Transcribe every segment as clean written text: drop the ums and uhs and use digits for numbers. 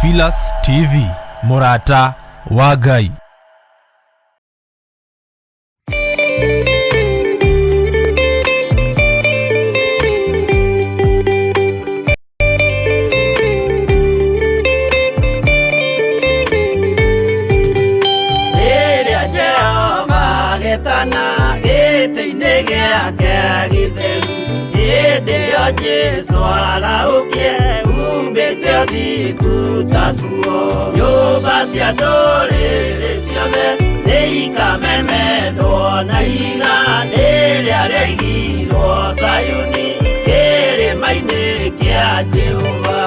Theophilus TV, mũrata wa Ngai. Rĩrĩa Jehova agetana gĩtĩ-inĩ gĩake gĩtheru, hĩndĩ ĩyo Jesũ arahũkie umbĩte ũthingu ta nguo. Nyũmba cia ndũrĩrĩ ciothe nĩikamemendwo na ihiga rĩrĩa rĩaigirwo Zayuni kĩrĩma-inĩ kĩa Jehova.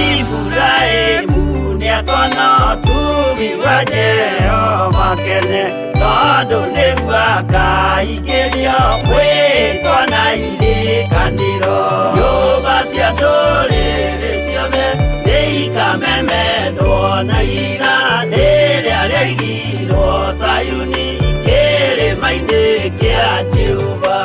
Iburahĩmu nĩakona ũtugi wa Jehova kene, tondũ nĩguo akaingĩrio mwĩtwa na irĩkanĩro. Nyũmba cia ndũrĩrĩ ciothe nĩikamemendwo na ihiga rĩrĩa rĩaigirwo Zayuni kĩrĩma-inĩ kĩa Jehova.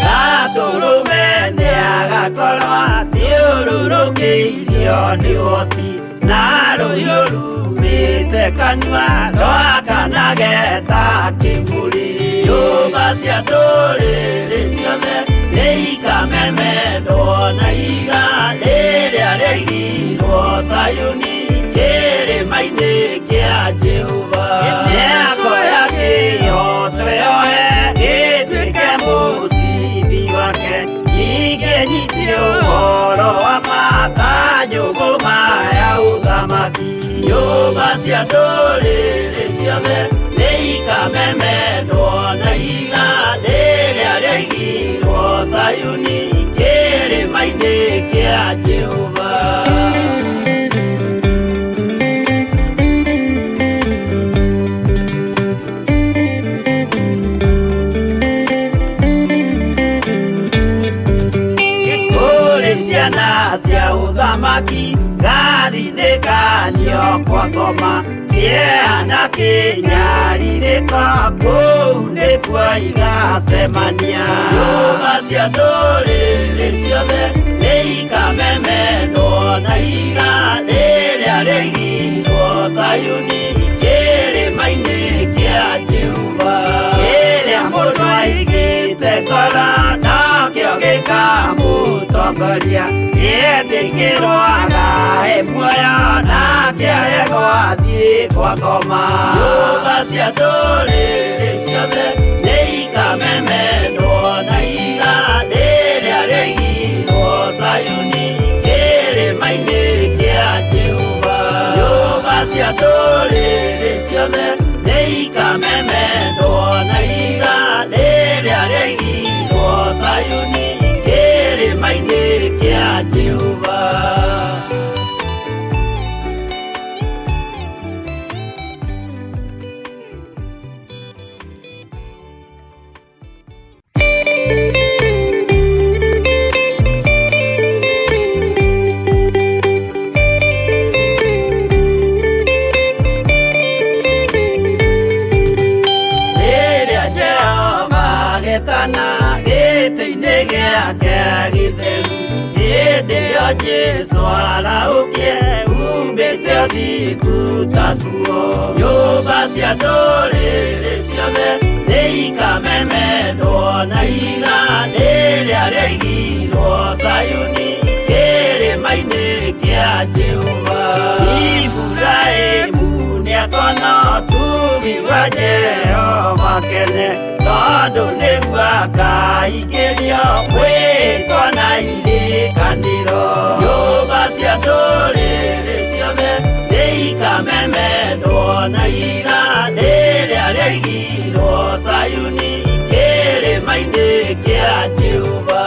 Gatũrũme nĩagakorwo athiũrũrũkĩirio nĩ ũhoti na rũhiũ rumĩte kanua rwakanage ta kĩmũrĩ. Nyũmba cia ndũrĩrĩ ciothe nĩikamemendwo na ihiga rĩrĩa rĩaigirwo Zayuni kĩrĩma-inĩ kĩa Jehova. Mĩako ya kĩhooto yoe ĩtuĩke mũcibi wake, ningĩ nyitie ũhoro wa ma ta njũgũma ya ũthamaki. Nyũmba cia ndũrĩrĩ ciothe nĩikamemendwo na ihiga rĩrĩa rĩaigirwo Zayuni kĩrĩma-inĩ kĩa Jehova. Kũrĩ ciana cia ũthamaki ngatindĩkanio kwa ngoma kĩeha na kĩnyarirĩko kũu nĩkuo igacemania. Nyũmba cia ndũrĩrĩ ciothe nĩikamemendwo na ihiga rĩrĩa rĩaigirwo Zayuni kĩrĩma-inĩ kĩa Jehova. Kĩrĩa mũndũ aigĩte ngoro nokĩo gĩkamũtongoria, nĩetĩkĩrwo agae muoyo nake aregwo athiĩ kwa ngoma. Nyũmba cia ndũrĩrĩ ciothe nĩikamemendwo na ihiga rĩrĩa rĩaigirwo Zayuni kĩrĩma-inĩ kĩa Jehova. Nyũmba cia ndũrĩrĩ ciothe nĩikamemendwo na ihiga rĩrĩa rĩaigirwo Zayuni kĩrĩma-inĩ kĩa Jehova. Rĩrĩa Jehova agetana gĩtĩ-inĩ gĩake gĩtheru, hĩndĩ ĩyo Jesũ arahũkie umbĩte ũthingu ta nguo. Nyũmba cia ndũrĩrĩ ciothe nĩikamemendwo na ihiga rĩrĩa rĩaigirwo Zayuni kĩrĩma-inĩ kĩa Jehova. Iburahĩmu nĩakona ũtugi wa Jehova kene, tondũ nĩguo akaingĩrio mwĩtwa na irĩkanĩro. Nyũmba cia ndũrĩrĩ ciothe nĩikamemendwo na ihiga rĩrĩa rĩaigirwo Zayuni kĩrĩma-inĩ kĩa Jehova.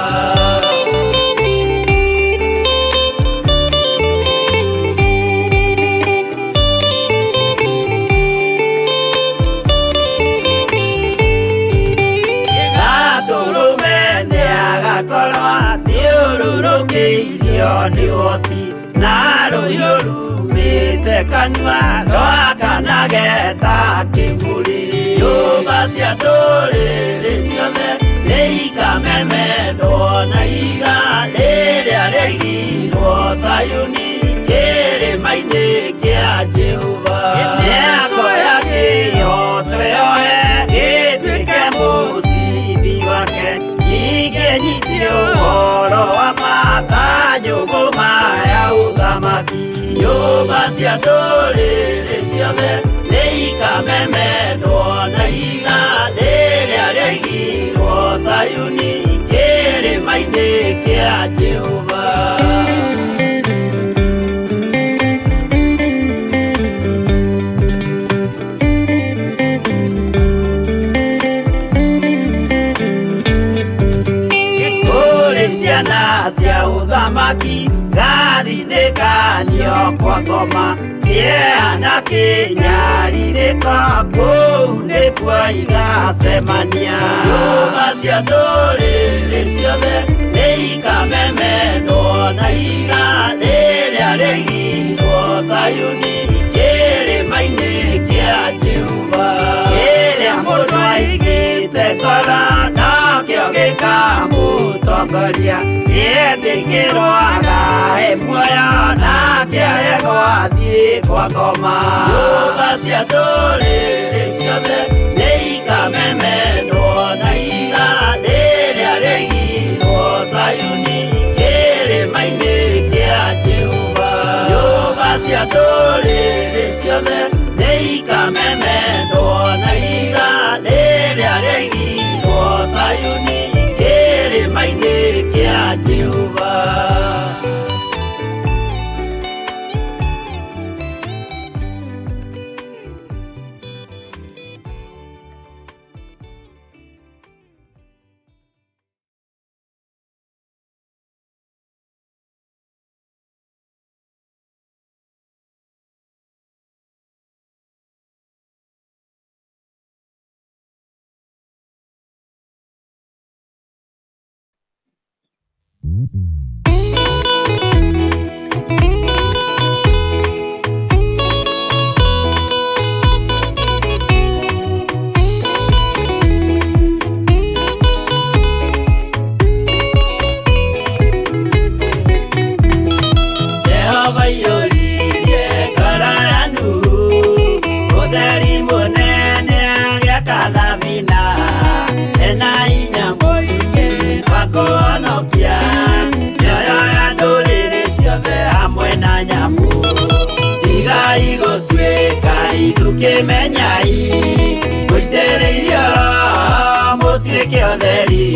Gatũrũme nĩagakorwo athiũrũrũkĩirio nĩ ũhoti na rũhiũ rumĩte kanua rwakana cionage ta kĩmũrĩ. Nyũmba cia ndũrĩrĩ ciothe nĩikamemendwo na ihiga rĩrĩa rĩaigirwo Zayuni kĩrĩma-inĩ kĩa Jehova. Mĩako ya kĩyo twĩohe gĩtuĩke mũcibi wake, ningĩ nyitie ũhoro wa ma ta njũgũma ya ũthamaki. Nyũmba cia ndũrĩrĩ ciothe nĩikamemendwo na ihiga rĩrĩa rĩaigirwo Zayuni kĩrĩma-inĩ kĩa Jehova. Kũrĩ ciana cia ũthamaki gathinĩkanio kwa ngoma kĩeha na kĩnyarirĩko kũu nĩkuo igacemania. Nyũmba cia ndũrĩrĩ ciothe nĩikamemendwo na ihiga rĩrĩa rĩaigirwo Zayuni kĩrĩma-inĩ kĩa Jehova. Kĩrĩa mũndũ aigĩte ngoro nokĩo gĩkamũtongoria, nĩetĩkĩrwo agae muoyo nake aregwo athiĩ kwa ngoma. Nyũmba cia ndũrĩrĩ ciothe nĩikamemendwo na ihiga rĩrĩa rĩaigirwo Zayuni kĩrĩma-inĩ kĩa Jehova. Nyũmba cia ndũrĩrĩ ciothe nĩikamemendwo na ihiga rĩrĩa rĩaigirwo Zayuni kĩrĩma-inĩ kĩa Jehova. Jehova aiyũririe ngoro ya Nuhu ũtheri mũnene agĩaka thabina, ena hinya mũingĩ wa kũhonokia mĩoyo ya ndũrĩrĩ ciothe hamwe na nyamũ. Tigai gũtuĩka ithukĩmenyai, mũitĩrĩirio Roho mũtuĩke ũtheri,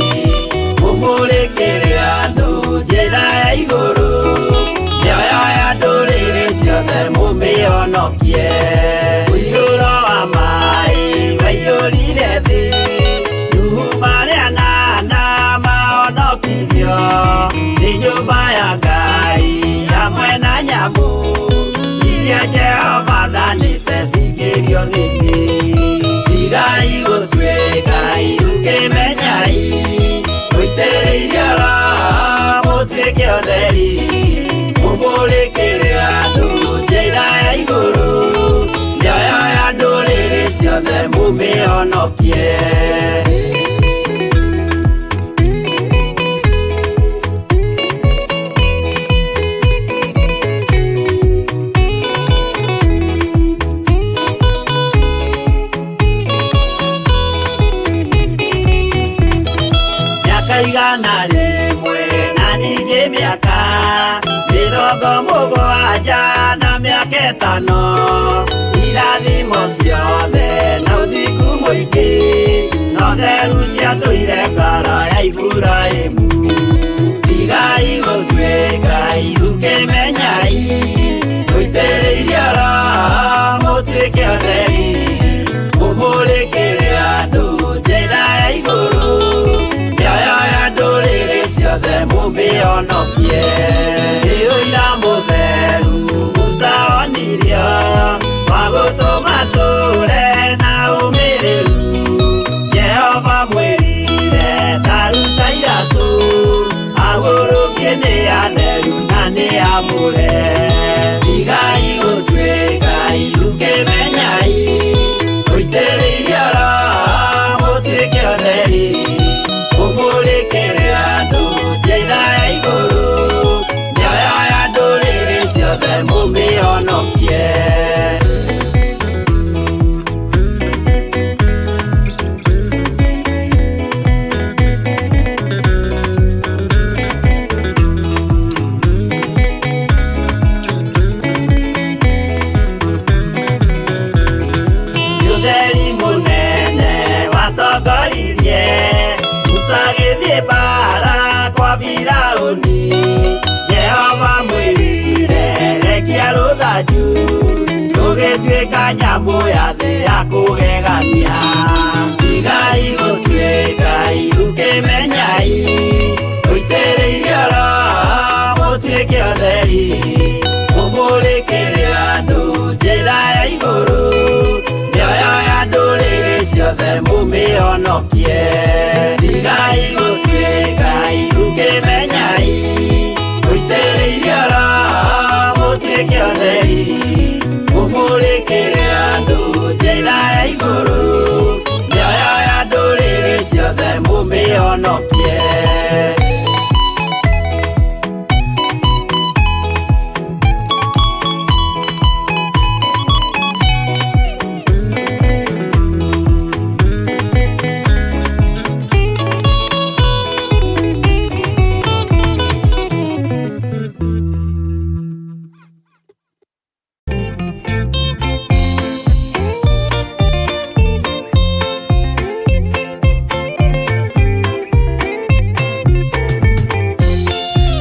mũmũrĩkĩre andũ njĩra ya igũrũ, mĩoyo ya ndũrĩrĩ ciothe mũmĩhonokie. Mũiyũro wa maĩ waiyũrire thĩ, Nuhu marĩ anana mahonokirio nĩ nyũmba ya Ngai hamwe na nyamũ iria Jehova athanĩte cingĩrio thĩinĩ. Tigai gũtuĩka ithukĩmenyai, mũitĩrĩirio Roho mũtuĩke ũtheri, mũmũrĩkĩre andũ njĩra ya igũrũ, mĩoyo ya ndũrĩrĩ ciothe mũmĩhonokie. Mĩaka 100 na ningĩ mĩaka 70 na mĩaka 5, irathimo ciothe na ũthingu mũingĩ no theru ciatũire ngoro ya Iburahĩmu. Tigai gũtuĩka ithukĩmenyai, mũitĩrĩirio Roho mũtuĩke ũtheri, mũmũrĩkĩre andũ njĩra ya igũrũ, mĩoyo ya ndũrĩrĩ ciothe mũmĩhonokie. Nĩ ũira mũtheru Musa onirio wa gũtũma tũre na ũmĩrĩru. Jehova mwĩrire ta ruta Gũthiĩ mbara kwa Firaũni, Jehova mwĩrire rekia rũthanju, rũgĩtuĩka nyamũ ya thĩ ya kũgegania. Tigai gũtuĩka irukĩmenyai, mũitĩrĩirio Roho mũtuĩke atheri, mũmũrĩkĩre andũ njĩra ya igũrũ, mĩoyo ya ndũrĩrĩ ciothe mũmĩhonokie. Tigai gũtuĩka irukĩmenyai, mũitĩrĩirio Roho mũtuĩke atheri, mũmũrĩkĩre andũ njĩra ya igũrũ, mĩoyo ya ndũrĩrĩ ciothe mũmĩhonokie.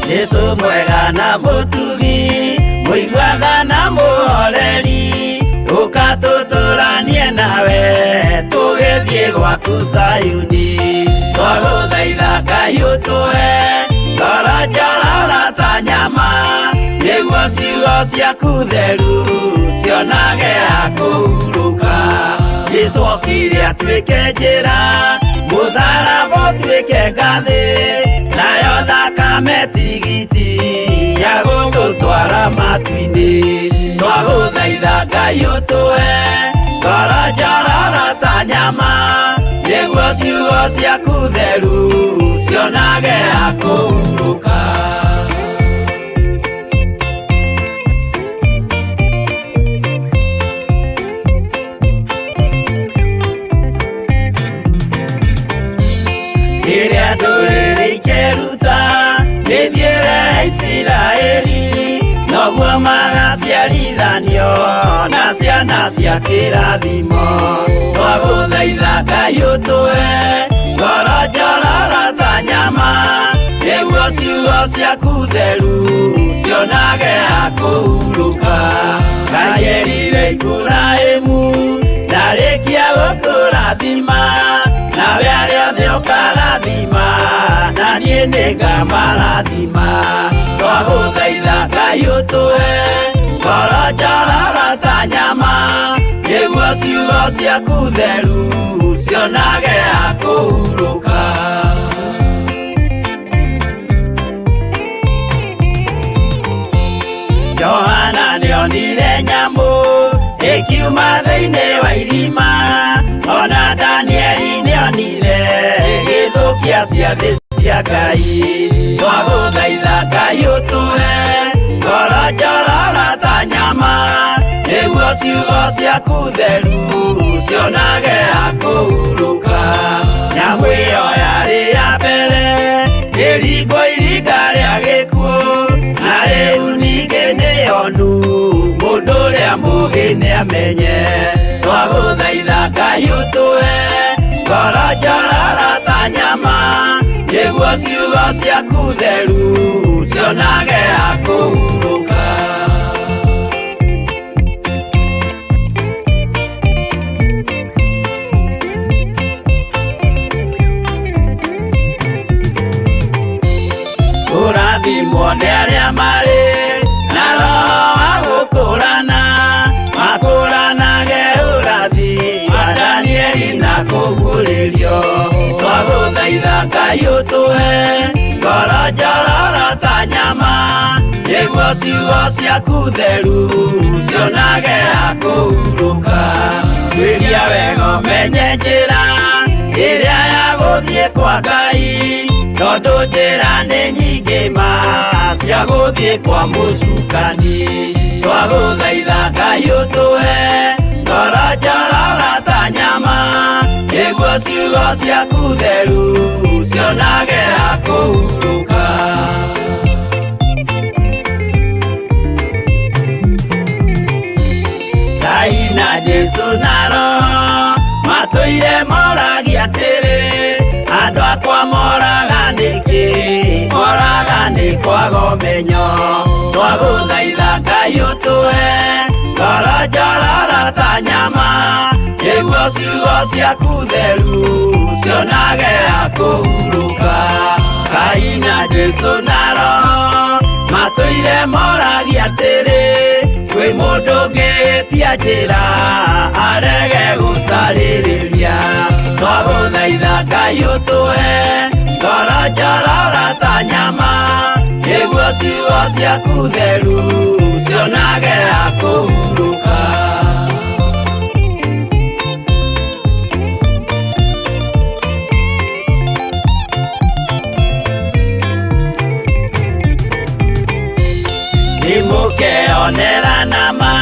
Jesu mwega na mũtugi, mũiguaga na mũhoreri, ũka tũtũranie nawe, tũgĩthiĩ gwaku Zayuni. Twagũthaitha Ngai ũtũhe ngoro njororo ta nyama, nĩguo ciugo ciaku theru cionage ha kũhurũka. Jesu okire atuĩke njĩra, mũtharaba ũtuĩke ngathĩ, nayo thakame tigiti ya gũgũtwara matu-inĩ. Twagũthaitha Ngai ũtũhe ngoro njororo ta nyama, nĩguo ciugo ciaku theru cionage ha kũhurũka. Rĩrĩa ndũrĩrĩ ikeruta mĩthiĩre ya Isiraeli, noguo magaciarithanio na ciana cia kĩrathimo. Twagũthaitha Ngai ũtũhe ngoro njororo ta nyama, nĩguo ciugo ciaku theru cionage ha kũhurũka. Ngai erire Iburahĩmu ndarĩkia gũkũrathima, nawe arĩa othe ũkarathima, na niĩ nĩngamarathima. Twagũthaitha Ngai ũtũhe ngoro njororo ta nyama, nĩguo ciugo ciaku theru cionage ha kũhurũka. Johana nĩonire nyamũ ĩkiuma thĩinĩ wa irima, ona Danieli nĩonire ĩgĩthũkia ciathĩ cia Ngai. Twagũthaitha Ngai ũtũhe ngoro njororo ta nyama, nĩguo ciugo ciaku theru cionage ha kũhurũka. Nyamũ ĩyo yarĩ ya mbere ĩringwo iringa rĩa gĩkuũ, na rĩu ningĩ nĩyonu mũndũ ũrĩa mũũgĩ nĩamenye. Twagũthaitha Ngai ũtũhe ngoro njororo ta nyama, nĩguo ciugo ciaku theru cionage ha kũhurũka. Kũrathimwo nĩ arĩa marĩ na roho wa gũkũrana, makũranage ũrathi wa Danieli na kũguũrĩrio. Twagũthaitha Ngai ũtũhe ngoro njororo ta nyama, nĩguo ciugo ciaku theru cionage ha kũhurũka. Tuĩria wega ũmenye njĩra ĩrĩa ya gũthiĩ kwa Ngai, tondũ njĩra nĩ nyingĩ ma cia gũthiĩ kwa mũcukani. Twagũthaitha Ngai ũtũhe ngoro njororo ta nyama, nĩguo ciugo ciaku theru cionage ha kũhurũka. Ngai na Jesu na Roho matũire moragia atĩrĩ, andũ akwa akwa moraga nĩkĩ moraga nĩ kwaga ũmenyo twagũthaitha Ngai ũtũhe ngoro njororo ta nyama nĩguo ciugo ciaku theru cionage ha kũhurũka Ngai na Jesũ na Roho matũire moragia atĩrĩ kwĩ mũndũ ũngĩtia njĩra arege gũcarĩrĩria twagũthaitha Ngai ũtũhe ngoro njororo ta nyama nĩguo ciugo ciaku theru cionage ha kũhurũka. Nĩmũkeonera nama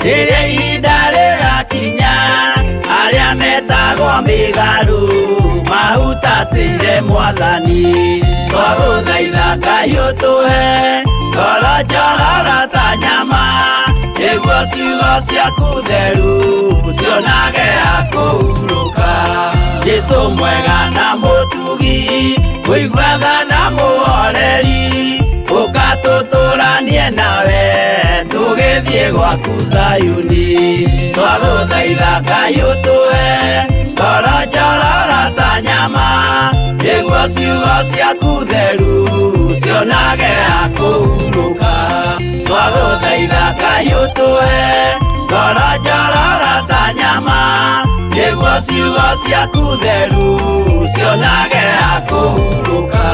rĩrĩa ihinda rĩgakinya arĩa metagwo mĩgarũ mahutatĩire mwathani twagũthaitha Ngai ũtũhe ngoro njororo ta nyama nĩguo ciugo ciaku theru cionage ha kũhurũka Jesũ mwega na mũtugi kũigua tha na mũhoreri ũkatũtũranie nawe tũgĩthiĩ gwaku Zayuni twagũthaitha Ngai ũtũhe ngoro njororo ta nyama nĩguo ciugo ciaku theru cionage ha kũhurũka twagũthaitha Ngai ũtũhe ngoro njororo ta nyama nĩguo ciugo ciaku theru cionage ha kũhurũka.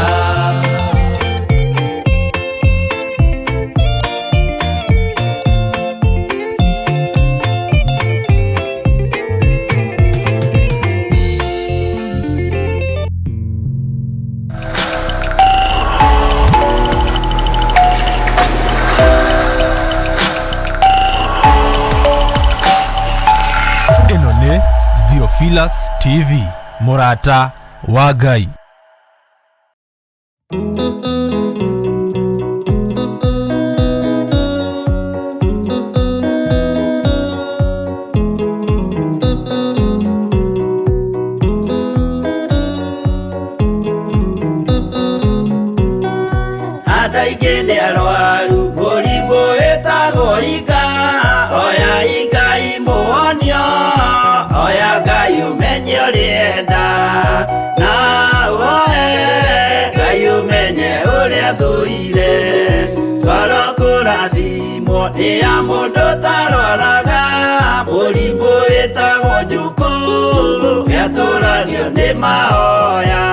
Ĩno nĩ Theophilus TV mũrata wa Ngai. Andũ aingĩ nĩ arwaru mũrimũ wĩtagwo ika oya Ngai mũhonio oya Ngai ũmenye ũrĩa enda na ũhoe Ngai ũmenye ũrĩa thũire ngoro kũrathimwo nĩ ya mũndũ ũtarwaraga mũrimũ wĩtagwo njukũ nĩatũragio nĩ mahoya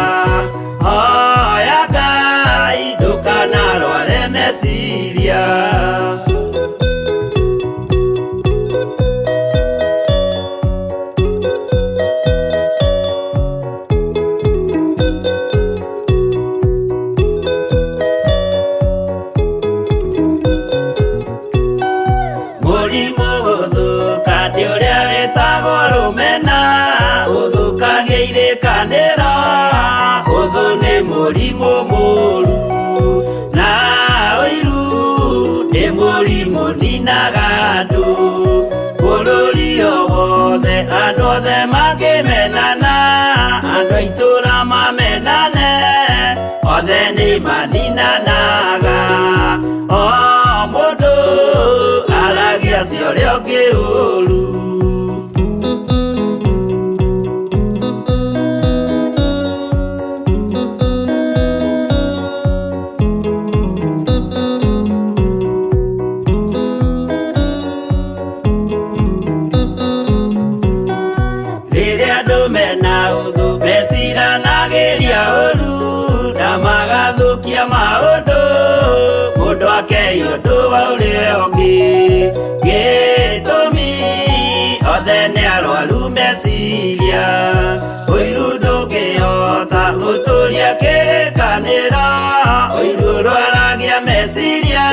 hoya Ngai ndũkanarware meciria. Mũrimũ gũthũka nĩ ũrĩa wĩtagwo rũmena ũthũkagia irĩkanĩro ũthũ nĩ mũrimũ mũru na ũiru nĩ mũrimũ ninaga andũ bũrũri o wothe andũ othe mangĩmenana andũ a itũũra mamenane othe nĩ maninanaga o mũndũ aragia cia ũrĩa ũngĩ ũru. Rĩrĩa andũ mena ũthũ meciranagĩria ũru na magathũkia maũndũ mũndũ akei ũndũ wa ũrĩa ũngĩ gĩtũmi othe nĩ arwaru meciria ũiru ndũngĩhota gũtũria kĩrĩkanĩro ũiru ũrwaragia meciria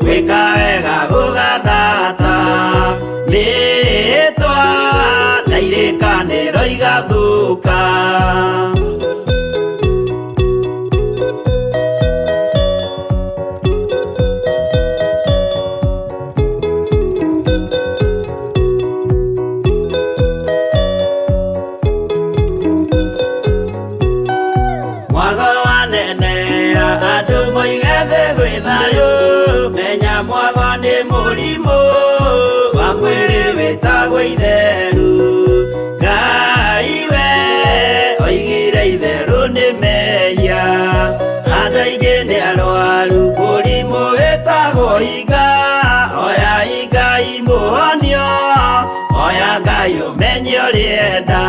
gwĩka wega gũgathata mĩĩtwa na irĩkanĩro igathũka. Thayũ menya mwago nĩ mũrimũ wa mwĩrĩ wĩtagwo itheru. Ngai we oigire itherũ nĩ mehia, andũ aingĩ nĩ arwaru mũrimũ wĩtagwo iga. Oya Ngai mũhonio, oya Ngai ũmenye ũrĩenda,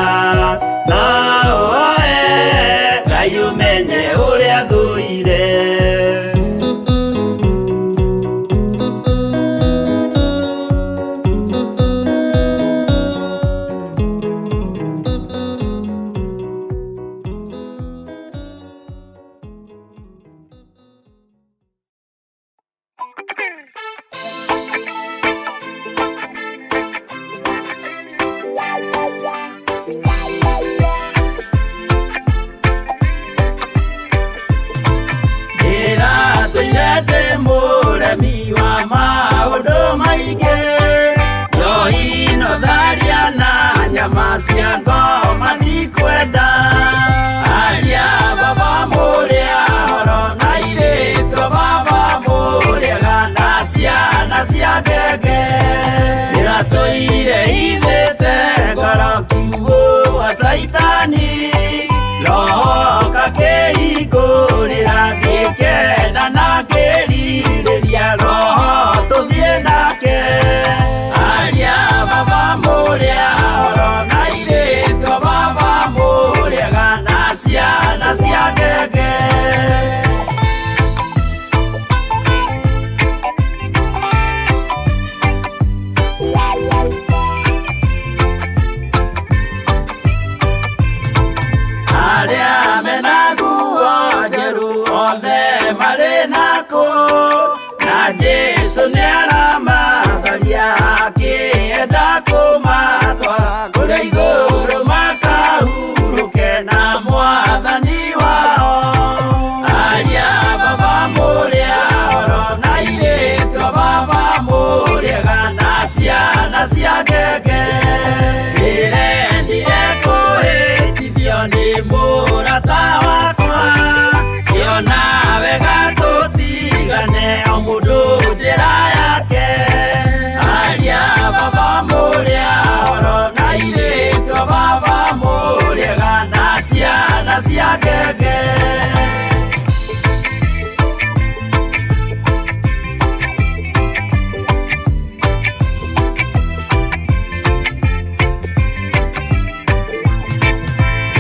no ũoe Ngai ũmenye ũrĩa thũire. Ndĩratũire ndĩ mũremi wa maũndũ maingĩ, njohi no tharia na nyama cia ngoma ndikwenda. Aria baba mũrĩa horo na airĩtu baba mũrĩega na ciana cia ngenge. Ndĩratũire ithĩte ngoro kiugũ wa caitani, roho kakĩhingũrĩra ngĩkena na ngĩrirĩria roho tũthiĩ nake. Aria baba mũrĩa horo na airĩtu baba mũrĩega na ciana cia ngenge. Arĩa mena nguo njerũ othe marĩ nakũ, na Jesũ nĩaramacaria akĩenda kũmatwara kũrĩa igũrũ makahurũke na mwathani wao. Aria baba mũrĩa horo na airĩtu baba mũrĩega na ciana cia ngenge. Ndĩrendire kũhĩtithio nĩ mũrata wakwa, ngĩona wega tũtigane o mũndũ njĩra yake. Aria baba mũrĩa horo na airĩtu baba mũrĩega na ciana cia ngenge.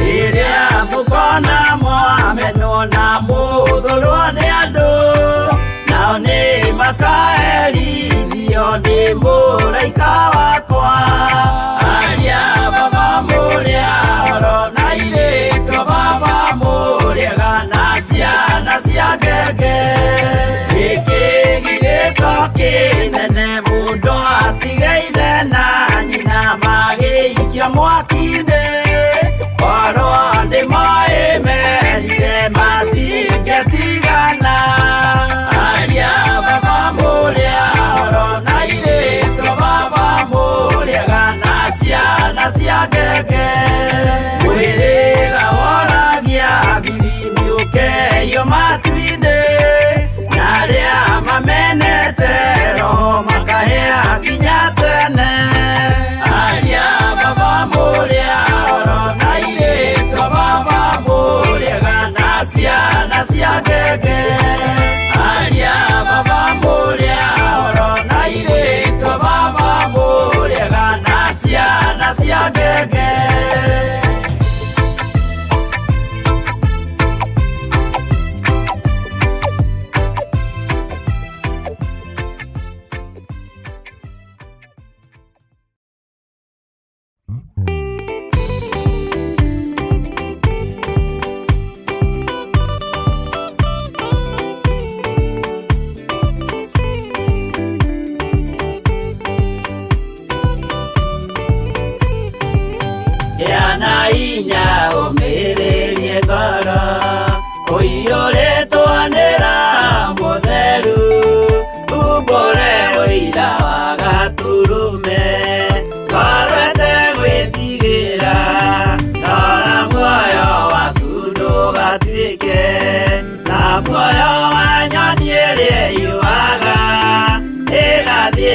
Rĩrĩa mũkona mwamenwo na mũthũrwo nĩ andũ, nao nĩ makaherithio nĩ mũraika wakwa. Aria baba mũrĩa horo na airĩtu baba mũrĩega na ciana cia ngenge. Gĩkĩ gĩgĩko kĩnene mũndũ atige ithe na nyina magĩikio mwaki-inĩ, korwo nĩ moĩ merire matingĩtigana. Aria baba mũrĩa horo na airĩtu baba mũrĩega na ciana cia ngenge. Mwĩrĩga woragia biri mĩũkeio matu-inĩ, na arĩa mamenete roho makahĩa nginya tene. Aria baba mũrĩa horo na airĩtu baba mũrĩega na ciana cia ngenge. Aria baba mũrĩa horo na airĩtu baba mũrĩega na ciana cia ngenge. Gĩa na hinya ũmĩrĩrie ngoro, ũiyũrĩtwo nĩ Roho Mũtheru, umbũre ũira wa Gatũrũme, ngoro ĩtegwĩtigĩra, rora muoyo waku ndũgatuĩke ta muoyo wa nyoni ĩrĩa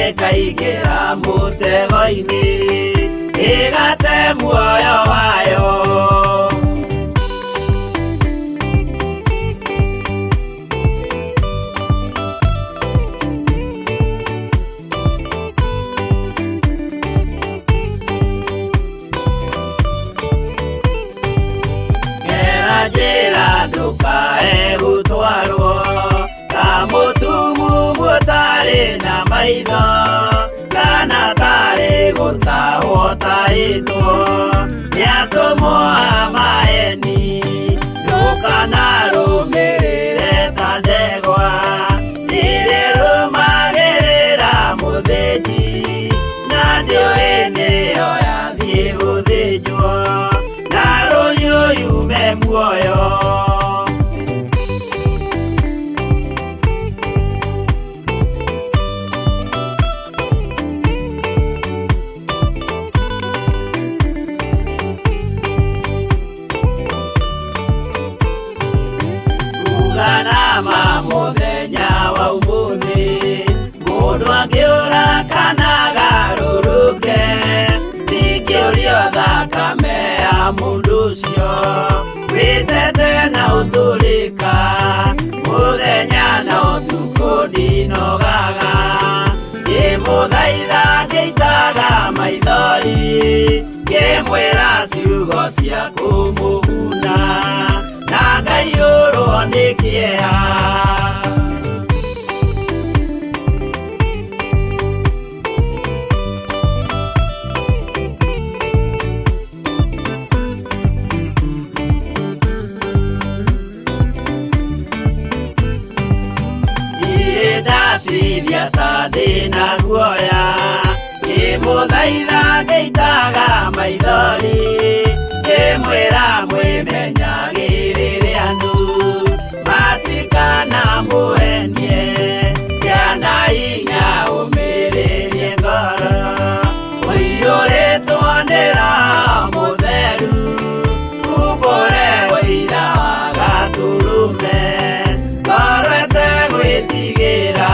Ĩkaingĩra mũtego-inĩ ĩgate muoyo wayo. Gera njĩra ndũkae gũtwarwo ta mũtumumu ũtarĩ na maitho kana tarĩ gũtahwo tahĩtwo nĩ atũmwo a maeni. Ndũkanarũmĩrĩre ta ndegwa ĩrĩrũmagĩrĩra mũthĩnji na ndĩũĩ nĩyo yathiĩ gũthĩnjwo na rũhiũ yume muoyo. Uganama mũthenya wa ũmũthĩ mũndũ angĩũra kana agarũrũke ndingĩũrio thakame ya mũndũ ũcio wĩtete na ũtũrĩka mũthenya na ũtukũ ndinogaga ngĩmũthaitha ngĩitaga maithori ngĩmwĩra ciugo cia kũmũguna na ngaiyũrwo nĩ kĩeha. Niĩ ndaciria ta ndĩna guoya ngĩmũthaitha ngĩitaga maithori ngĩmwĩra mwĩmenyagĩrĩre andũ matikana mũhenie kĩana hinya ũmĩrĩrie ngoro ũiyũrĩtwo nĩ Roho Mũtheru umbũre ũira wa Gatũrũme ngoro ĩtegwĩtigĩra.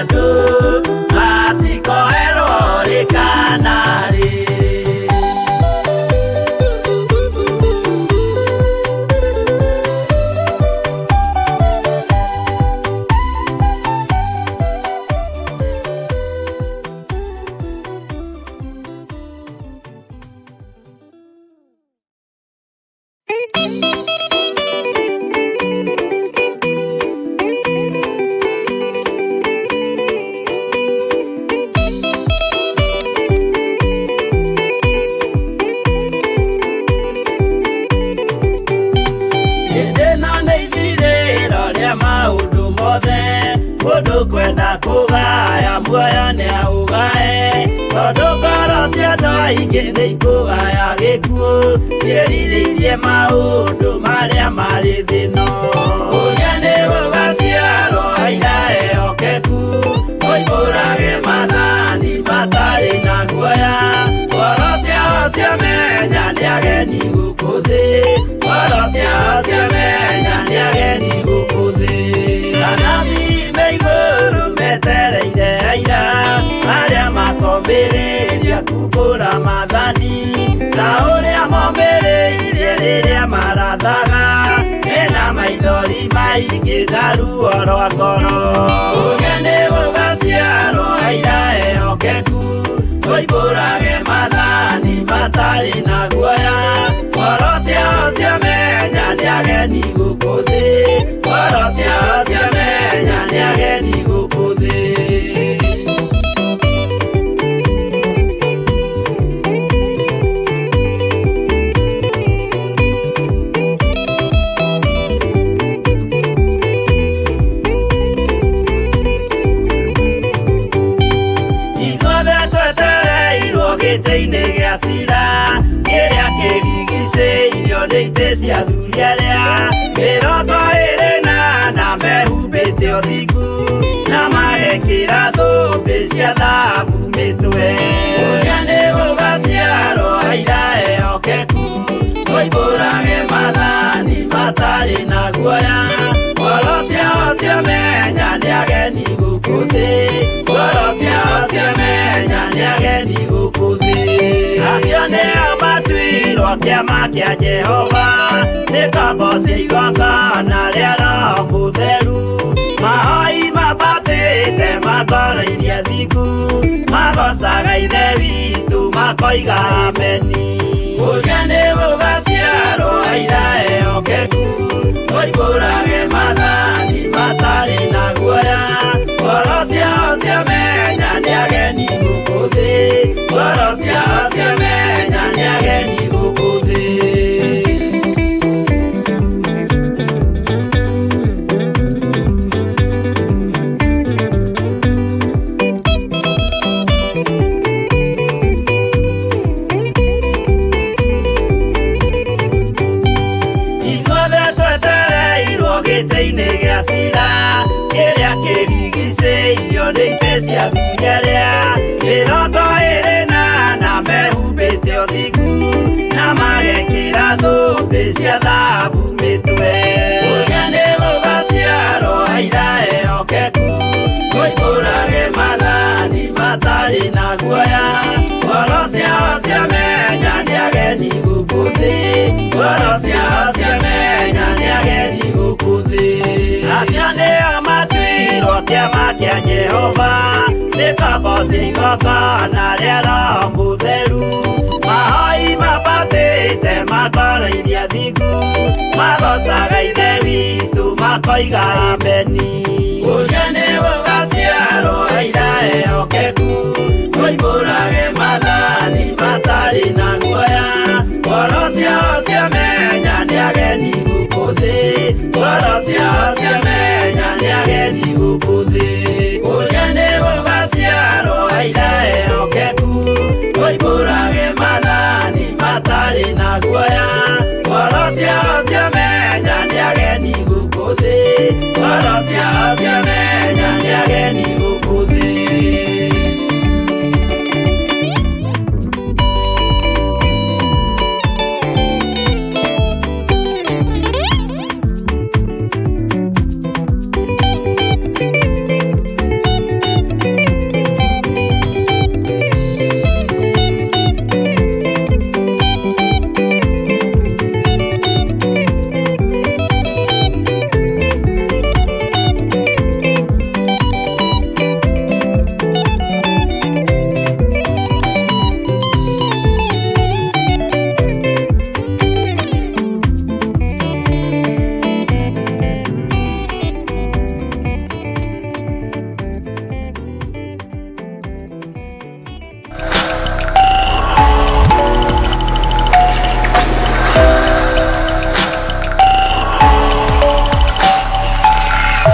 andũ matikoerwo rĩ kana rĩ. Hĩndĩ ĩno nĩ ithirĩro rĩa maũndũ mothe, mũndũ kwenda kũgaya muoyo nĩaũgae, tondũ ngoro cia andũ aingĩ nĩ ikũgaya gĩkuũ, ciĩrirĩirie maũndũ marĩa marĩ thĩ ĩno. Ũrĩa nĩ gũgaciarwo aira ehokeku, moimbũrage maathani matarĩ na guoya, ngoro ciao ciamenya nĩ ageni gũkũ thĩ, ngoro ciao ciamenya nĩ ageni gũkũ thĩ. Anabii me igũrũ metereire aira arĩa makomĩrĩria kumbũra maathani, ta ũrĩa momĩrĩirie rĩrĩa marathaga, mena maithori maingĩ na ruo rwa ngoro. Ũrĩa nĩ gũgaciarwo aira ehokeku, moimbũrage maathani matarĩ na guoya, ngoro ciao ciamenya nĩ ageni gũkũ thĩ, ngoro ciao ciamenya nĩ ageni gũkũ thĩ. Ithuothe twetereirwo gĩtĩ-inĩ gĩa cira, kĩrĩa kĩrigicĩirio nĩ itĩ cia athuri arĩa 24 mehumbĩte ũthingu, na magekĩra thũmbĩ cia thahabu mĩtwe. Ũrĩa nĩ gũgaciarwo aira ehokeku, moimbũrage maathani matarĩ na guoya, ngoro ciao ciamenya nĩ ageni gũkũ thĩ, ngoro ciao ciamenya nĩ ageni gũkũ thĩ. Acio nĩo matuirwo kĩama kĩa Jehova, nĩ ngombo cia igongona rĩa Roho Mũtheru, mahoi mabatĩte matoroirie thingu, magocaga Ithe witũ makoiga ameni. Ũrĩa nĩ gũgaciarwo aira ehokeku, moimbũrage maathani matarĩ na guoya, ngoro ciao ciamenya nĩ ageni gũkũ thĩ, ngoro ciao ciamenya nĩ ageni gũkũ thĩ. Ithuothe twetereirwo gĩtĩ-inĩ gĩa cira, kĩrĩa kĩrigicĩirio nĩ itĩ cia athuri arĩa 24 mehumbĩte ũthingu, na magekĩra thũmbĩ cia thahabu mĩtwe. Ũrĩa nĩ gũgaciarwo aira ehokeku, moimbũrage maathani matarĩ na guoya, ngoro ciao ciamenya nĩ ageni gũkũ thĩ, ngoro ciao ciamenya nĩ ageni gũkũ thĩ. Acio nĩo matuirwo kĩama kĩa Jehova, nĩ ngombo cia igongona rĩa Roho Mũtheru, mahoi mabatĩte matoroirie thingu, magocaga Ithe witũ makoiga ameni. Ũrĩa nĩ gũgaciarwo aira ehokeku, moimbũrage maathani matarĩ na guoya, ngoro ciao ciamenya nĩ ageni gũkũ thĩ, ngoro ciao ciamenya nĩ ageni gũkũ thĩ. Ũrĩa nĩ gũgaciarwo aira ehokeku, moimbũrage maathani matarĩ na guoya, ngoro ciao ciamenya nĩ ageni gũkũ thĩ, ngoro ciao ciamenya nĩ ageni gũkũ thĩ.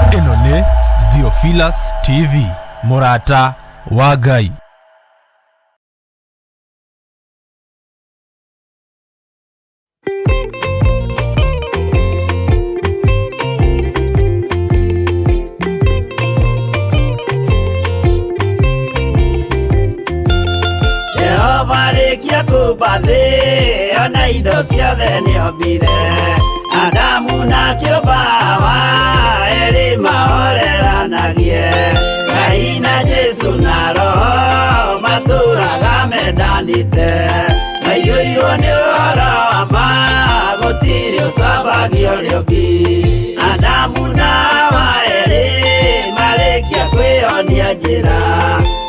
Ĩno nĩ Theophilus TV, mũrata wa Ngai. Jehova rĩkia kũmba thĩ ona indo ciothe nĩombire Adamu na kĩũmba Hawa erĩ mahoreranagie Ngai na Jesu na Roho matũraga mendanĩte maiyũirwo nĩ ũhoro wa ma gũtirĩ ũcambagio ũrĩa ũngĩ Adamu na Hawa erĩ marĩkia kwĩyonia njĩra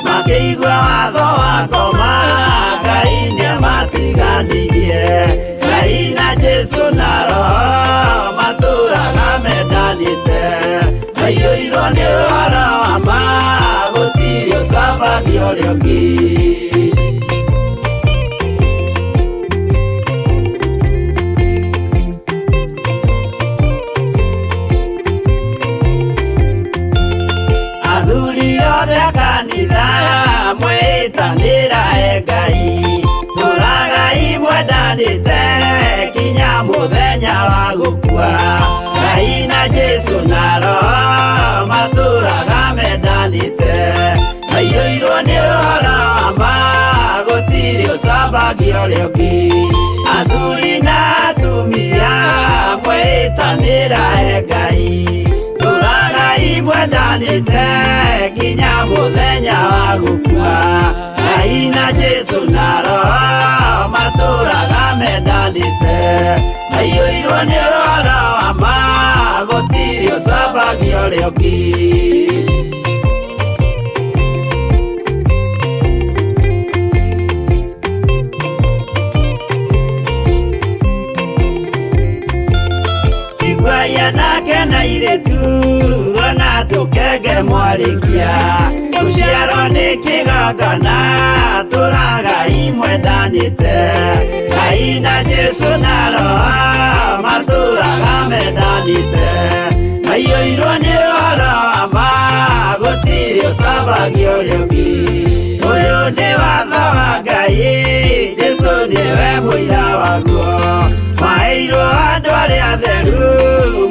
makĩigua watho wa ngoma Ngai nĩamatiganirie Ngai na Jesu na Roho matũraga mendanĩte maiyũirwo nĩ ũhoro wa ma gũtirĩ ũcambagio ũrĩa ũngĩ. Athuri othe a kanitha mwĩtanĩra e Ngai tũragai mwendanĩte kinya mũthenya wa gũkua Ngai na Jesu na Roho matũraga mendanĩte maiyũirwo nĩ ũhoro wa ma gũtirĩ ũcambagio ũrĩa ũngĩ athuri na atumia mwĩtanĩra e Ngai tũragai mwendanĩte nginya mũthenya wa gũkua Ngai na Jesu na Roho matũraga mendanĩte maiyũirwo nĩ ũhoro wa ma gũtirĩ ũcambagio ũrĩa ũngĩ. Iguai anake na airĩtu ona tũkenge mwarĩkia gũciarwo nĩ kĩgongona tũragai mwendanĩte Ngai na Jesu na Roho matũraga mendanĩte maiyũirwo nĩ ũhoro wa ma gũtirĩ ũcambagio ũrĩa ũngĩ ũyũ nĩ watho wa Ngai Jesu nĩwe mũira waguo maheirwo andũ arĩa atheru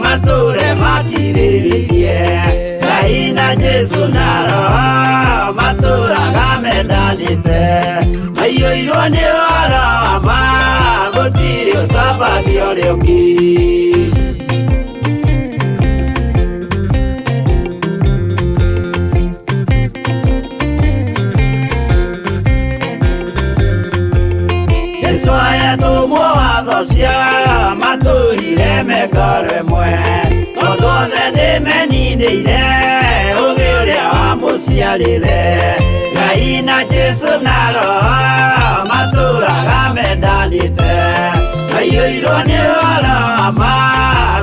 matũre makirĩrĩirie Ngai na Jesu na Roho matũraga mendanĩte maiyũirwo nĩ ũhoro wa ma gũtirĩ ũcambagio ũrĩa ũngĩ. Jesu ayatũmwo watho cia matũrire mekoro ĩmwe tondũ othe nĩmeninĩire ũgĩ ũrĩa wamũciarire Ngai na Jesu na Roho matũraga mendanĩte maiyũirwo nĩ ũhoro wa ma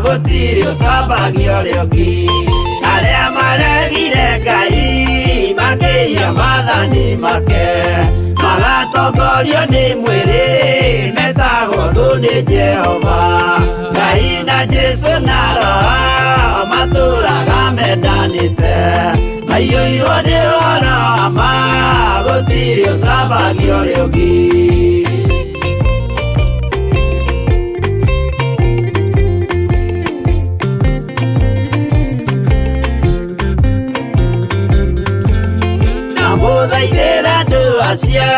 gũtirĩ ũcambagio ũrĩa ũngĩ arĩa maregire Ngai makĩiya maathani make magatongorio nĩ mwĩrĩ metagwo thũ nĩ Jehova Ngai na Jesu na Roho matũraga mendanĩte maiyũirwo nĩ ũhoro wa ma gũtirĩ ũcambagio ũrĩa ũngĩ. Ndamũthaithĩra andũ acio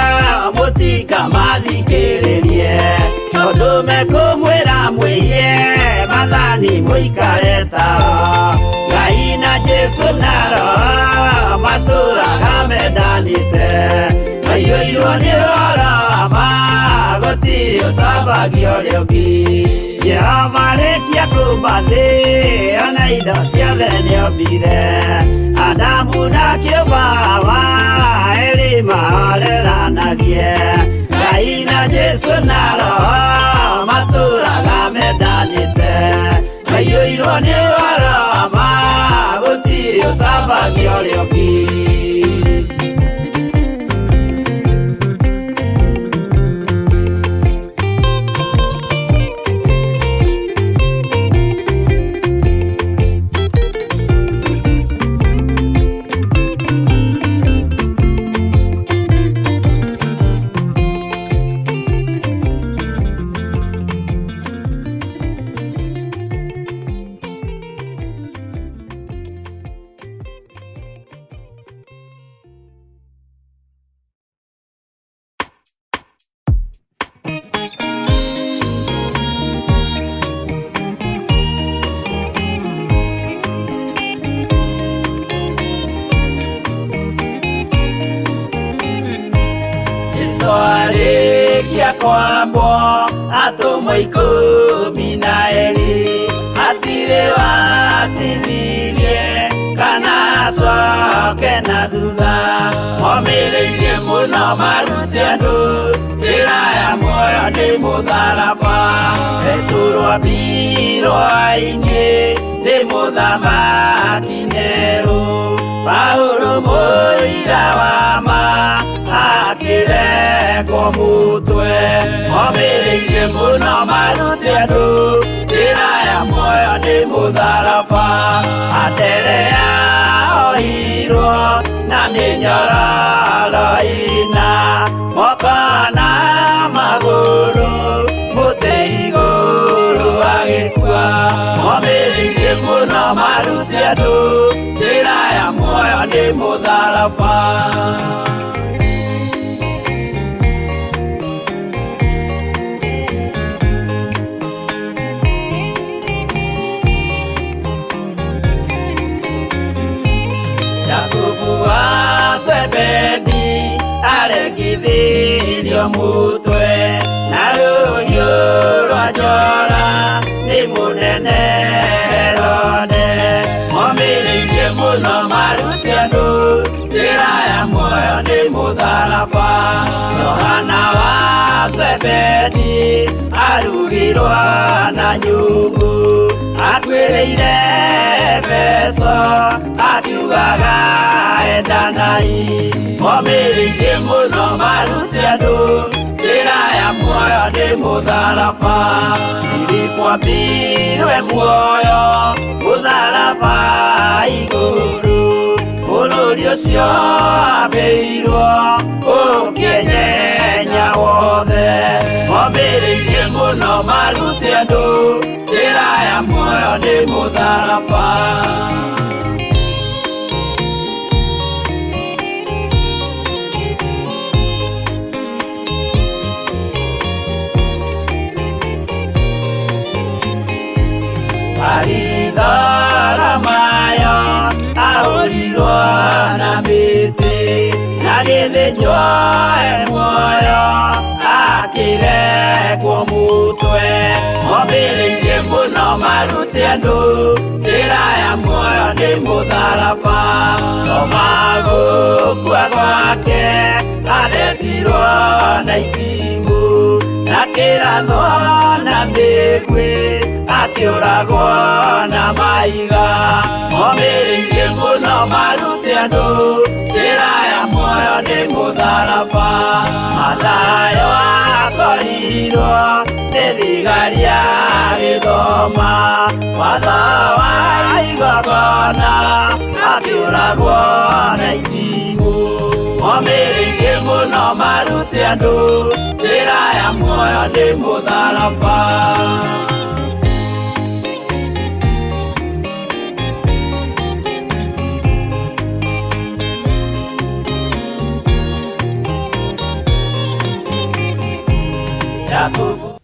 mũtikamathikĩrĩrie tondũ mekũmwĩra mwĩiye maathani mũikare tao Ngai na Jesu na Roho matũraga mendanĩte maiyũirwo nĩ ũhoro wa ma gũtirĩ ũcambagio ũrĩa ũngĩ Jehova rĩkia kũmba thĩ ona indo ciothe nĩombire Adamu na kĩũmba Hawa erĩ mahoreranagie Ngai na Jesu na Roho matũraga mendanĩte maiyũirwo nĩ ũhoro wa ma gũtirĩ ũcambagio ũrĩa ũngĩ. Kwambwo atũmwo 12 hatirĩ watithirie kana acoke na thutha momĩrĩirie mũno marute andũ njĩra ya muoyo nĩ mũtharaba Petero ambirwo ainĩ nĩ mũthamaki Nero Paulo mũira wa ma akĩrengwo mũtwe momĩrĩirie mũno marute andũ njĩra ya muoyo nĩ mũtharaba Anderea ohirwo na mĩnyororo ĩna moko na magũrũ mũtĩ igũrũ agĩkua momĩrĩirie mũno marute andũ njĩra ya muoyo nĩ mũtharaba. Jakubu wa Zebedi aregithirio mutwe na rũhiũ rwa njora nĩ mũnene Herode momĩrĩirie mũno marute andũ njĩra ya muoyo nĩ mũtharaba Johana wa Zebedi arugirwo na nyungu akuĩrĩire Efeso akiugaga endanai momĩrĩirie mũno marute andũ njĩra ya muoyo nĩ mũtharaba Filipo ambirwe muoyo mũtharaba igũrũ bũrũri ũcio ambĩirwo ũkĩenyenya wothe momĩrĩirie mũno marute andũ njĩra ya muoyo nĩ mũtharaba. Baritholomayo ahũrirwo na mĩtĩ agĩthĩnjwo e muoyo akĩrengwo mũtwe momĩrĩirie mũno marute andũ njĩra ya muoyo nĩ mũtharaba Toma gũkua gwake athecirwo na itimũ akĩrathwo na mĩguĩ akĩũragwo na mahiga momĩrĩirie mũno marute andũ njĩra ya muoyo nĩ mũtharaba Mathayo akorirwo nĩ thigari agĩthoma watho wa igongona akĩũragwo na itimũ momĩrĩirie mũno marute andũ njĩra ya muoyo nĩ mũtharaba. Jakubu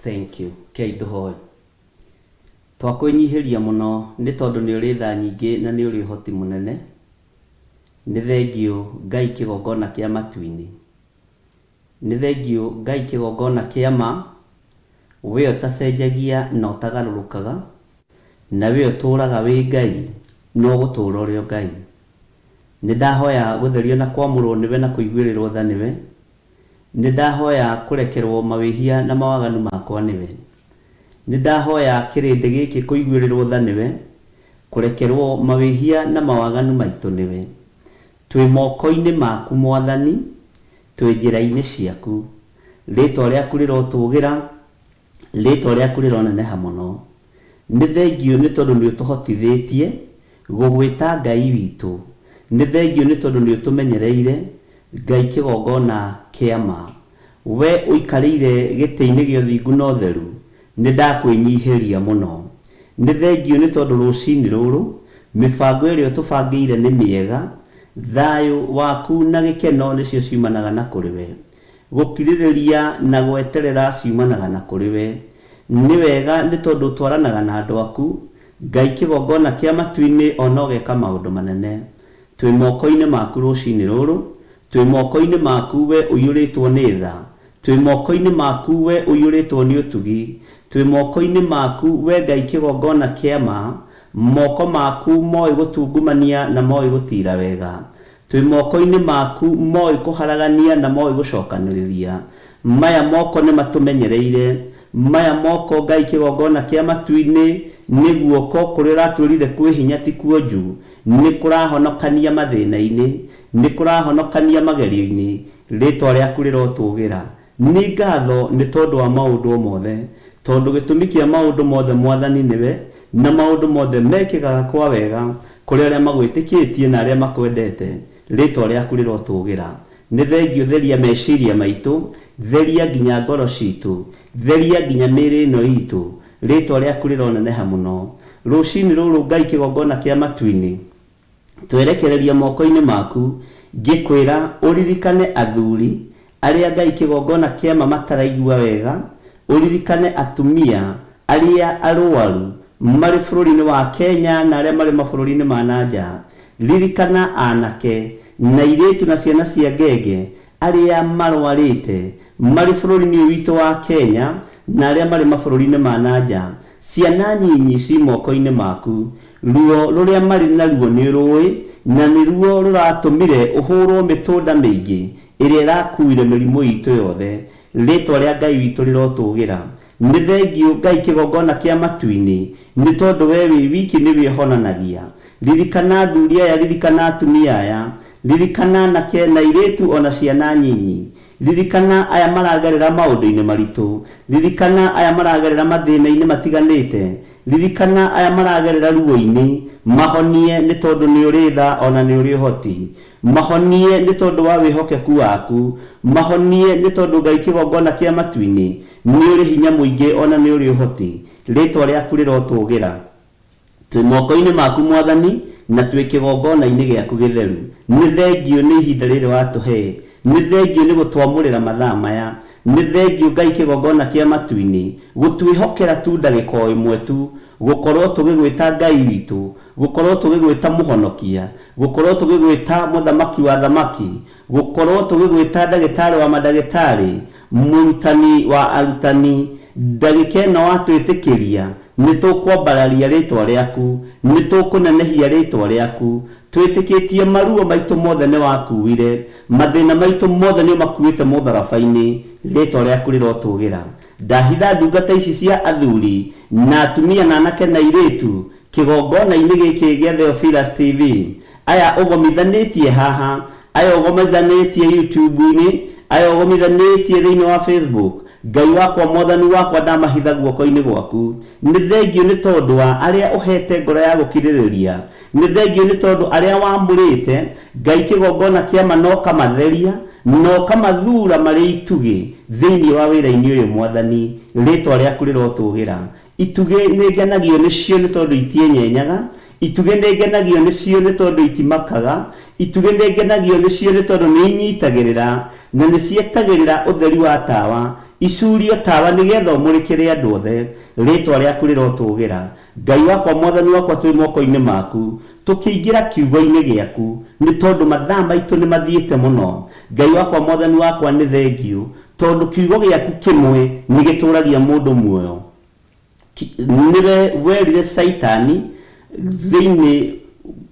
Thank you. Kei tũhoe. Twakwĩnyihĩria mũno nĩ tondũ nĩ ũrĩ tha nyingĩ na nĩ ũrĩ ũhoti mũnene. Nĩ thengiũ Ngai kĩgongona kĩa matu-inĩ. Nĩ thengiũ Ngai kĩgongona kĩa ma, we ũtacenjagia na ũtagarũrũkaga, na we ũtũraga wĩ Ngai na ũgũtũra ũrĩ o Ngai. Nĩ ndahoya gũtherio na kwamũrwo nĩwe na kũiguĩrĩrwo tha nĩwe. Nĩ ndahoya kũrekerwo mawĩhia na mawaganu makwa nĩwe. Nĩ ndahoya kĩrĩndĩ gĩkĩ kũiguĩrĩrwo tha nĩwe, kũrekerwo mawĩhia na mawaganu maitũ nĩwe. Twĩ moko-inĩ maku Mwathani, twĩ njĩra-inĩ ciaku. Rĩtwa rĩaku rĩrotũgĩra, rĩtwa rĩaku rĩroneneha mũno. Nĩ thengiũ nĩ tondũ nĩ ũtũhotithĩtie gũgwĩta Ngai witũ. Nĩ thengiũ nĩ tondũ nĩ ũtũmenyereire Ngai kĩgongona kĩa ma. We ũikarĩire gĩtĩ-inĩ gĩa ũthingu na ũtheru, nĩ ndakwĩnyihĩria mũno. Nĩ thengiũ nĩ tondũ rũcinĩ rũrũ, mĩbango ĩrĩa ũtũbangĩire nĩ mĩega, thayũ waku na gĩkeno nĩcio ciumanaga na kũrĩ we. Gũkirĩrĩria na gweterera ciumanaga na kũrĩ we. Nĩ wega nĩ tondũ ũtwaranaga na andũ aku, Ngai kĩgongona kĩa matu-inĩ ona ũgeka maũndũ manene. Twĩ moko-inĩ maku rũcinĩ rũrũ, twĩ moko-inĩ maku we ũiyũrĩtwo nĩ tha, Twĩ moko-inĩ maku we ũiyũrĩtwo nĩ ũtugi, twĩ moko-inĩ maku we Ngai kĩgongona kĩa ma, moko maku moĩ gũtungumania na moĩ gũtiira wega. Twĩ moko-inĩ maku moĩ kũharagania na moĩ gũcokanĩrĩria. Maya moko nĩ matũmenyereire, maya moko Ngai kĩgongona kĩa matu-inĩ nĩ guoko kũrĩa ũratwĩrire kwĩ hinya ti kuonju, nĩ kũrahonokania mathĩna-inĩ, nĩ kũrahonokania magerio-inĩ, Rĩĩtwa rĩaku rĩrotũũgĩra. Nĩ ngatho nĩ tondũ wa maũndũ o mothe, tondũ gĩtũmi kĩa maũndũ mothe Mwathani nĩwe, na maũndũ mothe mekĩkaga kwa wega kũrĩ arĩa magwĩtĩkĩtie na arĩa makwendete. Rĩĩtwa rĩaku rĩrotũũgĩra. Nĩ thengiũ theria meciria maitũ, theria nginya ngoro ciitũ, theria nginya mĩĩrĩ ĩno iitũ. Rĩĩtwa rĩaku rĩroneneha mũno. Rũcinĩ rũrũ Ngai kĩgongona kĩa matu-inĩ, Twerekereria moko-inĩ maku, ngĩkwĩra ũririkane athuri arĩa Ngai kĩgongona kĩama mataraigua wega, ũririkane atumia arĩa arũaru marĩ bũrũri-inĩ wa Kenya na arĩa marĩ mabũrũri-inĩ ma na nja. Ririkana anake na airĩtu na ciana cia ngenge arĩa marwarĩte marĩ bũrũri-inĩ ũyũ witũ wa Kenya na arĩa marĩ mabũrũri-inĩ ma na nja. Ciana nyinyi ci moko-inĩ maku. Ruo rũrĩa marĩ naruo nĩũrũĩ, na nĩruo rũratũmire ũhũũrwo mĩtũnda mĩingĩ ĩrĩa ĩrakuuire mĩrimũ iitũ yothe. Rĩĩtwa rĩa Ngai witũ rĩrotũũgĩra. Nĩ thengiũ Ngai kĩgongona kĩa matu-inĩ, nĩ tondũ wee wĩ wiki nĩwe ũhonanagia. Ririkana athuri aya, ririkana atumia aya, ririkana anake na airĩtu o na ciana nyinyi. Ririkana aya maragerera maũndũ-inĩ maritũ. Ririkana aya maragerera mathĩna-inĩ matiganĩte. Ririkana aya maragerera ruo-inĩ. Mahonie nĩ tondũ nĩ ũrĩ tha o na nĩ ũrĩ ũhoti. Mahonie nĩ tondũ wa wĩhokeku waku. Mahonie nĩ tondũ Ngai kĩgongona kĩa matu-inĩ, nĩ ũrĩ hinya mũingĩ o na nĩ ũrĩ ũhoti. Rĩĩtwa rĩaku rĩrotũũgĩra. Twĩ moko-inĩ maku Mwathani, na twĩ kĩgongona-inĩ gĩaku gĩtheru. Nĩ thengiũ nĩ ihinda rĩrĩ watũhe. Nĩ thengiũ nĩ gũtwamũrĩra mathaa maya. Nĩ thengiũ Ngai kĩgongona kĩa matu-inĩ, gũtwĩhokera tu ndagĩka o ĩmwe tu, gũkorwo tũgĩgwĩta Ngai witũ, gũkorwo tũgĩgwĩta Mũhonokia, gũkorwo tũgĩgwĩta Mũthamaki wa athamaki, Gũkorwo tũgĩgwĩta ndagĩtarĩ wa mandagĩtarĩ, mũrutani wa arutani, ndagĩka ĩno watwĩtĩkĩria, nĩ tũkwambararia rĩtwa rĩaku, nĩ tũkũnenehia rĩtwa rĩaku. Twĩtĩkĩtie maruo maitũ mothe nĩ wakuire, mathĩna maitũ mothe nĩ ũmakuĩte mũtharaba-inĩ, rĩtwa rĩaku rĩrotũgĩra. Ndahitha ndungata ici cia athuri na atumia na anake na airĩtu kĩgongona-inĩ gĩkĩ gĩa Theophilus TV, Aya ũgomithanĩtie haha, aya ũgomithanĩtie YouTube-inĩ, aya ũgomithanĩtie thĩinĩ wa Facebook, Ngai wakwa Mwathani wakwa ndamahitha guoko-inĩ gwaku. Nĩ thengiũ nĩ tondũ wa arĩa ũhete ngoro ya gũkirĩrĩria. Nĩ thengiũ nĩ tondũ arĩa wamũrĩte, Ngai kĩgongona kĩa ma na ũkamatheria, na ũkamathura marĩ itugĩ thĩinĩ wa wĩra-inĩ ũyũ Mwathani. Rĩtwa rĩaku rĩrotũgĩra. Itugĩ nĩ ngenagio nĩcio nĩ tondũ itienyenyaga, Itugĩ nĩ ngenagio nĩcio nĩ tondũ itimakaga, Itugĩ nĩ ngenagio nĩcio nĩ tondũ nĩ inyitagĩrĩra, Na nĩ cietagĩrĩra ũtheri wa tawa, Icuurio tawa nĩ getha ũmũrĩkĩre andũ othe. Rĩĩtwa rĩaku rĩrotũũgĩra. Ngai wakwa, Mwathani wakwa, twĩ moko-inĩ maku, Tũkĩingĩra kiugo-inĩ gĩaku, Nĩ tondũ mathaa maitũ nĩ mathiĩte mũno. Ngai wakwa, Mwathani wakwa, nĩ thengiũ, Tondũ kiugo gĩaku kĩmwe nĩ gĩtũũragia mũndũ muoyo. Nĩwe werire Caitani thĩinĩ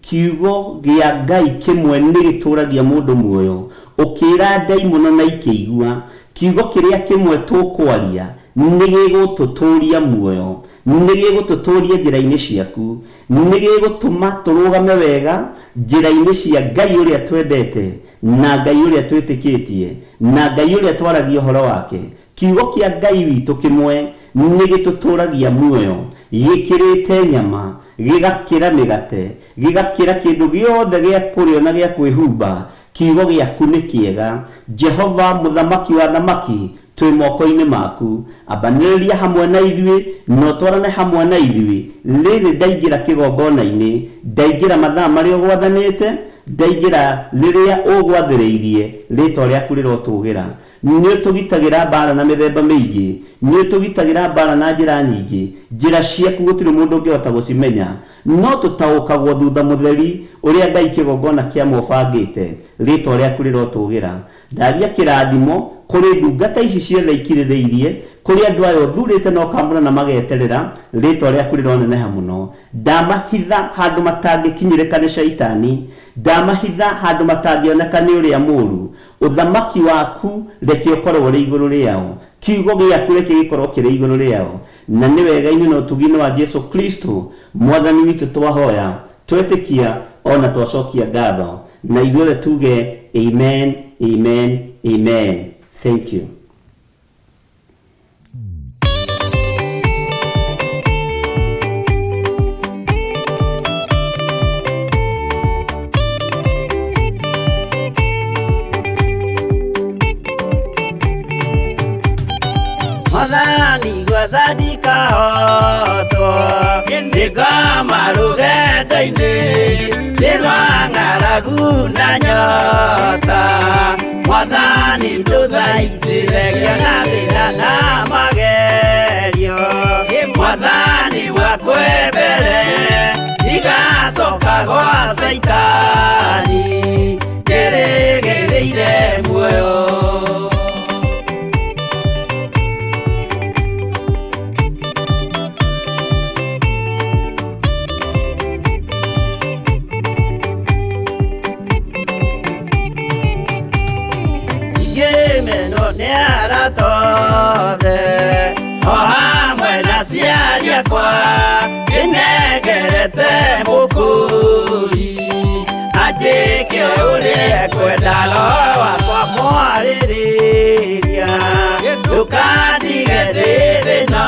kiugo gĩa Ngai kĩmwe nĩ gĩtũũragia mũndũ muoyo. Ũkĩĩra ndaimono na ikĩigua. Kiugo kĩrĩa kĩmwe tũkwaria nĩ gĩgũtũtũũria muoyo. Nĩ gĩgũtũtũũria njĩra-inĩ ciaku. Nĩ gĩgũtũma tũrũgame wega njĩra-inĩ cia Ngai ũrĩa twendete na Ngai ũrĩa twĩtĩkĩtie, na Ngai ũrĩa twaragia ũhoro wake. Kiugo kĩa Ngai witũ kĩmwe nĩ gĩtũtũũragia muoyo, gĩkĩrĩte nyama, gĩgakĩra mĩgate, gĩgakĩra kĩndũ gĩothe gĩa kũrĩo na gĩa kwĩhumba. Kiugo gĩaku nĩ kĩega, Jehova, Mũthamaki wa athamaki, twĩ moko-inĩ maku. Ambanĩrĩria hamwe na ithuĩ, na ũtwarane hamwe na ithuĩ. Rĩrĩ ndaingĩra kĩgongona-inĩ, ndaingĩra mathaa marĩa ũgwathanĩte, ndaingĩra rĩrĩa ũgwathĩrĩirie, rĩĩtwa rĩaku rĩrotũũgĩra. Nĩ ũtũgitagĩra mbaara na mĩthemba mĩingĩ, nĩ ũtũgitagĩra mbaara na njĩra nyingĩ. Njĩra ciaku gũtirĩ mũndũ ũngĩhota gũcimenya, no tũtaũkagwo thutha mũtheri ũrĩa Ngai kĩgongona kĩa ma ũbangĩte. Rĩĩtwa rĩaku rĩrotũgĩra. Ndaria kĩrathimo kũrĩ ndungata ici ciothe ikirĩrĩirie, kũrĩ andũ aya ũthurĩte na ũkaamũra na mageterera, rĩĩtwa rĩaku rĩroneneha mũno. Ndamahitha handũ matangĩkinyĩrĩka nĩ Shaitani, ndamahitha handũ matangĩoneka nĩ ũrĩa mũũru. Ũthamaki waku reke ũkorwo ũrĩ igũrũ rĩao, kiugo gĩaku reke gĩkorwo kĩrĩ igũrũ rĩao. Na nĩ wega-inĩ na ũtugi-inĩ wa Jesu Kristo Mwathani witũ twahoya, twetĩkia o na twacokia ngatho. Na ithuothe tuge amen, amen, amen. Thank you. Mwathani gwetha ndikahotwo nĩngoma rũgendo-inĩ nĩ rwa ng'aragu na nyota Mwathani ndũthaitĩre ngĩona thĩna na magerio Mwathani wakwe mbere ndigacoka gwa Caitani njĩrĩgĩrĩire muoyo. Ngĩmenwo nĩ arata othe o hamwe na aciari akwa ndĩnengerete mũkũri anjĩke ũrĩa ekwenda roho wakwa mwarĩrĩria ndũkandige ndĩ thĩna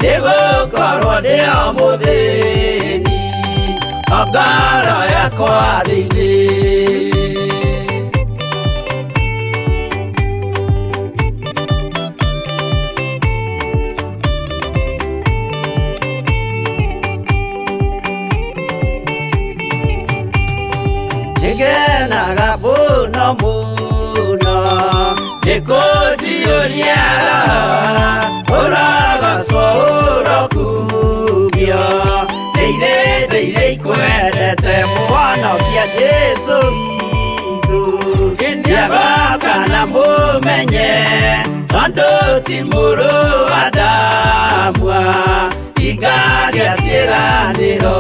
nĩgũkorwo ndĩ o mũthĩni o ngoro yakwa thĩinĩ. Nĩngenaga mũno mũno nĩkũnjiyũria ũrogocwo ũrokumio ndĩire ndĩire ikwendete mũhonokia Jesũ witũ nĩagoka na mũmenye tondũ ti mũrũ wa Adamu ingagĩa ciĩranĩro.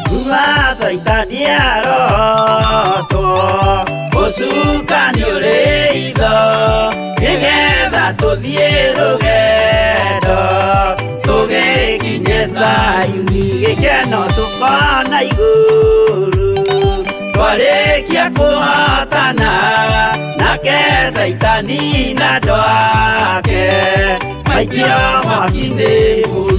Kuma Caitani arotwo ũcukani ũrĩ itho nĩgetha tũthiĩ rũgendo tũgĩkinye Zayuni gĩkeno tũkona igũrũ twarĩkia kũhotana nake Caitani na andũ ake maikio mwaki-inĩ mũru.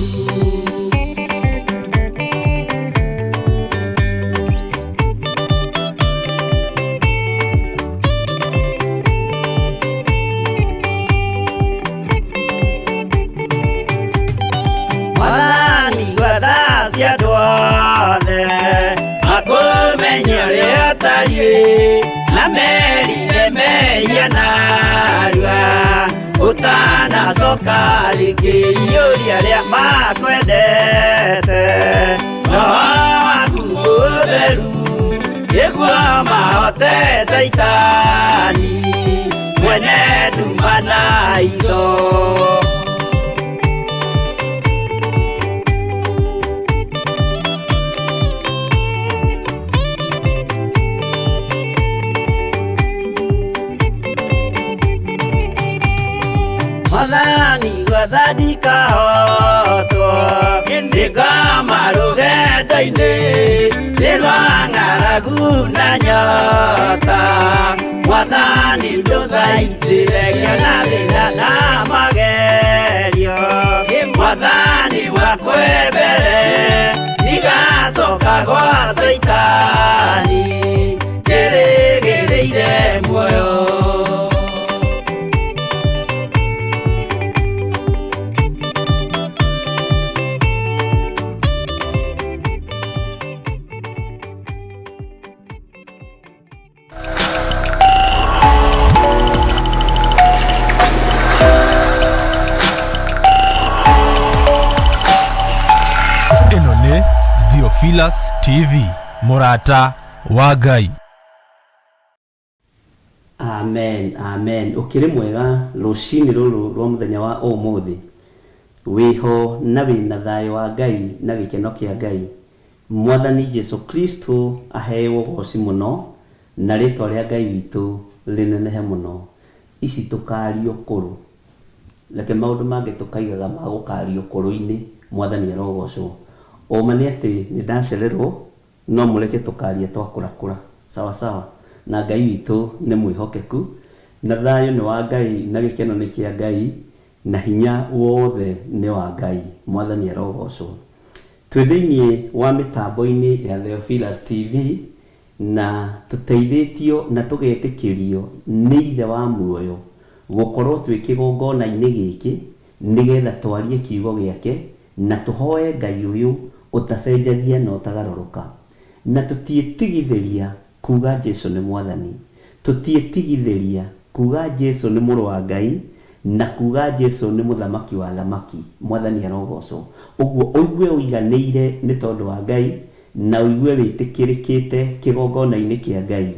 Mwathani gwetha cia andũ othe makũmenye ũrĩa ũtariĩ na merire mehia narua ũtanacoka rĩngĩ iyũria arĩa makwendete roho waku mũtheru nĩguo mahote Caitani mwene nduma na itho. Mwathani gwetha ndikahotwo nĩngoma rũgendo-inĩ nĩ rwa ng'aragu na nyota Mwathani ndũthaitĩre ngĩona thĩna na magerio Mwathani wakwe mbere ndigacoka gwa Caitani njĩrĩgĩrĩire muoyo. Theophilus TV, mũrata wa Ngai. Amen, amen. Ũkĩrĩ mwega rũcinĩ rũrũ rwa mũthenya wa ũmũthĩ. Wĩho na wĩna thayũ wa Ngai na gĩkeno kĩa Ngai. Mwathani Jesu Kristo aheo ũgoci mũno na rĩtwa rĩa Ngai witũ rĩnenehe mũno. Ici tũkario kũrũ. Reke maũndũ mangĩ tũkaigaga ma gũkario kũrũ-inĩ, Mwathani arogocwo. Ũma nĩ atĩ nĩ ndacererwo no mũreke tũkaria twakũrakũra. Sawa sawa. Na Ngai witũ nĩ mwĩhokeku, na thayũ nĩ wa Ngai, na gĩkeno nĩ kĩa Ngai, na hinya wothe nĩ wa Ngai. Mwathani arogocwo. Twĩ thĩinĩ wa mĩtambo-inĩ ya Theophilus TV na tũteithĩtio na tũgetĩkĩrio nĩ Ithe wa muoyo gũkorwo twĩ kĩgongona-inĩ gĩkĩ nĩgetha twarie kiugo gĩake na tũhoe Ngai ũyũ ũtacenjagia na ũtagarũrũka. Na tũtiĩtigithĩria kuga Jesu nĩ Mwathani, tũtiĩtigithĩria kuga Jesu nĩ Mũrũ wa Ngai, na kuga Jesu nĩ Mũthamaki wa athamaki. Mwathani arogocwo. Ũguo ũigue ũiganĩire nĩ tondũ wa Ngai, na ũigue wĩtĩkĩrĩkĩte kĩgongona-inĩ kĩa Ngai,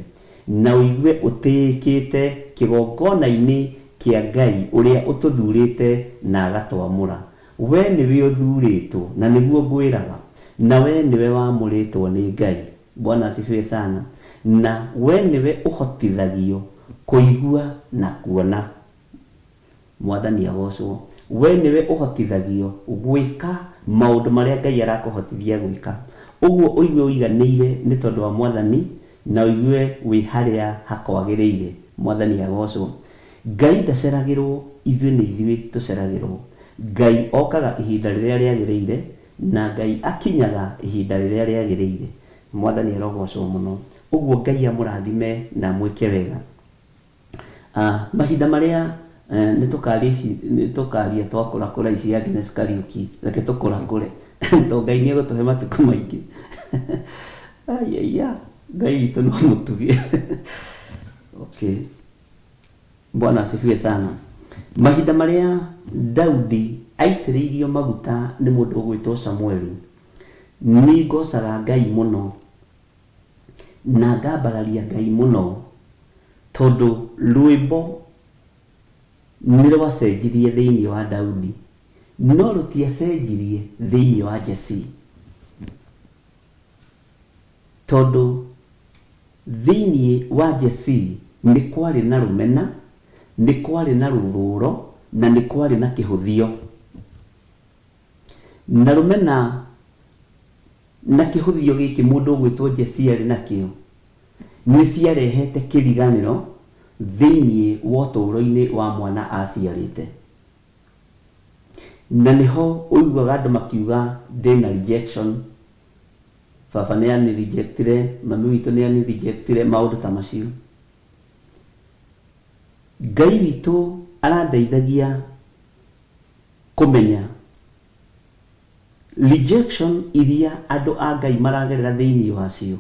na ũigue ũtĩĩkĩte kĩgongona-inĩ kĩa Ngai ũrĩa ũtũthurĩte na agatwamũra. We nĩwe ũthurĩtwo, na nĩguo ngwĩraga, na we nĩwe wamũrĩtwo nĩ Ngai. Bwana asifiwe sana. Na we nĩwe ũhotithagio kũigua na kuona. Mwathani agocwo. We nĩwe ũhotithagio gwĩka maũndũ marĩa Ngai arakũhotithia gwĩka. Ũguo ũigue ũiganĩire nĩ tondũ wa Mwathani, na ũigue wĩ harĩa hakwagĩrĩire. Mwathani agocwo. Ngai ndaceragĩrwo, ithuĩ nĩ ithuĩ tũceragĩrwo. Ngai okaga ihinda rĩrĩa rĩagĩrĩire, na Ngai akinyaga ihinda rĩrĩa rĩagĩrĩire. Mwathani arogocwo mũno. Ũguo Ngai amũrathime na amwĩke wega. Mahinda marĩa nĩ tũkaria ici, nĩ tũkaria twakũrakũra ici Agnes Kariuki, reke tũkũrakũre to Ngai nĩ egũtũhe matukũ maingĩ. Aiaiya, Ngai witũ no mũtugi. Okay. Bwana asifiwe sana. Mahinda marĩa Daudi aitĩrĩirio maguta nĩ mũndũ ũgwĩtwo Samueli, nĩ ngocaga Ngai mũno na ngambararia Ngai mũno tondũ rwĩmbo nĩ rwacenjirie thĩinĩ wa Daudi no rũtiacenjirie thĩinĩ wa Jesii, tondũ thĩinĩ wa Jesii nĩ kwarĩ na rũmena, nĩ kwarĩ na rũthũũro, na nĩ kwarĩ na kĩhũthio. Na rũmena na kĩhũthio gĩkĩ mũndũ ũgwĩtwo Jesii arĩ nakĩo nĩ ciarehete kĩriganĩro thĩinĩ wa ũtũũro-inĩ wa mwana aciarĩte. Na nĩho ũiguaga andũ makiuga ndĩna rejection, baba nĩ anirejectire, mami witũ nĩ anirejectire, maũndũ ta macio. Ngai witũ arandeithagia kũmenya rejection iria andũ a Ngai maragerera thĩinĩ wacio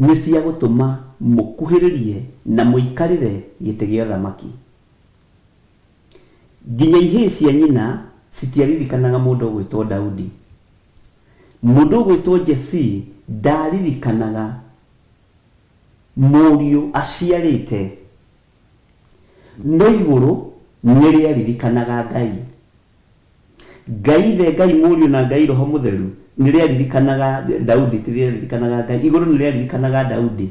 nĩ cia gũtũma mũkuhĩrĩrie na mũikarĩre gĩtĩ gĩa ũthamaki. Nginya ihĩĩ cia nyina citiaririkanaga mũndũ ũgwĩtwo Daudi. Mũndũ ũgwĩtwo Jesii ndaririkanaga mũriũ aciarĩte, no igũrũ nĩ rĩaririkanaga Ngai. Ngai Ithe, Ngai Mũriũ na Ngai Roho Mũtheru nĩ rĩaririkanaga Daudi, ti rĩaririkanaga Ngai. Igũrũ nĩ rĩaririkanaga Daudi.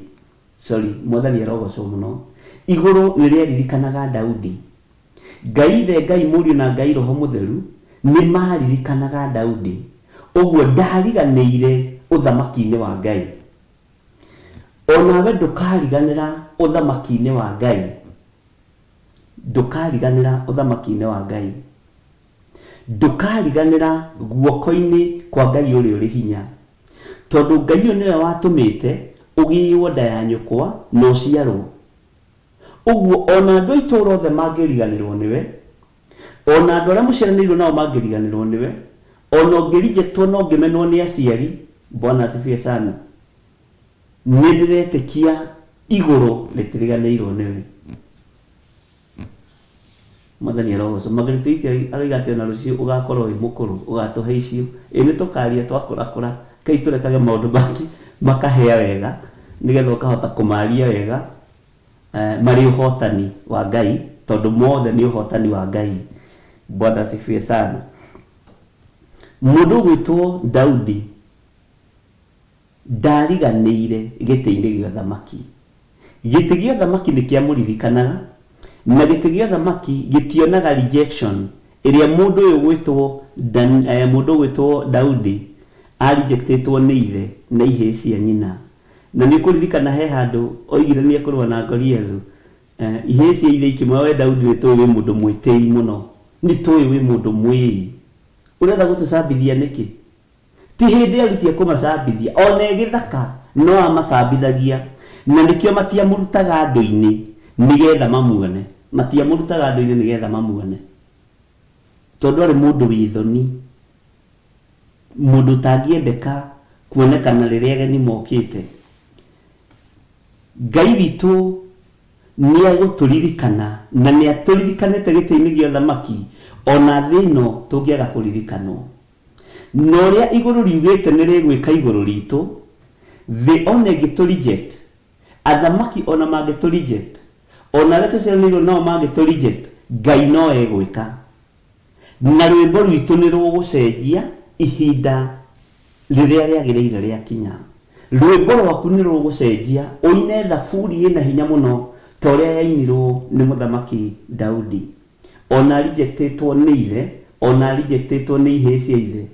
Sorry, Mwathani arogocwo mũno. Igũrũ nĩ rĩaririkanaga Daudi. Ngai Ithe, Ngai Mũriũ na Ngai Roho Mũtheru nĩ maririkanaga Daudi. Ũguo ndariganĩire ũthamaki-inĩ wa Ngai. Onawe ndũkariganĩra ũthamaki-inĩ wa Ngai. Ndũkariganĩra ũthamaki-inĩ wa Ngai. Ndũkariganĩra guoko-inĩ kwa Ngai ũrĩa ũrĩ hinya. Tondũ Ngai ũyũ nĩwe watũmĩte ũgĩĩo nda ya nyũkwa na ũciarwo. Ũguo ona andũ a itũũra othe mangĩriganĩrwo nĩwe, ona andũ arĩa mũciaranĩirwo nao mangĩriganĩrwo nĩwe, ona ũngĩrejectwo na ũngĩmenwo nĩ aciari, Bwana asifiwe sana, nĩ ndĩretĩkia igũrũ rĩtiriganĩirwo nĩwe. Mwathani arogocwo. Margaret Wiki aroiga atĩ ona rũciũ ũgakorwo wĩ mũkũrũ ũgatũhe icio. Ĩ nĩ tũkaria twakũrakũra. Rekei tũrekage maũndũ mangĩ makahĩa wega nĩgetha ũkahota kũmaria wega marĩ ũhotani wa Ngai tondũ mothe nĩ ũhotani wa Ngai. Bwana asifiwe sana. Mũndũ ũgwĩtwo Daudi Ndariganĩire gĩtĩ-inĩ gĩa ũthamaki. Gĩtĩ gĩa ũthamaki nĩ kĩamũririkanaga, na gĩtĩ gĩa ũthamaki gĩtionaga rejection ĩrĩa mũndũ ũyũ ũgwĩtwo Dan, eh, mũndũ ũgwĩtwo Daudi a rejectĩtwo nĩ ithe na ihĩĩ cia nyina. Na nĩ ũkũririkana he handũ oigire nĩ ekũrũa na Goliathu. Eh, ihĩĩ cia ithe ikĩmwĩra we Daudi nĩ tũĩ wĩ mũndũ mwĩtĩi mũno. Nĩ tũĩ wĩ mũndũ mwĩĩ. Ũrenda gũtũcambithia nĩkĩ? Ti hĩndĩ aruti a kũmacambithia, o na e gĩthaka no amacambithagia, na nĩkĩo matiamũrutaga andũ-inĩ nĩ getha mamuone, matiamũrutaga andũ-inĩ nĩ getha mamuone, tondũ aarĩ mũndũ wĩ thoni, mũndũ ũtangĩendeka kuonekana rĩrĩa ageni mokĩte. Ngai witũ nĩegũtũririkana, na nĩatũririkanĩte gĩtĩ-inĩ gĩa ũthamaki, o na thĩ ĩno tũngĩaga kũririkanwo. Na ũrĩa igũrũ riugĩte nĩ rĩgwĩka igũrũ ritũ, thĩ ona ĩngĩtũ reject, athamaki ona mangĩtũ reject, ona arĩa tũciaranĩirwo nao mangĩtũ reject, Ngai no egwĩka. Na rwĩmbo rwitũ nĩ rũgũcenjia ihinda rĩrĩa rĩagĩrĩire rĩakinya. Rwĩmbo rwaku nĩ rũgũcenjia ũine thaburi ĩna hinya mũno ta ũrĩa yainirwo nĩ Mũthamaki Daudi. Ona a rejectĩtwo nĩ ithe, ona a rejectĩtwo nĩ ihĩĩ cia ithe,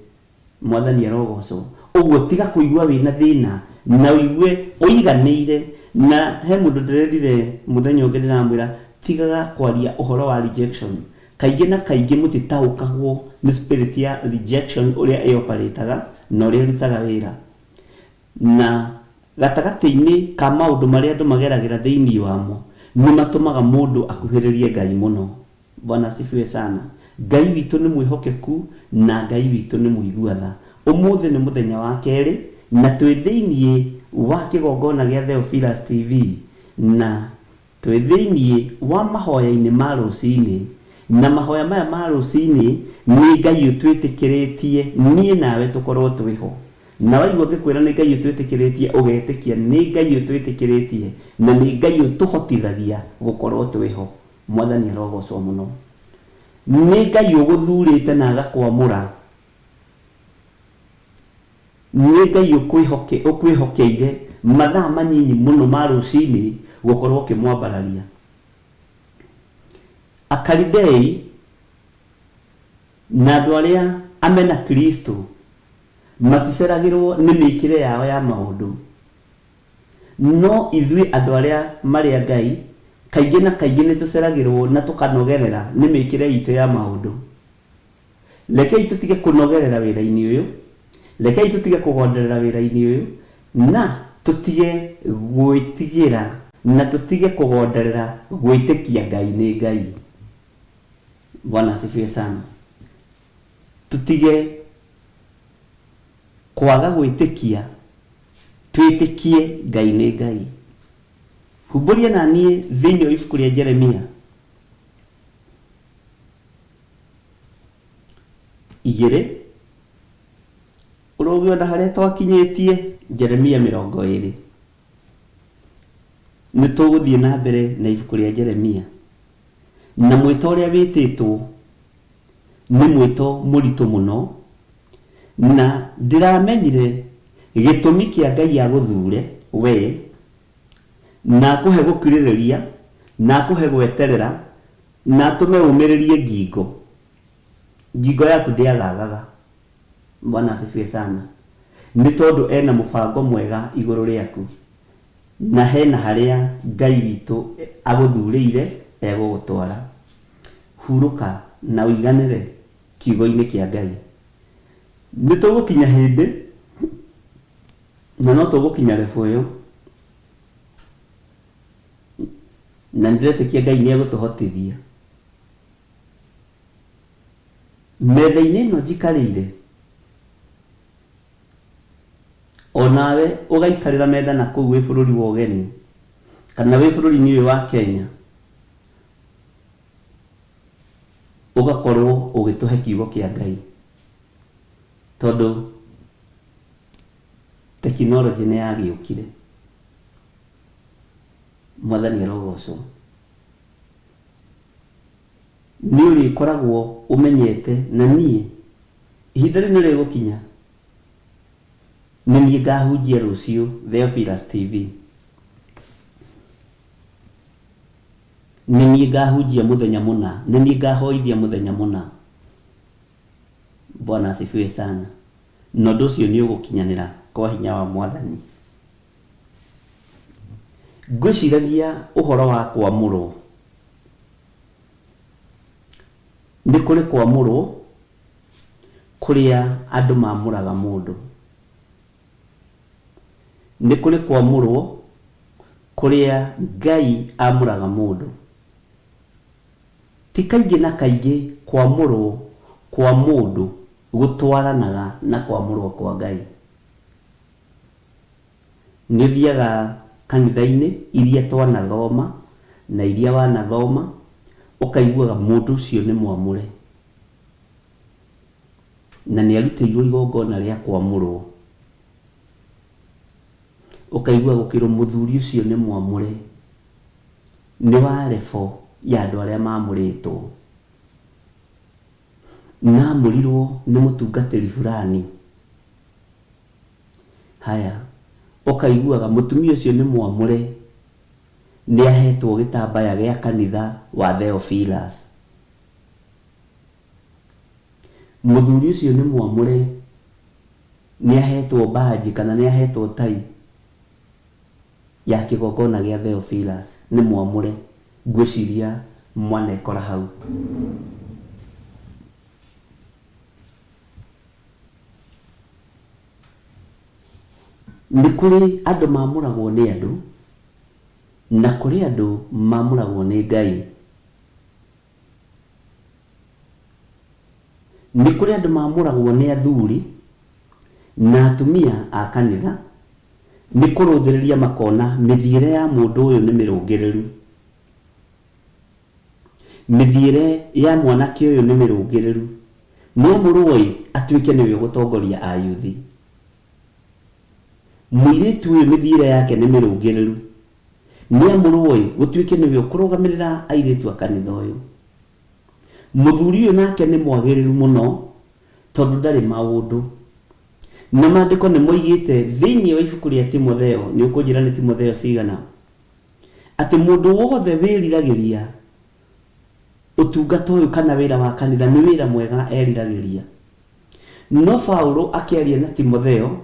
Mwathani arogocwo. Ũguo tiga kũigua wĩna thĩna na ũigue ũiganĩire. Na he mũndũ ndĩrerire mũthenya ũngĩ ndĩramwĩra tigaga kwaria ũhoro wa rejection. Kaingĩ na kaingĩ mũtitaũkagwo nĩ spirit ya rejection ũrĩa ĩ operate-aga na ũrĩa ĩrutaga wĩra. Na gatagatĩ-inĩ ka maũndũ marĩa andũ mageragĩra thĩinĩ wamo, nĩ matũmaga mũndũ akuhĩrĩrie Ngai mũno. Bwana asifiwe sana. Ngai witũ nĩ mwĩhokeku na Ngai witũ nĩ mũigua tha. Ũmũthĩ nĩ mũthenya wa kerĩ na twĩ thĩinĩ wa kĩgongona gĩa Theophilus TV na Twĩ thĩinĩ wa mahoya-inĩ ma rũcinĩ, na mahoya maya ma rũcinĩ nĩ Ngai ũtwĩtĩkĩrĩtie niĩ nawe tũkorwo twĩ ho. Na waigua ngĩkwĩra nĩ Ngai ũtwĩtĩkĩrĩtie ũgetĩkia nĩ Ngai ũtwĩtĩkĩrĩtie na nĩ Ngai ũtũhotithagia gũkorwo twĩ ho. Mwathani arogocwo mũno. Nĩ Ngai ũgũthurĩte na agakwamũra. Nĩ Ngai ũkwĩhokeire mathaa manyinyi mũno ma rũcinĩ gũkorwo ũkĩmwambararia. Akalidei na andũ arĩa amena Kristo maticeragĩrwo nĩ mĩkĩre yao ya maũndũ. No ithuĩ andũ arĩa marĩ a Ngai, kaingĩ na kaingĩ nĩ tũceragĩrwo na tũkanogerera nĩ mĩkĩre itũ ya maũndũ. Rekei tũtige kũnogerera wĩra-inĩ ũyũ, rekei tũtige kũgonderera wĩra-inĩ ũyũ, na tũtige gwĩtigĩra na tũtige kũgonderera gwĩtĩkia Ngai nĩ Ngai. Bwana asifiwe sana. Tũtige kwaga gwĩtĩkia, twĩtĩkie Ngai nĩ Ngai. Humbũria na niĩ thĩinĩ wa ibuku rĩa Jeremia. Igĩrĩ, ũrũgio na harĩa twakinyĩtie Jeremia 20. Nĩ tũgũthiĩ na mbere na ibuku rĩa Jeremia. Na mwĩto ũrĩa wĩtĩtwo nĩ mwĩto mũritũ mũno, na ndĩramenyire gĩtũmi kĩa Ngai agũthure wee, na akũhe gũkirĩrĩria, na akũhe gweterera, Na atũme ũmĩrĩrie ngingo. Ngingo yaku ndĩagaagaga. Bwana asifiwe sana. Nĩ tondũ ena mũbango mwega igũrũ rĩaku. Na hena harĩa Ngai witũ agũthurĩire egũgũtwara. Hurũka na ũiganĩre kiugo-inĩ kĩa Ngai. Nĩ tũgũkinya hĩndĩ, na no tũgũkinya level ĩyo. Na nĩndĩretĩkia Ngai nĩegũtũhotithia. Metha-inĩ ĩno njikarĩire, o nawe ũgaikarĩra metha na kũu wĩ bũrũri wa ũgeni, kana wĩ bũrũri-inĩ ũyũ wa Kenya, ũgakorwo ũgĩtũhe kiugo kĩa Ngai. Tondũ. Tekinoronjĩ nĩ yagĩũkire. Mwathani arogocwo. Nĩ ũrĩkoragwo ũmenyete na niĩ ihinda rĩu nĩ rĩgũkinya nĩ niĩ ngahunjia rũciũ Theophilus TV. Nĩ niĩ ngahunjia mũthenya mũna, nĩ niĩ ngahoithia mũthenya mũna. Bwana asifiwe sana. Na ũndũ ũcio nĩ ũgũkinyanĩra kwa hinya wa Mwathani. Ngwĩciragia ũhoro wa kwamũrwo. Nĩ kũrĩ kwamũrwo kũrĩa andũ mamũraga mũndũ. Nĩ kũrĩ kwamũrwo kũrĩa Ngai amũraga mũndũ. Ti kaingĩ na kaingĩ kwamũrwo kwa mũndũ gũtwaranaga na kwamũrwo kwa Ngai. Nĩ ũthiaga kanitha-inĩ iria twanathoma na iria wanathoma, ũkaiguaga mũndũ ũcio nĩ mwamũre na nĩ arutĩirwo igongona rĩa kwamũrwo. Ũkaigua gũkĩrwo mũthuri ũcio nĩ mwamũre, nĩ wa level ya andũ arĩa mamũrĩtwo. Na amũrirwo nĩ mũtungatĩri fulani. Haya, ũkaiguaga mũtumia ũcio nĩ mwamũre, nĩ ahetwo gĩtambaya gĩa kanitha wa Theophilus. Mũthuri ũcio nĩ mwamũre, nĩ ahetwo badge kana nĩ ahetwo tai ya kĩgongona gĩa Theophilus, nĩ mwamũre. Ngwĩciria mwanekora hau. Nĩ kũrĩ andũ mamũragwo nĩ andũ, na kũrĩ andũ mamũragwo nĩ Ngai. Nĩ kũrĩ andũ mamũragwo nĩ athuri na atumia a kanitha, nĩ kũrũthĩrĩria makona mĩthiĩre ya mũndũ ũyũ nĩ mĩrũngĩrĩru. Mĩthiĩre ya mwanake ũyũ nĩ mĩrũngĩrĩru. Nĩamũrwo-ĩ, atuĩke nĩwe ũgũtongoria ayuthi. Mũirĩtu ũyũ mĩthiĩre yake nĩ mĩrũngĩrĩru. Nĩamũrwo-ĩ, gũtuĩke nĩwe ũkũrũgamĩrĩra airĩtu a kanitha ũyũ. Mũthuri ũyũ nake nĩ mwagĩrĩru mũno tondũ ndarĩ maũndũ. Na maandĩko nĩmoigĩte thĩinĩ wa ibuku rĩa Timotheo, nĩũkũnjĩra nĩ Timotheo cigana? Atĩ mũndũ wothe wĩriragĩria ũtungata ũyũ kana wĩra wa kanitha nĩ wĩra mwega eriragĩria. No Paulo akĩaria na Timotheo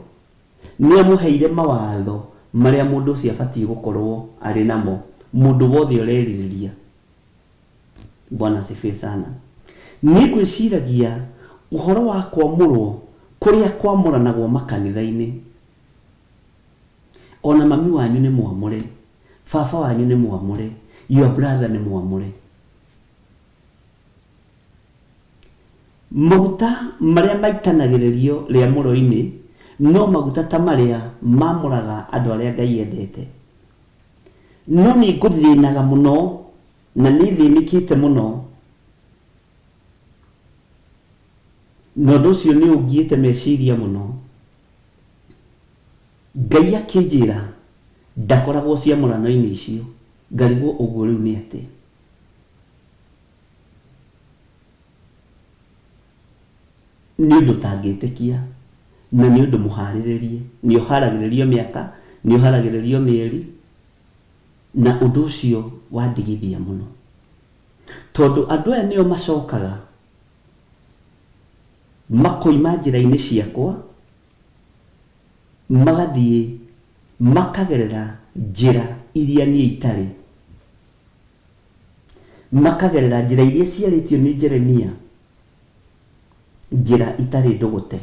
nĩ amũheire mawatho marĩa mũndũ ũcio abatiĩ gũkorwo arĩ namo, mũndũ wothe ũrerirĩria. Bwana asifiwe sana. Niĩ ngwĩciragia ũhoro wa kwamũrwo kũrĩa kwamũranagwo makanitha-inĩ. Ona mami wanyu nĩ mwamũre, baba wanyu nĩ mwamũre, your brother nĩ mwamũre. Maguta marĩa maitanagĩrĩrio rĩamũro-inĩ no maguta ta marĩa mamũraga andũ arĩa Ngai endete. No nĩ ngũthĩnaga mũno na nĩ thĩnĩkĩte mũno, na ũndũ ũcio nĩ ũngiĩte meciria mũno. Ngai akĩnjĩra ndakoragwo ciamũrano-inĩ icio, ngarigwo ũguo rĩu nĩ atĩa. Nĩ ũndũ ũtangĩtĩkia, na nĩ ũndũ mũharĩrĩrie. Nĩ ũharagĩrĩrio mĩaka, nĩ ũharagĩrĩrio mĩeri, na ũndũ ũcio wandigithia mũno. Tondũ andũ aya nĩo macokaga makoima njĩra-inĩ ciakwa, magathiĩ makagerera njĩra iria niĩ itarĩ. Makagerera njĩra iria ciarĩtio nĩ Jeremia, njĩra itarĩ ndũgũte.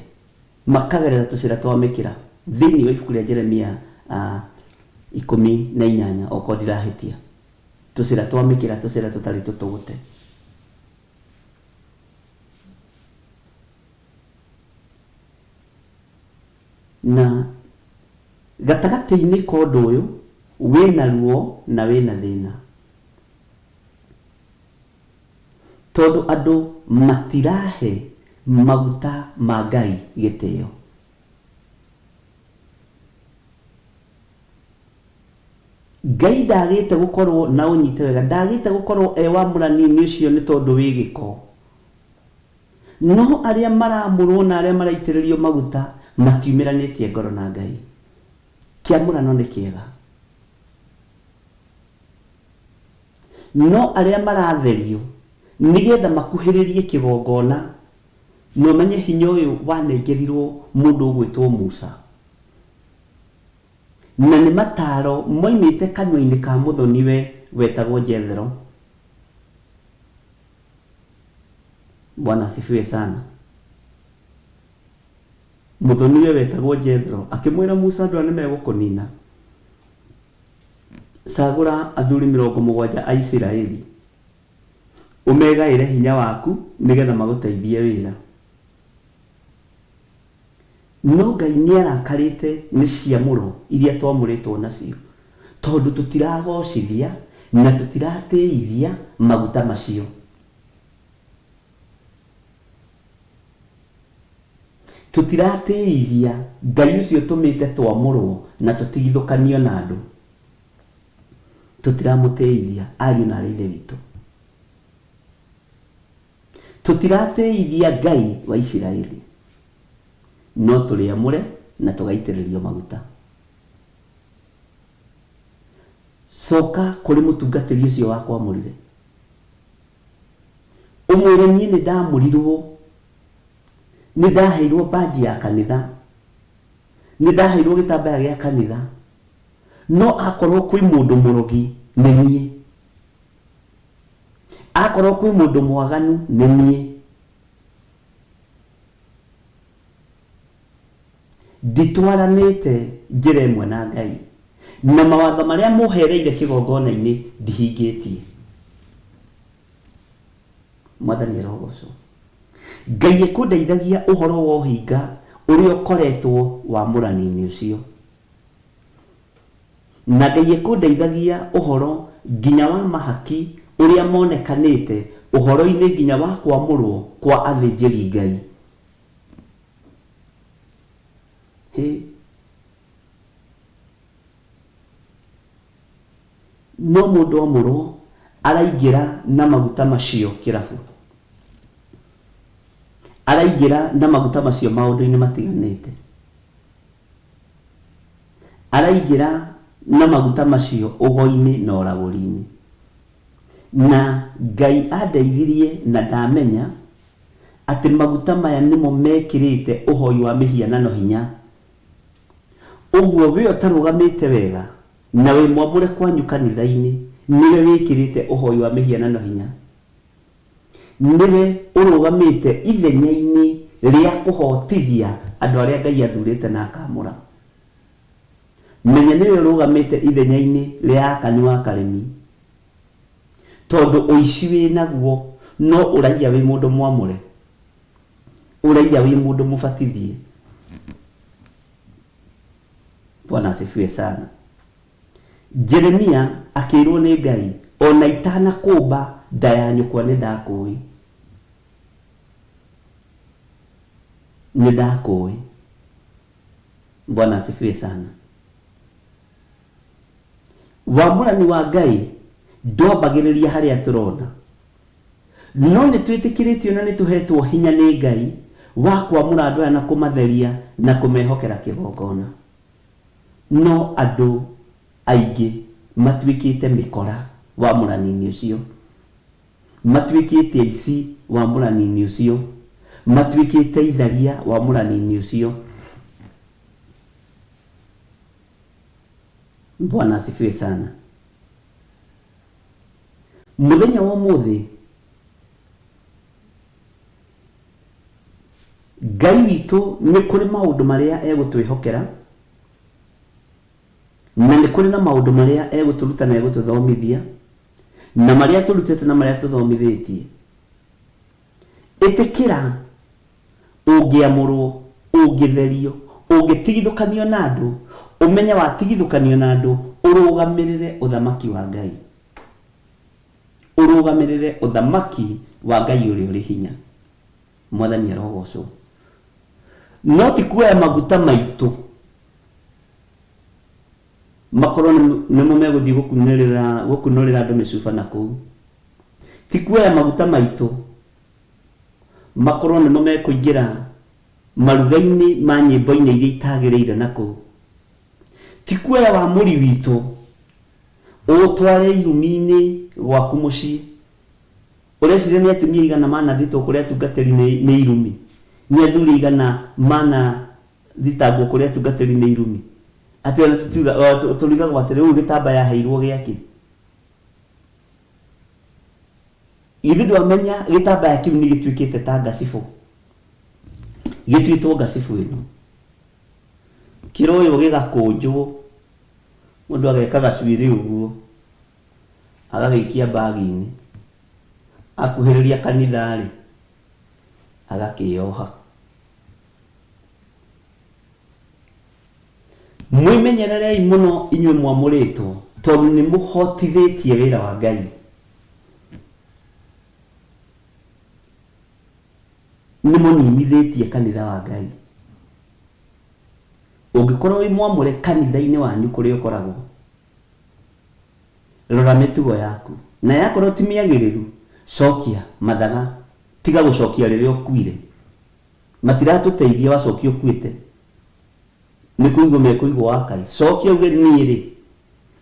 Makagerera tũcĩra twa mĩkĩra thĩinĩ wa ibuku rĩa Jeremia 18, okorwo ndirahĩtia. Tũcĩra twa mĩkĩra, tũcĩra tũtarĩ tũtũgũte. Na gatagatĩ-inĩ ka ũndũ ũyũ wĩna ruo na wĩna thĩna. Tondũ andũ matirahe maguta ma Ngai gĩtĩo. Ngai ndagĩte gũkorwo na ũnyite wega, ndagĩte gũkorwo e wamũrani-inĩ ũcio nĩ tondũ wĩ gĩko. No arĩa maramũrwo na arĩa maraitĩrĩrio maguta matiumĩranĩtie ngoro na Ngai. Kĩamũrano nĩ kĩega. No arĩa maratherio nĩgetha makuhĩrĩrie kĩgongona na ũmenye hinya ũyũ wanengerirwo mũndũ ũgwĩtwo Musa. Na nĩ mataaro moimĩte kanua-inĩ ka mũthoni-we wetagwo Jethero. Bwana asifiwe sana. Mũthoni-we wetagwo Jethero akĩmwĩra Musa, andũ aya nĩ megũkũnina. Cagũra athuri 70 a Isiraeli, ũmegaĩre hinya waku nĩgetha magũteithie wĩra. No Ngai nĩarakarĩte nĩ ciamũro iria twamũrĩtwo nacio, tondũ tũtiragocithia na tũtiratĩithia maguta macio. Tũtiratĩithia Ngai ũcio ũtũmĩte twamũrwo na tũtigithũkanio na andũ. Tũtiramũtĩithia, ariũ na aarĩ a Ithe witũ. Tũtiratĩithia Ngai wa Isiraeli, no tũrĩ amũre na tũgaitĩrĩrio maguta. Coka kũrĩ mũtungatĩri ũcio wakwamũrire, ũmwĩre niĩ nĩ ndamũrirwo, nĩ ndaheirwo mbanji ya kanitha, nĩ ndaheirwo gĩtambaya gĩa kanitha, no akorwo kwĩ mũndũ mũrogi nĩ niĩ. Akorwo kwĩ mũndũ mwaganu nĩ niĩ. Nditwaranĩte njĩra ĩmwe na Ngai, na mawatho marĩa mũhereire kĩgongona-inĩ ndihingĩtie. Mwathani arogocwo. Ngai ekũndeithagia ũhoro wa ũhinga ũrĩa ũkoretwo wamũrani-inĩ ũcio. Na Ngai ekũndeithagia ũhoro nginya wa mahaki ũrĩa monekanĩte ũhoro-inĩ nginya wa kwamũrwo kwa athĩnjĩri Ngai. Hĩ! No mũndũ amũrwo araingĩra na maguta macio kĩrabu. Araingĩra na maguta macio maũndũ-inĩ matiganĩte. Araingĩra na maguta macio ũgo-inĩ na ũragũri-inĩ. Na Ngai andeithirie na ndamenya atĩ maguta maya nĩmo mekĩrĩte ũhoi wa mĩhianano hinya. Ũguo we ũtarũgamĩte wega na wĩ mwamũre kwanyu kanitha-inĩ nĩwe wĩkĩrĩte ũhoi wa mĩhianano hinya. Nĩwe ũrũgamĩte ithenya-inĩ rĩa kũhotithia andũ arĩa Ngai athurĩte na akaamũra. Menya nĩwe ũrũgamĩte ithenya-inĩ rĩa Akani wa Karimi. Tondũ ũici wĩ naguo no ũraiya wĩ mũndũ mwamũre, ũraiya wĩ mũndũ mũbatithie. Bwana asifiwe sana. Jeremia akĩĩrwo nĩ Ngai, O na itanakũũmba nda ya nyũkwa nĩndakũũĩ. Nĩndakũũĩ. Bwana asifiwe sana. Wamũrani wa Ngai ndwambagĩrĩria harĩa tũrona. No nĩtwĩtĩkĩrĩtio na nĩtũhetwo hinya nĩ Ngai wa kwamũra andũ aya na kũmatheria na kũmehokera kĩgongona. No andũ aingĩ matuĩkĩte mĩkora wamũrani-inĩ ũcio. Matuĩkĩte aici wamũrani-inĩ ũcio. Matuĩkĩte itharia wamũrani-inĩ ũcio. Bwana asifiwe sana. Mũthenya wa ũmũthĩ Ngai witũ nĩ kũrĩ maũndũ marĩa egũtwĩhokera na nĩ kũrĩ na maũndũ marĩa egũtũruta na egũtũthomithia na marĩa tũrutĩte na marĩa tũthomithĩtie. Ĩtĩkĩra ũngĩamũrwo, ũngĩtherio, ũngĩtigithũkanio na andũ, ũmenye watigithũkanio na andũ ũrũgamĩrĩre ũthamaki wa Ngai. Ũrũgamĩrĩre ũthamaki wa Ngai ũrĩa ũrĩ hinya. Mwathani arogocwo. No ti kuoya maguta maitũ. Makorwo nĩmo megũthiĩ gũkunũrĩra gũkunũrĩra andũ mĩcuba na kũu. Ti kuoya maguta maitũ makorwo nĩmo mekũingĩra maruga-inĩ ma nyĩmbo-inĩ iria itagĩrĩire na kũu. Ti kuoya wamũri witũ ũũtware irumi-inĩ gwaku mũciĩ. Ũreciria nĩ atumia aigana manathitwo kũrĩ atungatĩri nĩ irumi? Nĩ athuri aigana manathitangwo kũrĩ atungatĩri nĩ irumi? Atĩ ona tũtiuga, tũrigagwo atĩrĩ, ũyũ gĩtambaya aheirwo gĩakĩ? Githĩ ndwamenya gĩtambaya kĩu nĩ gĩtuĩkĩte ta ngacibũ? Gĩtuĩtwo ngacibũ ĩno. Kĩroywo gĩgakũnjwo, mũndũ ageka gacuĩrĩ ũguo, agagĩikia mbagi-inĩ. Akuhĩrĩria kanitha-rĩ, agakĩyoha. Mwĩmenyererei mũno inyuĩ mwamũrĩtwo, tondũ nĩ mũhotithĩtie wĩra wa Ngai. Nĩ mũninithĩtie kanitha wa Ngai. Ũngĩkorwo wĩ mwamũre kanitha-inĩ wanyu kũrĩa ũkoragwo, rora mĩtugo yaku, na yakorwo ti mĩagĩrĩru, cokia mathaga, tiga gũcokia rĩrĩa ũkuire. Matiratũteithia wacokia ũkuĩte, nĩ kũigwo mekũigwo archive. Cokia uge niĩ-rĩ,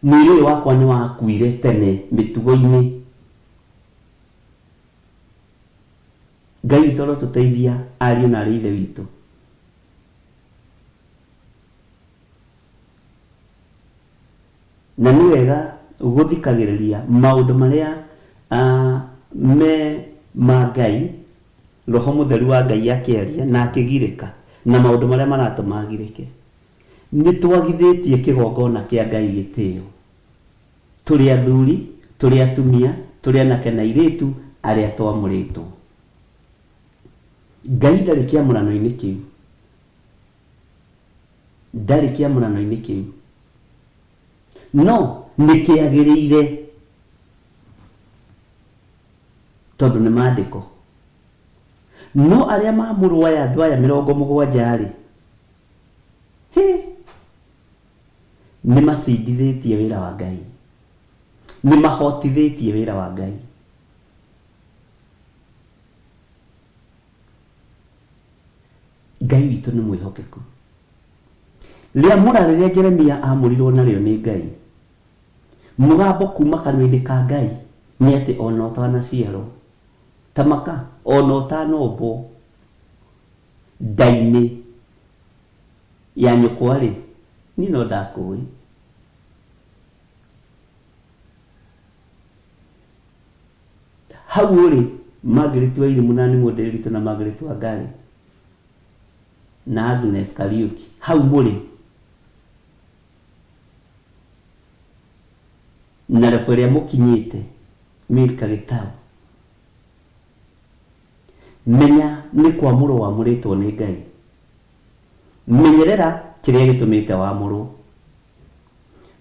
mwĩrĩ ũyũ wakwa nĩ wakuire tene mĩtugo-inĩ. Ngai witũ arotũteithia ariũ na arĩ a Ithe witũ. Na nĩ wega gũthikagĩrĩria maũndũ marĩa me ma Ngai, Roho Mũtheru wa Ngai akĩaria na akĩgirĩka, na maũndũ marĩa maratũma agirĩke. Nĩ twagithĩtie kĩgongona kĩa Ngai gĩtĩo. Tũrĩ athuri, tũrĩ atumia, tũrĩ anake na airĩtu arĩa twamũrĩtwo. Ngai ndarĩ kĩamũrano-inĩ kĩu. Ndarĩ kĩamũrano-inĩ kĩu. No nĩ kĩagĩrĩire tondũ nĩ maandĩko. No arĩa maamũrwo aya andũ aya 70-rĩ, hĩ, nĩ macindithĩtie wĩra wa Ngai. Nĩ mahotithĩtie wĩra wa Ngai. Ngai witũ nĩ mwĩhokeku. Rĩamũra rĩrĩa Jeremia aamũrirwo narĩo nĩ Ngai, mũgambo kuuma kanua-inĩ ka Ngai nĩ atĩ o na ũtanaciarwo, ta maka, o na ũtanombwo nda-inĩ ya nyũkwa-rĩ, niĩ no ndakũũĩ. Hau ũrĩ, Margaret Wairimu na Nimũ Nderitu na Margaret Wangari na Agnes Kariuki, hau mũrĩ na level ĩrĩa mũkinyĩte, Milka Gĩtaũ, menya nĩ kwamũrwo wamũrĩtwo nĩ Ngai. Menyerera kĩrĩa gĩtũmĩte wamũrwo.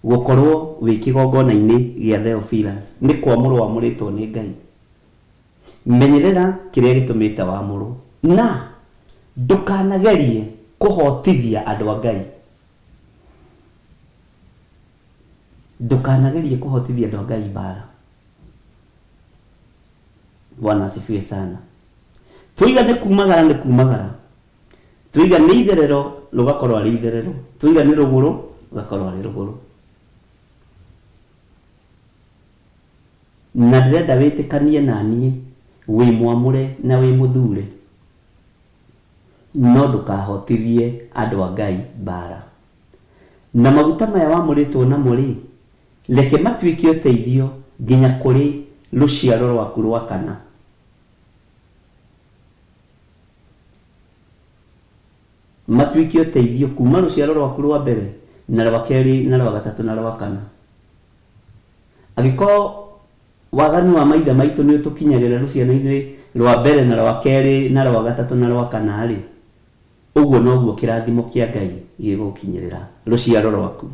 Gũkorwo wĩ kĩgongona-inĩ gĩa Theophilus nĩ kwamũrwo wamũrĩtwo nĩ Ngai. Menyerera kĩrĩa gĩtũmĩte wamũrwo na ndũkanagerie kũhotithia andũ a Ngai. Ndũkanagerie kũhotithia andũ a Ngai mbara. Bwana asifiwe sana. Twoiga nĩ kumagara nĩ kumagara. Twoiga nĩ itherero rũgakorwo arĩ itherero. Twoiga nĩ rũgũrũ rũgakorwo arĩ rũgũrũ. Na ndĩrenda wĩtĩkanie na niĩ wĩ mwamũre na wĩ mũthure, no ndũkahotithie andũ a Ngai mbaara. Na maguta maya wamũrĩtwo namo-rĩ, reke matuĩke ũteithio nginya kũrĩ rũciaro rwaku rwa kana. Matuĩke ũteithio kuuma rũciaro rwaku rwa mbere, na rwa kerĩ, na rwa gatatũ, na rwa kana. Angĩkorwo waganu wa maithe maitũ nĩ ũtũkinyagĩra rũciaro-inĩ rwa mbere, na rwa kerĩ, na rwa gatatũ, na rwa kana-rĩ, ũguo noguo kĩrathimo kĩa Ngai gĩgũkinyĩrĩra rũciaro rwaku.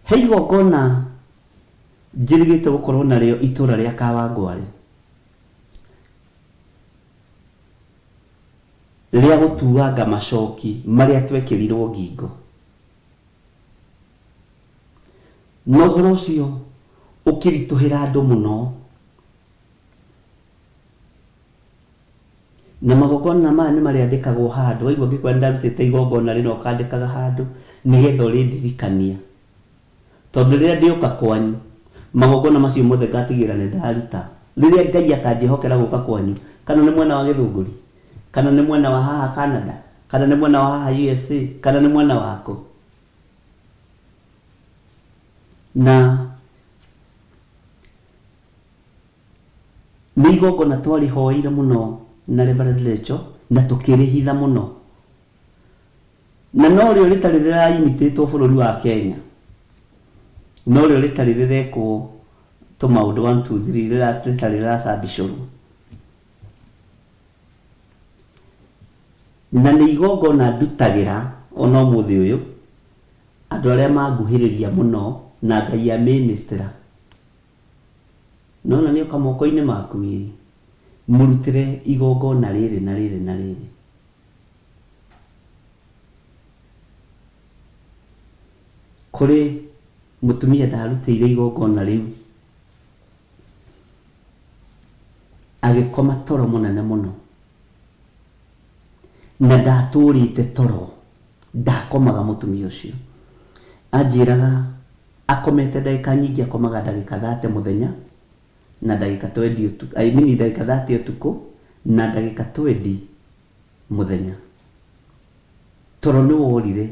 He igongona njĩrĩgĩte gũkorwo narĩo itũra rĩa Kawangware. rĩa gũtuanga macoki marĩa twekĩrirwo ngingo. Na ũhoro ũcio ũkĩritũhĩra andũ mũno. Na magongona maya nĩ marĩandĩkagwo handũ, waigua ngĩkwĩra nĩ ndarutĩte igongona rĩna ũkandĩkaga handũ nĩgetha ũrĩndirikania. Tondũ rĩrĩa ndĩũka kwanyu, magongona macio mothe ngatigĩrĩra nĩ ndaruta. Rĩrĩa Ngai akanjĩhokera gũka kwanyu, kana nĩ mwena wa Gĩthũngũri, kana nĩ mwena wa haha Canada, kana nĩ mwena wa haha USA, kana nĩ mwena wa kũ. Na nĩ igongona twarĩhoeire mũno na Reverend Rachel, na tũkĩrĩhitha mũno. Na norĩo rĩtarĩ rĩra imitate-wo bũrũri wa Kenya. Norĩo rĩtarĩ rĩrekwo tũmaũndũ one two three, rĩtarĩ rĩracabicũrwo. Na nĩ igongona ndutagĩra ona ũmũthĩ ũyũ andũ arĩa manguhĩrĩria mũno na Ngai amĩnĩstĩra. Nĩwona nĩoka moko-inĩ maku ĩĩ, mũrutĩre igongona rĩrĩ na rĩrĩ na rĩrĩ. Kũrĩ mũtumia ndarutĩire igongona rĩu, agĩkoma toro mũnene mũno, na ndatũrĩte toro, ndakomaga mũtumia ũcio. Anjĩraga akomete ndagĩka nyingĩ, akomaga ndagĩka thate mũthenya na ndagĩka twendi ũtukũ, I mean ndagĩka thate ũtukũ na ndagĩka twendi mũthenya. Toro nĩ worire,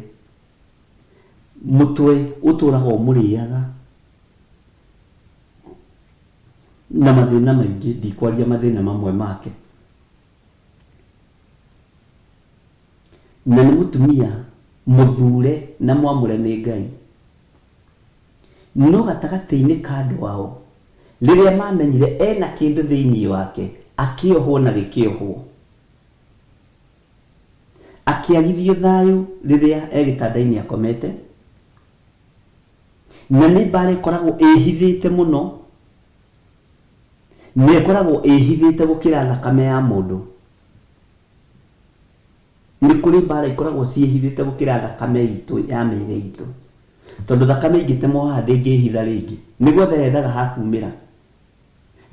mũtwe ũtũraga ũmũrĩaga na mathĩna maingĩ, ndikwaria mathĩna mamwe make. Na nĩ mũtumia mũthure na mwamũre nĩ Ngai. No gatagatĩ-inĩ ka andũ ao, rĩrĩa mamenyire ena kĩndũ thĩinĩ wake, akĩohwo na gĩkĩohwo. Akĩagithio thayũ rĩrĩa e gĩtanda-inĩ akomete, na nĩ mbara ĩkoragwo ĩhithĩte mũno, na ĩkoragwo ĩhithĩte gũkĩra thakame ya mũndũ. Nĩ kũrĩ mbara ikoragwo ciĩhithĩte gũkĩra thakame itũ ya mĩĩrĩ itũ. Tondũ thakame ingĩtemwo haha ndĩngĩhitha rĩngĩ. Nĩ gwetha yethaga ha kumĩra.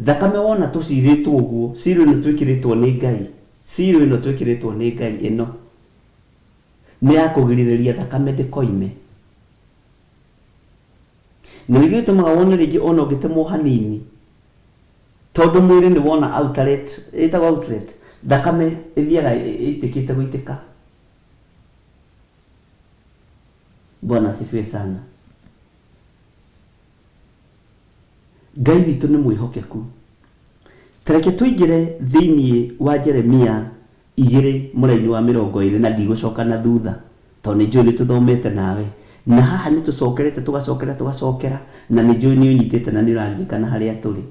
Thakame wona tũcirĩtwo ũguo, ciro ĩno twĩkĩrĩtwo nĩ Ngai, ciro ĩno twĩkĩrĩtwo nĩ Ngai ĩno, nĩ ya kũgirĩrĩria thakame ndĩkoime. Na nĩkĩo gĩtũmaga wone rĩngĩ ona ũngĩtemwo hanini, Tondũ mwĩrĩ nĩ wona outlet, ĩtagwo outlet, thakame ĩthiaga ĩitĩkĩte gũitĩka. Bwana asifiwe sana. Ngai witũ nĩ mwĩhokeku. Ta reke tũingĩre thĩinĩ wa Jeremia Igĩrĩ mũraini wa 20 na ndigũcoka na thutha tondũ nĩ njũĩ nĩ tũthomete nawe na haha nĩ tũcokerete tũgacokera tũgacokera na nĩ njũĩ nĩ ũnyitĩte na nĩ ũraririkana harĩa tũrĩ.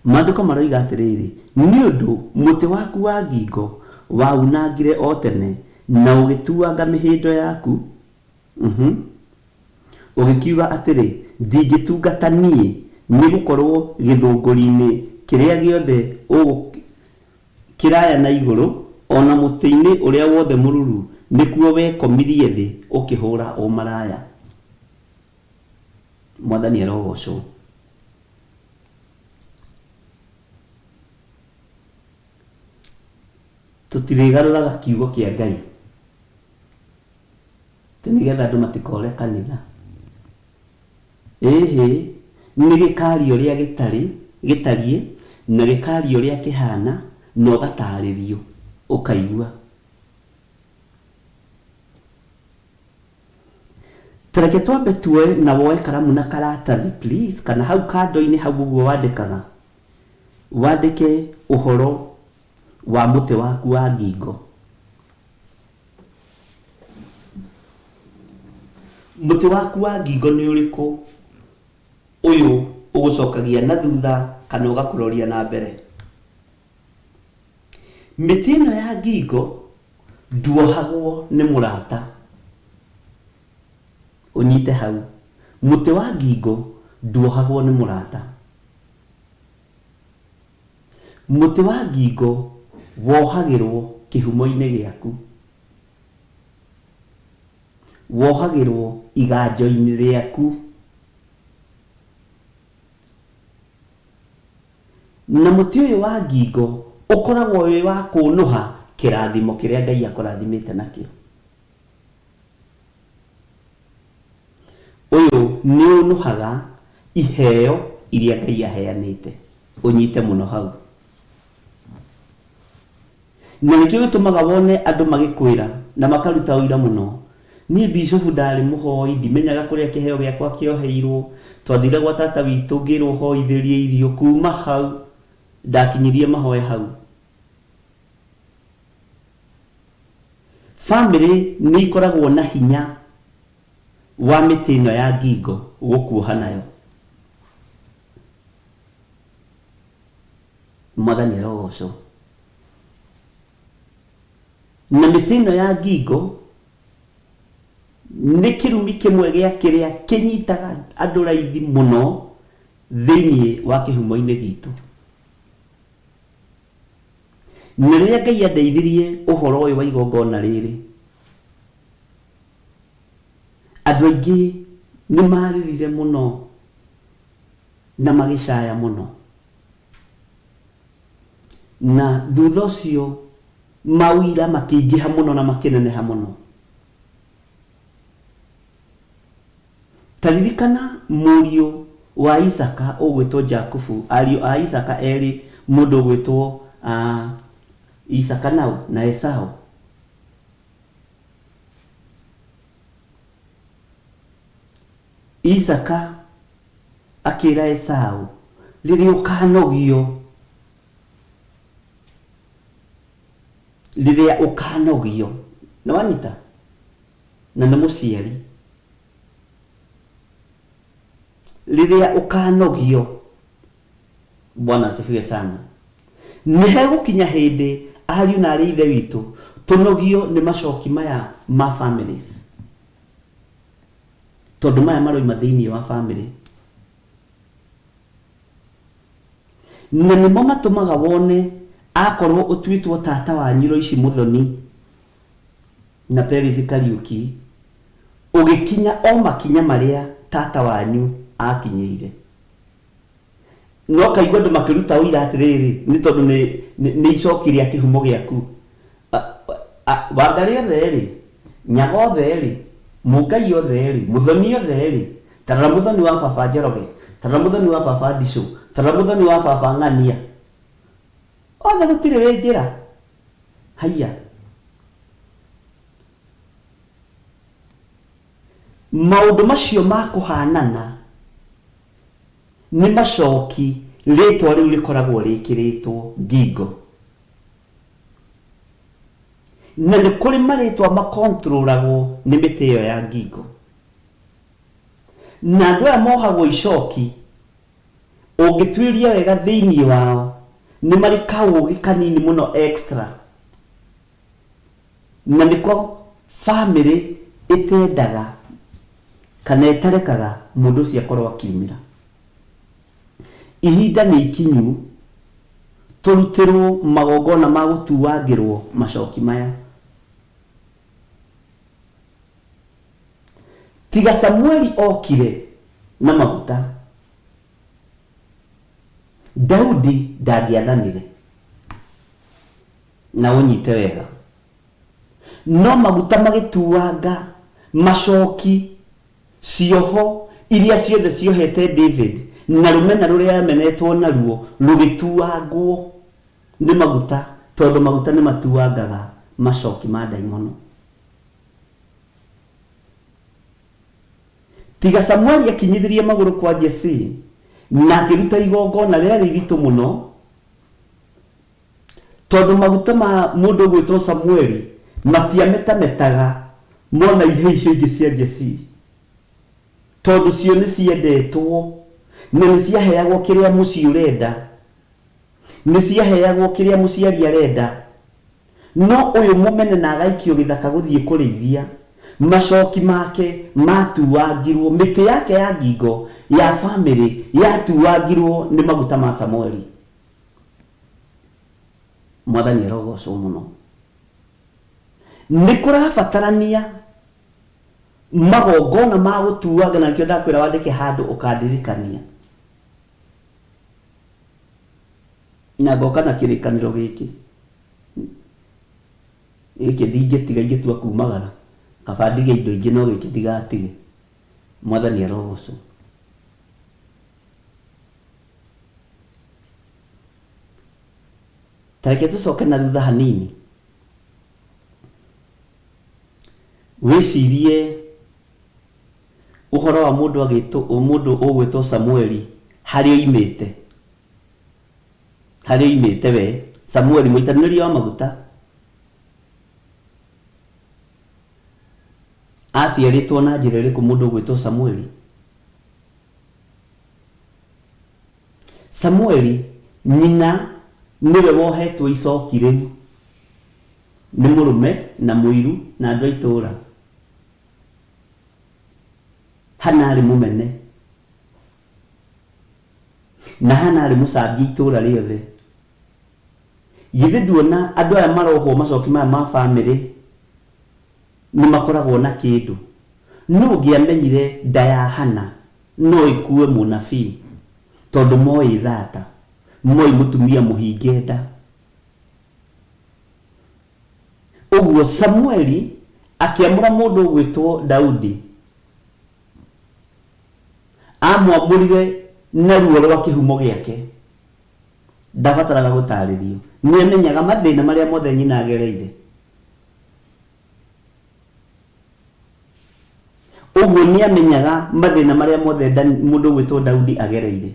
Maandĩko maroiga atĩrĩrĩ, nĩ ũndũ mũtĩ waku wa ngingo waunangire o tene na ũgĩtuanga mĩhĩndo yaku, Ũgĩkiuga atĩrĩ, Ndingĩtungata niĩ, nĩ gũkorũo gĩthũngũri-inĩ kĩrĩa gĩothe kĩraya na igũrũ, o na mũtĩ-inĩ ũrĩa wothe mũruru, nĩkuo wekomirie thĩ ũkĩhũra ũmaraya. Mwathani arogoocwo. Tũtirĩgarũraga kiugo kĩa Ngai. Atĩ nĩgetha andũ matikore kanitha. Ĩhĩ, nĩ gĩkaria ũrĩa gĩtarĩ, gĩtariĩ, na gĩkaria ũrĩa kĩhana, na ũgatarĩrio, ũkaigua. Ta reke twambe tuoe, na woe karamu na karatathi please, kana hau kando-inĩ hau ũguo wandĩkaga, wandĩke ũhoro wa mũtĩ waku wa ngingo. Mũtĩ waku wa ngingo nĩ ũrĩkũ? Ũyũ ũgũcokagia na thutha kana ũgakũroria na mbere? Mĩtĩ ĩno ya ngingo nduohagwo nĩ mũrata. Ũnyite hau. Mũtĩ wa ngingo nduohagwo nĩ mũrata. Mũtĩ wa ngingo wohagĩrwo. kĩhumo-inĩ gĩaku. Wohagĩrwo iganjo-inĩ rĩaku. Na mũtĩ ũyũ wa ngingo ũkoragwo wĩ wa kũnũha kĩrathimo kĩrĩa Ngai akũrathimĩte nakĩo. Ũyũ nĩ ũnũhaga iheo iria Ngai aheanĩte. Ũnyite mũno hau. Na nĩkĩo gĩtũmaga wone andũ magĩkwĩra na makaruta ũira mũno, Niĩ Bishofu ndarĩ mũhoi, ndimenyaga kũrĩa kĩheo gĩakwa kĩoheirwo, twathire gwa tata witũ ngĩrwo hoithĩrie irio, kuma hau ndakinyirie mahoya hau. Famĩlĩ nĩ ikoragwo na hinya wa mĩtĩ ĩno ya ngingo gũkuoha nayo. Mwathani arogocwo. Na mĩtĩ ĩno ya ngingo nĩ kĩrumi kĩmwe gĩa kĩrĩa kĩnyitaga andũ raithi mũno thĩinĩ wa kĩhumo-inĩ gitũ. Na rĩrĩa Ngai andeithirie ũhoro ũyũ wa igongona rĩrĩ, andũ aingĩ nĩ marĩrire mũno na magĩcaya mũno. Na thutha ũcio maũira makĩingĩha mũno na makĩneneha mũno. Ta ririkana mũriũ wa Isaaka ũgwĩtwo Jakubu, ariũ a Isaaka erĩ, mũndũ ũgwĩtwo Isaaka na ũ? Na Esau. Isaaka akĩra Esau, Rĩrĩa ũkanogio, rĩrĩa ũkanogio, nĩ wanyita? Na nĩ mũciari. Rĩrĩa ũkanogio, Bwana asifiwe sana. Nĩ hegũkinya hĩndĩ ariũ na arĩ ithe witũ tũnogio nĩ macoki maya ma families. Tondũ maya maroima thĩinĩ wa family. Na nĩmo matũmaga wone akorwo ũtuĩtwo tata wa Nyiro ici Mũthoni na Peris Kariuki, ũgĩkinya o makinya marĩa tata wanyu akinyĩire. Na ũkaigua andũ makĩruta ũira atĩrĩrĩ, nĩ tondũ nĩ, nĩ, nĩ icoki rĩa kĩhumo gĩaku. Wangarĩ othe-rĩ, Nyaga othe-rĩ, Mũngai othe-rĩ, Mũthoni othe-rĩ, ta rora mũthoni wa baba Njoroge, ta rora mũthoni wa baba Ndicũ, ta rora mũthoni wa baba Ng'ania. Othe gũtirĩ wĩ njĩra. Haiya. Maũndũ macio ma kũhanana nĩ macoki rĩtwa rĩu rĩkoragwo rĩkĩrĩtwo ngingo. Na nĩ kũrĩ marĩtwa makontrolagwo nĩ mĩtĩ ĩyo ya ngingo. Na andũ aya mohagwo icoki, ũngĩtuĩria wega thĩinĩ wao, nĩ marĩ kaũgĩ kanini mũno extra. Na nĩko famĩlĩ ĩtendaga kana ĩtarekaga mũndũ ũcio akorwo akiumĩra. Ihinda nĩ ikinyu tũrutĩrwo magongona ma gũtuangĩrwo macoki maya. Tiga Samueli okire na maguta, Daudi ndangĩathanire. Na ũnyite wega. No maguta magĩtuanga macoki Cioho iria ciothe ciohete David na rũmena rũrĩa amenetwo naruo rũgĩtuangwo nĩ maguta, tondũ maguta nĩ matuangaga macoki ma ndaimono. Tiga Samueli akinyithirie magũrũ kwa Jesii na akĩruta igongona rĩarĩ iritũ mũno, Tondũ maguta ma mũndũ ũgwĩtwo Samueli matiametametaga mona ihĩĩ icio ingĩ cia Jesii, tondũ cio nĩ ciendetwo na nĩ ciaheagwo kĩrĩa mũciĩ ũrenda, nĩ ciaheagwo kĩrĩa mũciari arenda. No ũyũ mũmene na agaikio gĩthaka gũthiĩ kũrĩithia, macoki make matuangirwo, mĩtĩ yake ya ngingo ya famĩlĩ yatuangirwo nĩ maguta ma Samueli. Mwathani arogocwo mũno. Nĩ kũrabatarania magongona ma gũtuanga, na nĩkĩo ndakwĩra wandĩke handũ ũkandirikania. Na ngoka na kĩrĩkanĩro gĩkĩ. Gĩkĩ ndingĩtiga ingĩtua kumagara, kaba ndige indo ingĩ no gĩkĩ ndigatige. Mwathani arogocwo. Ta reke tũcoke na thutha hanini. Wĩcirie ũhoro wa mũndũ agĩtwo, mũndũ ũgwĩtwo Samueli harĩa oimĩte. Harĩa oimĩte we, Samueli mũitanĩrĩrie wa maguta. Aciarĩtwo na njĩra ĩrĩkũ mũndũ ũgwĩtwo Samueli? Samueli nyina nĩwe wohetwo icoki rĩu nĩ mũrũme na mũiru na andũ a itũũra. Hana aarĩ mũmene na Hana aarĩ mũcambie itũũra rĩothe. Githĩ nduona andũ aya marohwo macoki maya ma famĩlĩ nĩ makoragwo na kĩndũ? Nũ ũngĩamenyire nda ya Hana no ĩkue mũnabii? Tondũ moĩ thata, moĩ mũtumia mũhinge nda. Ũguo Samueli akĩamũra mũndũ ũgwĩtwo Daudi. Amwamũrire na ruo rwa kĩhumo gĩake. Ndabataraga gũtaarĩrio. Nĩ amenyaga mathĩna marĩa mothe nyina agereire. Ũguo nĩ amenyaga mathĩna marĩa mothe mũndũ ũgwĩtwo Daudi agereire.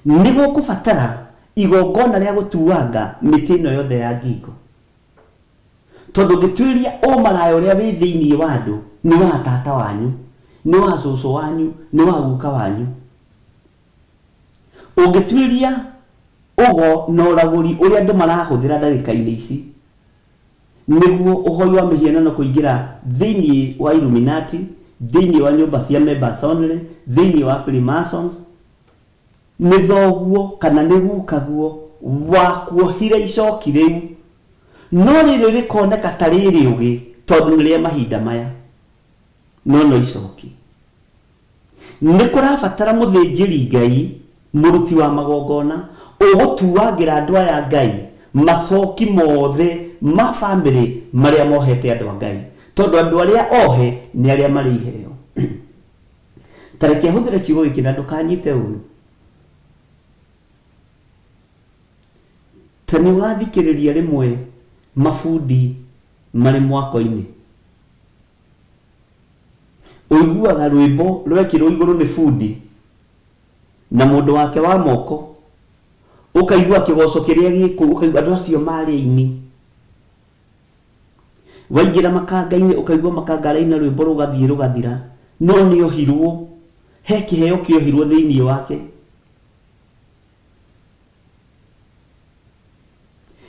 Nĩ gũkũbatara igongona rĩa gũtuanga mĩtĩ ĩno yothe ya ngingo. Tondũ ũngĩtuĩria ũmaraya ũrĩa wĩ thĩinĩ wa andũ, nĩ wa tata wanyu, nĩ wa cũcũ wanyu, nĩ wa guka wanyu. Ũngĩtuĩria ũgo na ũragũri ũrĩa andũ marahũthĩra ndagĩka-inĩ ici, nĩguo ũhoi wa mĩhianano kũingĩra thĩinĩ wa Illuminati, thĩinĩ wa nyũmba cia members only, thĩinĩ wa Freemasons, nĩ thoguo kana nĩ gukaguo wakuohire icoki rĩu, no rĩrĩ rĩkoneka ta rĩ rĩũgĩ tondũ nĩ rĩa mahinda maya, no no icoki. Nĩ kũrabatara mũthĩnjĩri-Ngai, mũruti wa magongona, ũgũtuangĩra andũ aya a Ngai macoki mothe ma famĩlĩ marĩa mohete andũ a Ngai, tondũ andũ arĩa ohe nĩ arĩa marĩ iheo. Ta reke hũthĩre kiugo gĩkĩ na ndũkanyite ũru. Ta nĩ ũrathikĩrĩria rĩmwe mabundi marĩ mwako-inĩ. Ũiguaga rwĩmbo rwekĩrwo igũrũ nĩ bundi na mũndũ wake wa moko, ũkaigua kĩgoco kĩrĩa gĩ kũu, ũkaigua andũ acio marĩ aini. Waingĩra makanga-inĩ ũkaigua makanga araina rwĩmbo rũgathiĩ rũgathira, no nĩ ohirwo, he kĩheo kĩohirwo thĩinĩ wake.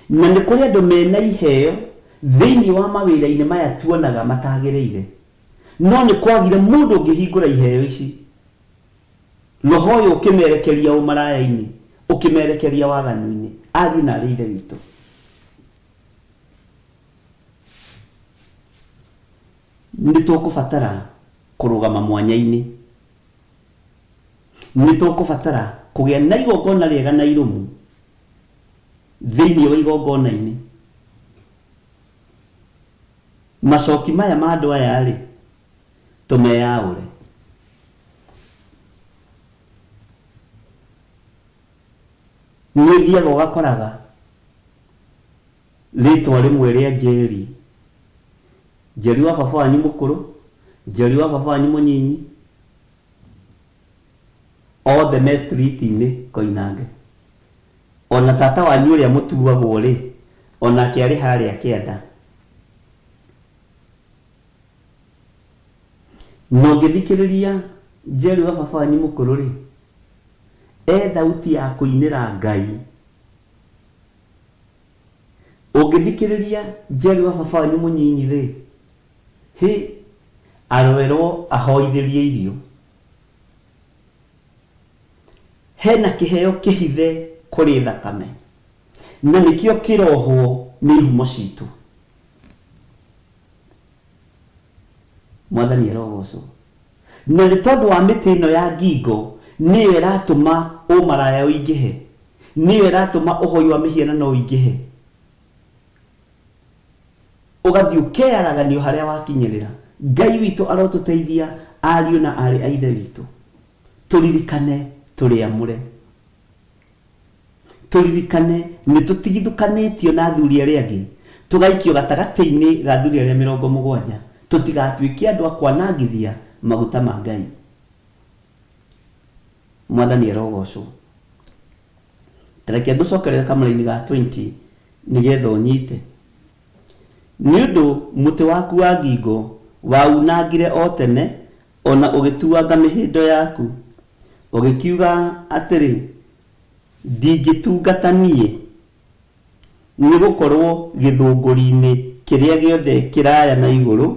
Na nĩ kũrĩ andũ mena iheo thĩinĩ wa mawĩra-inĩ maya tuonaga matagĩrĩire. No nĩ kwagire mũndũ ũngĩhingũra iheo ici. Roho ũyũ ũkĩmerekeria ũmaraya-inĩ, ũkĩmerekeria waganu-inĩ. Ariũ na aarĩ a Ithe witũ, nĩ tũkũbatara kũrũgama mwanya-inĩ. Nĩ tũkũbatara kũgĩa na igongona rĩega na irũmu thĩinĩ wa igongona-inĩ. Macoki maya ma andũ aya-rĩ, tũmeyaũre. Nĩ ũthiaga ũgakoraga rĩtwa rĩmwe rĩa Njeri, Njeri wa baba wanyu mũkũrũ, Njeri wa baba wanyu mũnyinyi, othe me street-inĩ Koinange. Ona tata wanyu ũrĩa mũtuagwo-rĩ, onake arĩ harĩa kĩanda. Na ũngĩthikĩrĩria Njeri wa baba wanyu mũkũrũ-rĩ, e thauti ya kũinĩra Ngai. Ũngĩthikĩrĩria Njeri wa baba wanyu mũnyinyi-rĩ, hĩ, aroerwo ahoithĩrie irio. Hena kĩheo kĩhithe kũrĩ thakame, na nĩkĩo kĩrohwo nĩ ihumo citũ. Mwathani arogocwo. Na nĩ tondũ wa mĩtĩ ĩno ya ngingo nĩyo ĩratũma ũmaraya ũingĩhe, nĩyo ĩratũma ũhoi wa mĩhianano ũingĩhe, ũgathiĩ ũkeyaraganio harĩa wakinyĩrĩra. Ngai witũ arotũteithia ariũ na aarĩ a Ithe witũ, tũririkane tũrĩ amũre. Tũririkane nĩ tũtigithũkanĩtio na athuri arĩa angĩ, tũgaikio gatagatĩ-inĩ ga athuri arĩa 70, tũtigatuĩke andũ a kwanangithia maguta ma Ngai. Mwathani arogocwo. Ta reke ngũcokerere kamũraini ga 20 nĩgetha ũnyite. Nĩ ũndũ mũtĩ waku wa ngingo waunangire o tene, o na ũgĩtuanga mĩhĩndo yaku, ũgĩkiuga atĩrĩ, Ndingĩtungata niĩ, nĩ gũkorũo gĩthũngũri-inĩ kĩrĩa gĩothe kĩraya na igũrũ,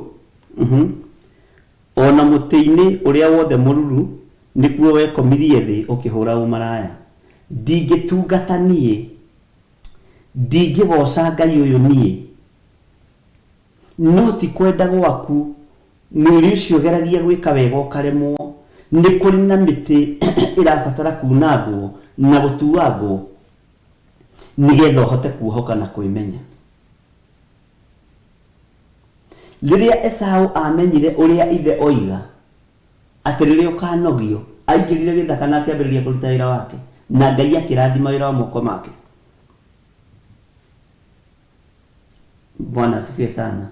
o na mũtĩ-inĩ ũrĩa wothe mũruru, nĩkuo wekomirie thĩ ũkĩhũra ũmaraya. Ndingĩtungata niĩ, ndingĩgooca Ngai ũyũ niĩ. No ti kwenda gwaku, mwĩrĩ ũcio ũgeragia gwĩka wega ũkaremwo. Nĩ kũrĩ na mĩtĩ ĩrabatara kuunangwo na gũtuangwo nĩgetha ũhote kuohoka na kwĩmenya. Rĩrĩa Esau aamenyire ũrĩa ithe oiga, atĩ rĩrĩa ũkanogio, aingĩrire gĩthaka na akĩambĩrĩria kũruta wĩra wake, na Ngai akĩrathima wĩra wa moko make. Bwana asifiwe sana.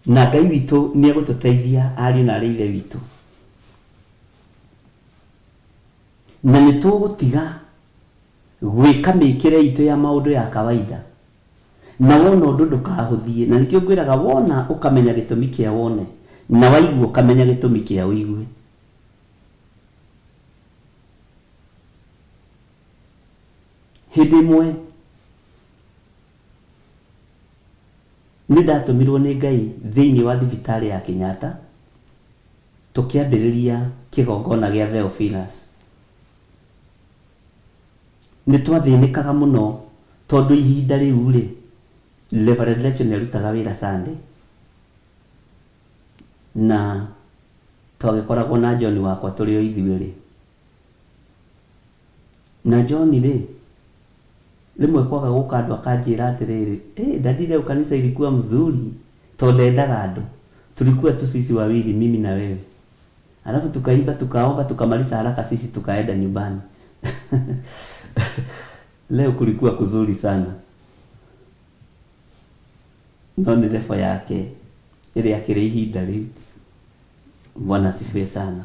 Na Ngai witũ nĩ egũtũteithia ariũ na arĩ ithe witũ. Na nĩ tũgũtiga gwĩka mĩkĩre itũ ya maũndũ ya kawaida. Na wona ũndũ ndũkahũthie. Na nĩkĩo ngwĩraga wona ũkamenya gĩtũmi kĩa wone, na waigua ũkamenya gĩtũmi kĩa ũigue. Hĩndĩ ĩmwe nĩ ndatũmirwo nĩ Ngai thĩinĩ wa thibitarĩ ya Kenyatta tũkĩambĩrĩria kĩgongona gĩa Theophilus. Nĩ twathĩnĩkaga mũno tondũ ihinda rĩu rĩ, Reverend Rachel nĩ arutaga wĩra Sunday na twagĩkoragwo na John wakwa tũrĩ o ithuerĩ. Na John rĩ, rĩmwe kwaga gũka andũ akanjĩra atĩrĩrĩ, hey, daddy leo kanisa ilikuwa mzuri, tondũ ndendaga andũ. Tulikuwa tu sisi wawili, mimi na wewe. Alafu tukaimba, tukaomba, tukamaliza haraka sisi tukaenda nyumbani. Leo kulikuwa kuzuri sana. No nĩ level yake ĩrĩa akĩrĩ ihinda rĩu. Bwana asifiwe sana.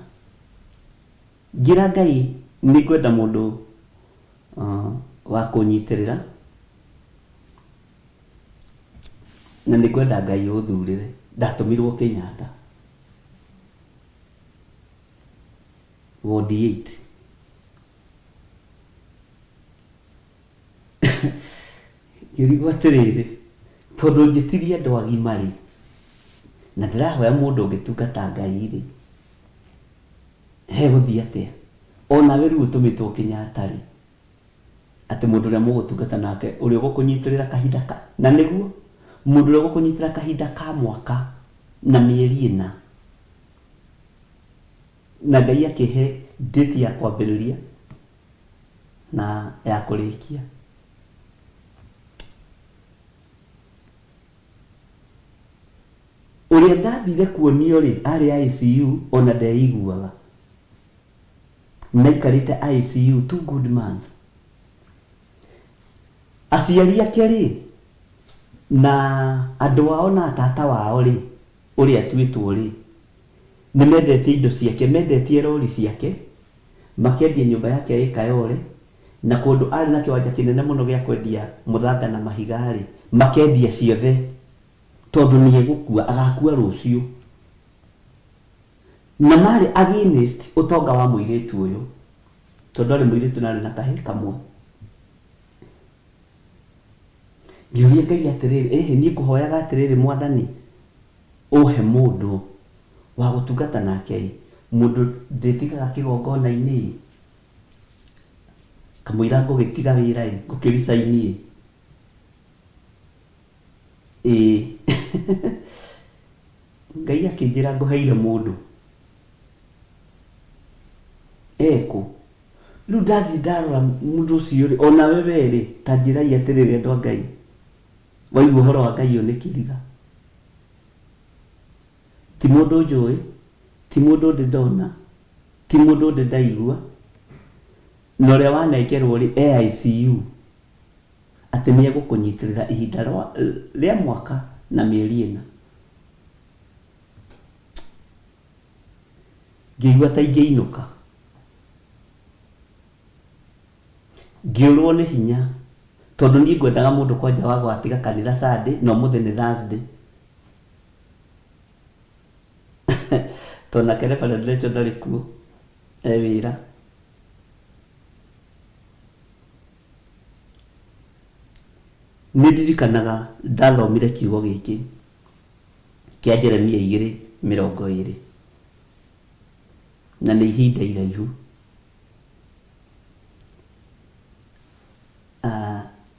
Ngĩra Ngai nĩ ngwenda mũndũ wa kũnyitĩrĩra, na nĩ ngwenda Ngai ũthurĩre. Ndatũmirwo Kenyatta, ward 8. Ngĩrigwo atĩrĩrĩ, tondũ njĩtirie andũ agima rĩ, na ndĩrahoya mũndũ ũngĩtungata Ngai rĩ, Hegũthiĩ atĩa? O nawe rĩu ũtũmĩtwo Kenyatta-rĩ, atĩ mũndũ ũrĩa mũgũtungata nake, ũrĩa ũgũkũnyitĩrĩra kahinda ka, na nĩguo, mũndũ ũrĩa ũgũkũnyitĩra kahinda ka mwaka na mĩeri ĩna, na Ngai akĩhe date ya kwambĩrĩria na ya kũrĩkia. Ũrĩa ndathire kuonio-rĩ, arĩ ICU ona ndeiguaga. Naikarĩte ICU two good months. Aciari ake-rĩ, na andũ ao na tata wao-rĩ, ũrĩa atuĩtwo-rĩ, nĩ mendetie indo ciake, mendetie rori ciake, makendia nyũmba yake ĩ Kayole, na kũndũ arĩ na kĩwanja kĩnene mũno gĩa kwendia mũthanga na mahiga-rĩ, makendia ciothe. Tondũ nĩ egũkua, agakua rũciũ. Na marĩ against ũtonga wa mũirĩtu ũyũ, tondũ arĩ mũirĩtu na arĩ na kahĩĩ kamwe. Ngĩũria Ngai atĩrĩrĩ, ĩhĩ niĩ ngũhoyaga atĩrĩrĩ Mwathani, ũhe mũndũ wa gũtungata nake ĩ, mũndũ ndĩtigaga kĩgongona-inĩ ĩ, kamũira ngũgĩtiga wĩra ĩ, ngũkĩ resign ĩ. Ĩĩ. Ngai akĩnjĩra ngũheire mũndũ. Ekũ? Rĩu ndathiĩ ndarora mũndũ ũcio rĩ, onawe we rĩ, ta njĩrai atĩrĩrĩ andũ a Ngai, waigua ũhoro wa Ngai ũyũ nĩ kĩriga. Ti mũndũ njũĩ, ti mũndũ ndĩ ndona, ti mũndũ ndĩ ndaigua, na ũrĩa wanengerwo rĩ, e ICU. Atĩ nĩ egũkũnyitĩrĩra ihinda rĩa mwaka na mĩeri ĩna. Ngĩigua ta ingĩinũka. Ngĩũrwo nĩ hinya tondũ niĩ ngwendaga mũndũ kwanja wa gũgatiga kanitha Sunday na ũmũthĩ nĩ Thursday. Tondũ nake Reverend Rachel ndarĩ kuo, e wĩra. Nĩ ndirikanaga ndathomire kiugo gĩkĩ kĩa Jeremia 2:20, na nĩ ihinda iraihu.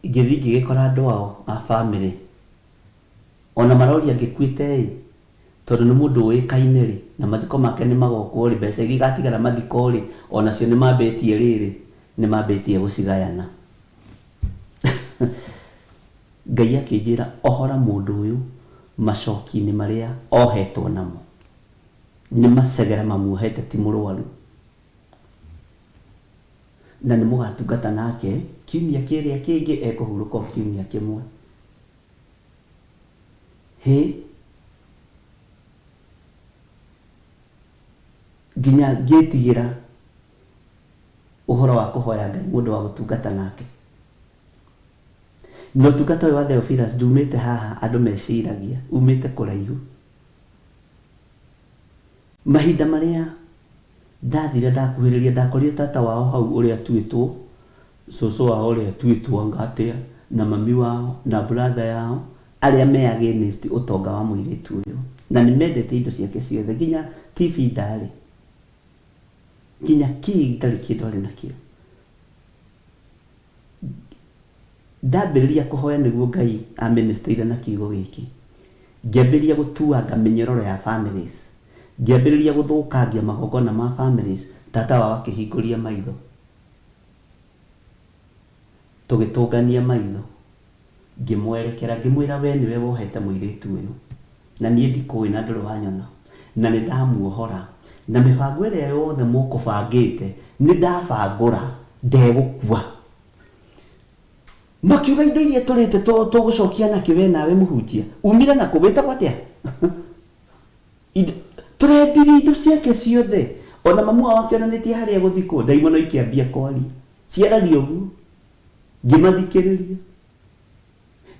Ngĩthiĩ ngĩgĩkora andũ ao a bamĩrĩ, ona maroria ngĩkuĩte-ĩ, tondũ nĩ mũndũ ũĩkaine-rĩ, na mathiko make nĩ magokwo-rĩ, mbeca iria igatigara mathiko-rĩ, onacio nĩ mambĩtie rĩrĩ, nĩ mambĩtie gũcigayana. Ngai akĩnjĩra ohora mũndũ ũyũ macoki-inĩ marĩa ohetwo namo. Nĩ macegera mamuohete ti mũrwaru. Na nĩ mũgatungata nake kiumia kĩrĩa kĩngĩ ekũhurũka o kiumia kĩmwe. Hĩ! Nginya ngĩtigĩra ũhoro wa kũhoya Ngai mũndũ wa gũtungata nake. Na ũtungata ũyũ wa Theophilus ndumĩte haha andũ meciragia, umĩte kũraihu. Mahinda marĩa ndathire ndakuhĩrĩria ndakorire tata wao hau ũrĩa atuĩtwo, cũcũ wao ũrĩa atuĩtwo anga atĩa, na mami wao, na brother yao, arĩa me against ũtonga wa mũirĩtu ũyũ. Na nĩ mendete indo ciake ciothe, nginya TV ndarĩ, nginya key ndarĩ kĩndũ arĩ nakĩo. Ndambĩrĩria kũhoya nĩguo Ngai amĩnĩstĩire na kiugo gĩkĩ. Ngĩambĩrĩria gũtuanga mĩnyororo ya families. Ngĩambĩrĩria gũthũkangia magongona ma families, tata wao akĩhingũria maitho. Tũgĩtũngania maitho. Ngĩmwerekera ngĩmwĩra we nĩwe wohete mũirĩtu ũyũ na niĩ ndikũĩ na ndũrĩ wanyona na nĩ ndamuohora na mĩbango ĩrĩa yothe mũkũbangĩte nĩ ndabangũra ndegũkua. Makiuga indo iria tũrĩte tũgũcokia nakĩ we nawe mũhunjia? Umire nakũ? Wĩtagwo atĩa? Tũrendirie indo ciake ciothe. Ona mamu wao akĩonanĩtie harĩa egũthikwo, ndaimono ikĩambia kwaria. Ciaragia ũguo. Ngĩmathikĩrĩria.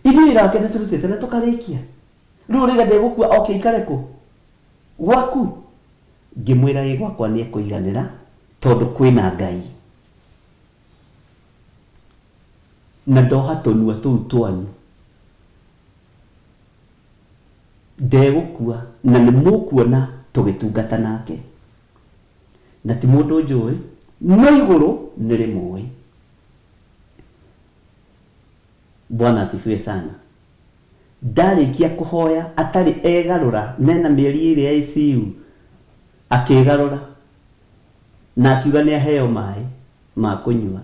Ithuĩ wĩra wake nĩtũrutĩte na tũkarĩkia. Rĩu ũrauga ndegũkua oke aikare kũ? Gwaku? Ngĩmwĩra ĩ gwakwa nĩekũiganĩra tondũ kwĩna Ngai. Na ndoha tũnua tũu twanyu. Ndegũkua na nĩmũkuona tũgĩtungata nake. Na ti mũndũ njũĩ, no igũrũ nĩrĩmũĩ. Bwana asifiwe sana. Ndarĩkia kũhoya atarĩ egarũra mena mĩeri ĩrĩ ICU akĩgarũra na akiuga nĩ aheo maĩ ma kũnyua.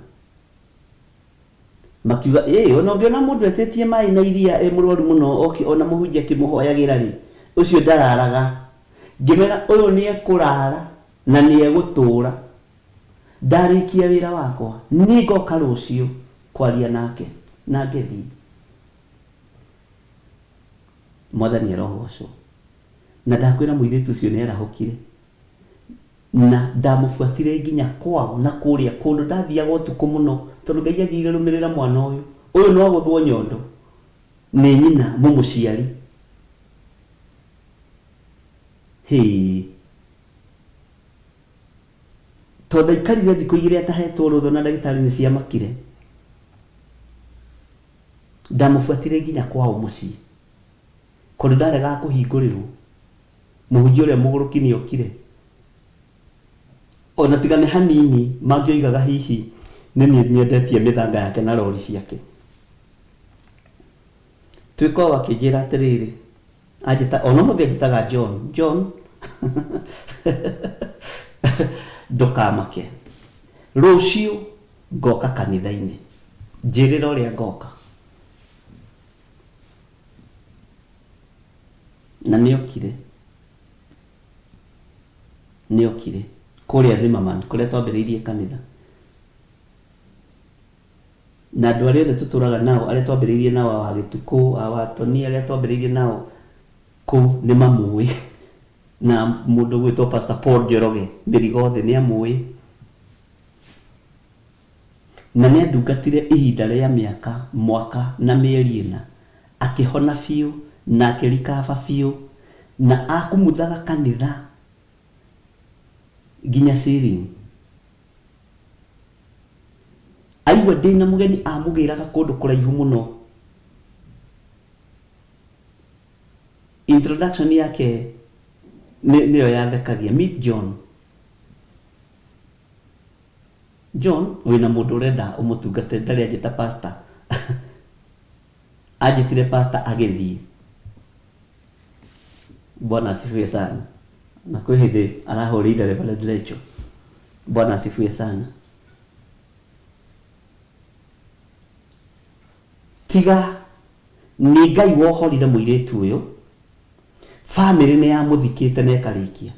Makiuga ĩ ona ũngĩona mũndũ etĩtie maĩ na iria e mũrwaru mũno oke ona mũhunjia akĩmũhoyagĩra rĩ ũcio ndararaga. Ngĩmera ũyũ nĩ ekũrara na nĩ egũtũra. Ndarĩkia wĩra wakwa, nĩngoka rũciũ kwaria nake. Na ngĩthiĩ. Mwathani arogocwo. Na ndakwĩra mũirĩtu ũcio nĩarahũkire. Na ndamũbuatire nginya kwao na kũrĩa kũndũ ndathiaga ũtukũ mũno, tondũ Ngai anjĩrire rũmĩrĩra mwana ũyũ. Ũyũ no agũthwo nyondo nĩ nyina mũmũciari. Hĩĩ. Tondũ ndaikarire thikũ igĩrĩ atahetwo rũtha na ndagĩtarĩ nĩ ciamakire. Ndamũbuatire nginya kwao mũciĩ. Kũndũ ndaregaga kũhingũrĩrwo. Mũhunjia ũrĩa mũgũrũki nĩ okire. Ona tiga nĩ hanini mangĩoigaga hihi nĩ niĩ nyendetie mĩthanga yake na rori ciake. Tuĩka ũũ akĩnjĩra atĩrĩrĩ, anjĩta ona ũmũthĩ anjĩtaga John, John ndũkamake, rũciũ ngoka kanitha-inĩ, njĩrĩra ũrĩa ngoka. Na nĩokire, nĩokire kũrĩa Zimmerman kũrĩa twambĩrĩirie kanitha. Na andũ arĩa othe tũtũraga nao, arĩa twambĩrĩirie nao, awa Gĩtukũ, awa Toni, arĩa twambĩrĩirie nao kũu nĩ mamũĩ. Na mũndũ ũgwĩtwo Pastor Paul Njoroge, Mĩrigo thĩ, nĩ amũĩ. Na nĩ andungatire ihinda rĩa mĩaka, mwaka na mĩeri ĩna, akĩhona biũ na akĩrikaba biũ, na akumuthaga kanitha nginya ceiling. Aigua ndĩna mũgeni amũgĩraga kũndũ kũraihu mũno. Introduction yake nĩyo yathekagia. Meet John. John, wĩna mũndũ ũrenda ũmũtungate, ndarĩ anjĩta pastor. Anjĩtire pastor agĩthiĩ. Bwana asifiwe sana. Na kwĩ hĩndĩ arahũrĩire Reverend Rachel. Bwana asifiwe sana. Tiga nĩ Ngai wohorire mũirĩtu ũyũ, famĩlĩ nĩ yamũthikĩte na ĩkarĩkia.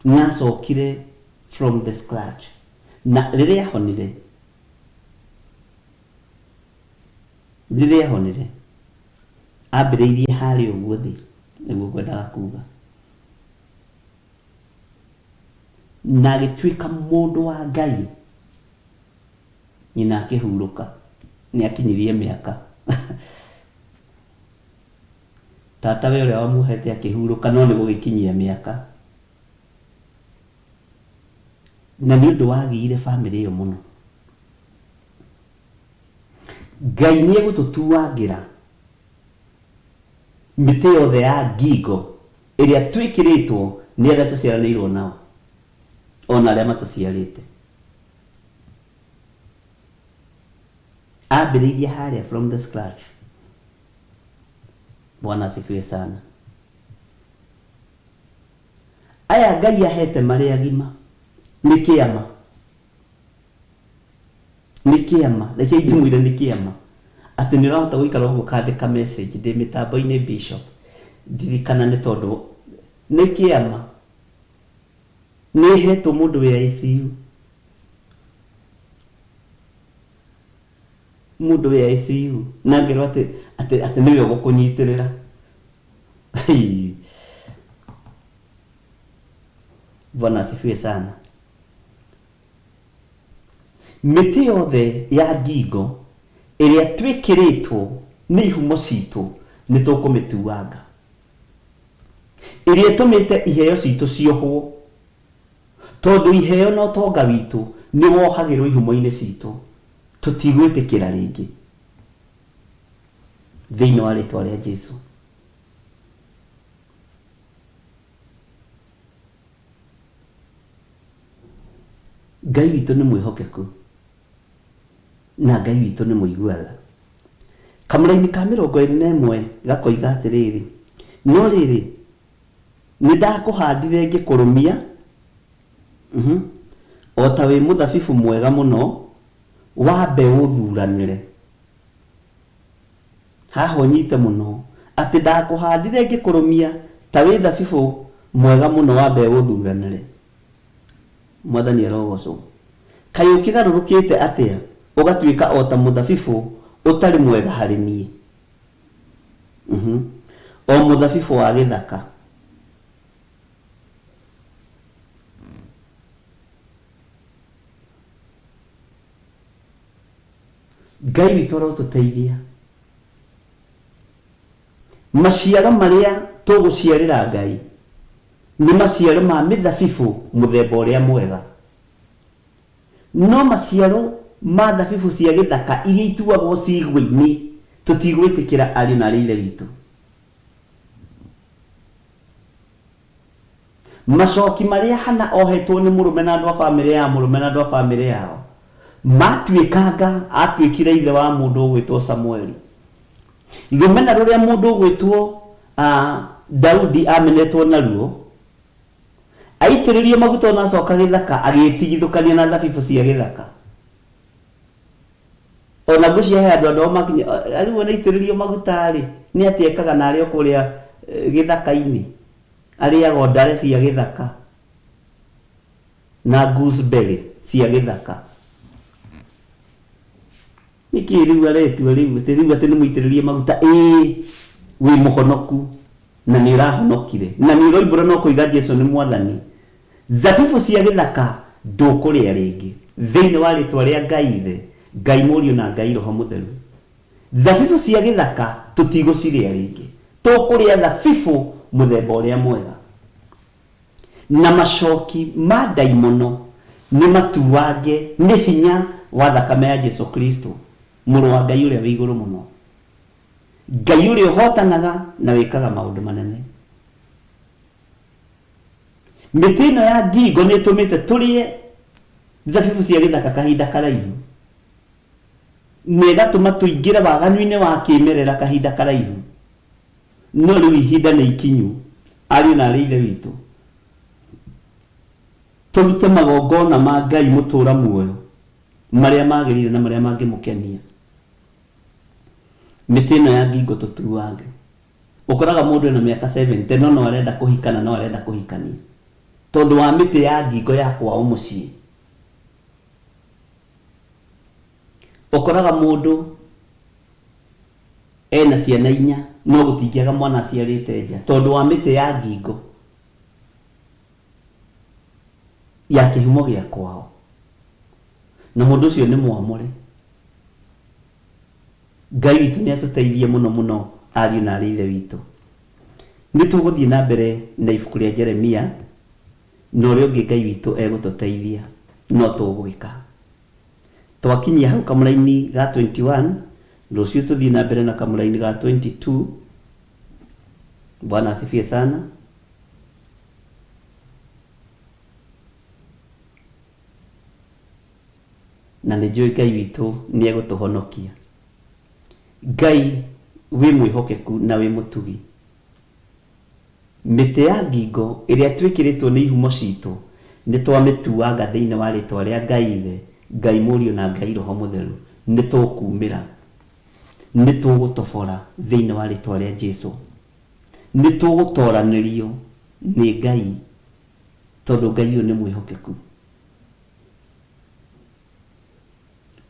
Nĩ acokire from the scratch. Na rĩrĩa ahonire, rĩrĩa ahonire, ambĩrĩirie harĩa ũguo thĩ, nĩguo ngwendaga kuga. Na agĩtuĩka mũndũ wa Ngai. Nyina akĩhurũka. Nĩ akinyirie mĩaka. Tata we ũrĩa wamuohete akĩhurũka no nĩ gũgĩkinyia mĩaka. Na nĩ ũndũ wagiire famĩlĩ ĩyo mũno. Ngai nĩ egũtũtuangĩra mĩtĩ yothe ya ngingo ĩrĩa twĩkĩrĩtwo nĩ arĩa tũciaranĩirwo nao, o na arĩa matũciarĩte. Ambĩrĩirie harĩa from the scratch. Bwana asifiwe sana. Aya Ngai ahete marĩ agima nĩ kĩama. Nĩ kĩama. Reke ndĩmwĩre nĩ kĩama. Atĩ nĩ ũrahota gũikara ũguo ũkandĩka message ndĩ mĩtambo-inĩ Bishop. Ndirikana nĩ tondũ nĩ kĩama. Nĩ hetwo mũndũ wĩ ICU. Mũndũ wĩ ICU na ngerwo atĩ atĩ atĩ nĩwe ũgũkũnyitĩrĩra. Bwana asifiwe sana. Mĩtĩ yothe ya ngingo ĩrĩa twĩkĩrĩtwo nĩ ihumo citũ nĩ tũkũmĩtuanga. Ĩrĩa ĩtũmĩte iheo citũ ciohwo. Tondũ iheo na ũtonga witũ nĩ wohagĩrwo ihumo-inĩ citũ, tũtigwĩtĩkĩra rĩngĩ. Thĩinĩ wa rĩtwa rĩa Jesu. Ngai witũ nĩ mwĩhokeku na Ngai witũ nĩ mũigua tha. Kamũraini ka 21 gakoiga atĩrĩrĩ, no rĩrĩ, nĩndakũhandire ngĩkũrũmia, o ta wĩ mũthabibũ mwega mũno wa mbeũ thuranĩre. Haha ũnyite mũno, atĩ ndakũhandire ngĩkũrũmia ta wĩ thabibũ mwega mũno wa mbeũ thuranĩre. Mwathani arogocwo. Kaĩ ũkĩgarũrũkĩte atĩa ũgatuĩka o ta mũthabibũ ũtarĩ mwega harĩ niĩ? O mũthabibũ wa gĩthaka. Ngai witũ arotũteithia. Maciaro marĩa tũgũciarĩra Ngai nĩ maciaro ma mĩthabibũ mũthemba ũrĩa mwega. No maciaro ma thabibũ cia gĩthaka iria ituagwo ciigua-inĩ tũtigwĩtĩkĩra ariũ na aarĩ a Ithe witũ. Macoki marĩa Hana ohetwo nĩ mũrũme na andũ a famĩlĩ ya mũrũme na andũ a famĩlĩ yao matuĩkanga, atuĩkire ithe wa mũndũ ũgwĩtwo Samueli. Rũmena rũrĩa mũndũ ũgwĩtwo Daudi amenetwo naruo, aitĩrĩrio maguta ona acoka gĩthaka agĩtigithũkania na thabibũ cia gĩthaka. Ona ngwĩciria he andũ andũ ao makinya rĩu ona aitĩrĩrio maguta rĩ, nĩ atĩa ekaga na arĩ o kũrĩa gĩthaka-inĩ? Arĩaga o ndare cia gĩthaka na gooseberry cia gĩthaka. Nĩkĩ rĩu aretua rĩu atĩ rĩu atĩ nĩ mũitĩrĩrie maguta? Ĩĩ, wĩ mũhonoku na nĩ ũrahonokire na nĩ ũroimbũra na ũkoiga Jesu nĩ Mwathani. Thabibũ cia gĩthaka ndũkũrĩa rĩngĩ thĩinĩ wa rĩtwa rĩa Ngai Ithe, Ngai Mũriũ na Ngai Roho Mũtheru. Thabibũ cia gĩthaka tũtigũcirĩa rĩngĩ. Tũkũrĩa thabibũ mũthemba ũrĩa mwega. Na macoki ma ndaimono nĩ matuange nĩ hinya wa thakame ya Jesu Kristo, Mũrũ wa Ngai ũrĩa wĩ igũrũ mũno, Ngai ũrĩa ũhotanaga na wĩkaga maũndũ manene. Mĩtĩ ĩno ya ngingo nĩ ĩtũmĩte tũrĩe thabibũ cia gĩthaka kahinda karaihu, na ĩgatũma tũingĩre waganu-inĩ wa kĩmerera kahinda karaihu. No rĩu ihinda nĩ ikinyu, ariũ na aarĩ a Ithe witũ, tũrute magongona ma Ngai mũtũũra muoyo, marĩa magĩrĩire na marĩa mangĩmũkenia. Mĩtĩ ĩno ya ngingo tũtuange. Ũkoraga mũndũ ena mĩaka 70 no no arenda kũhika na no arenda kũhikania tondũ wa mĩtĩ ya ngingo ya kwao mũciĩ. Ũkoraga mũndũ ena ciana inya no gũtingĩaga mwana aciarĩte nja tondũ wa mĩtĩ ya ngingo ya kĩhumo gĩa kwao. Na mũndũ ũcio nĩ mwamũre. Ngai witũ nĩ atũteithie mũno mũno ariũ na arĩ ithe witũ. Nĩ tũgũthiĩ na mbere na ibuku rĩa Jeremia na ũrĩa ũngĩ Ngai witũ egũtũteithia no tũgwĩka. Twakinyia hau kamũraini ga 21, rũciũ tũthiĩ na mbere na kamũraini ga 22. Bwana asifiwe sana. Na nĩ njũĩ Ngai witũ nĩ egũtũhonokia. Ngai wĩ mwĩhokeku na wĩ mũtugi. Mĩtĩ ya ngingo ĩrĩa twĩkĩrĩtwo nĩ ihumo citũ nĩ twamĩtuanga thĩinĩ wa rĩtwa rĩa Ngai Ithe, Ngai Mũriũ na Ngai Roho Mũtheru. Nĩ tũkumĩra. Nĩ tũgũtobora thĩinĩ wa rĩtwa rĩa Jesu. Nĩ tũgũtoranĩrio nĩ Ngai tondũ Ngai ũyũ nĩ mwĩhokeku.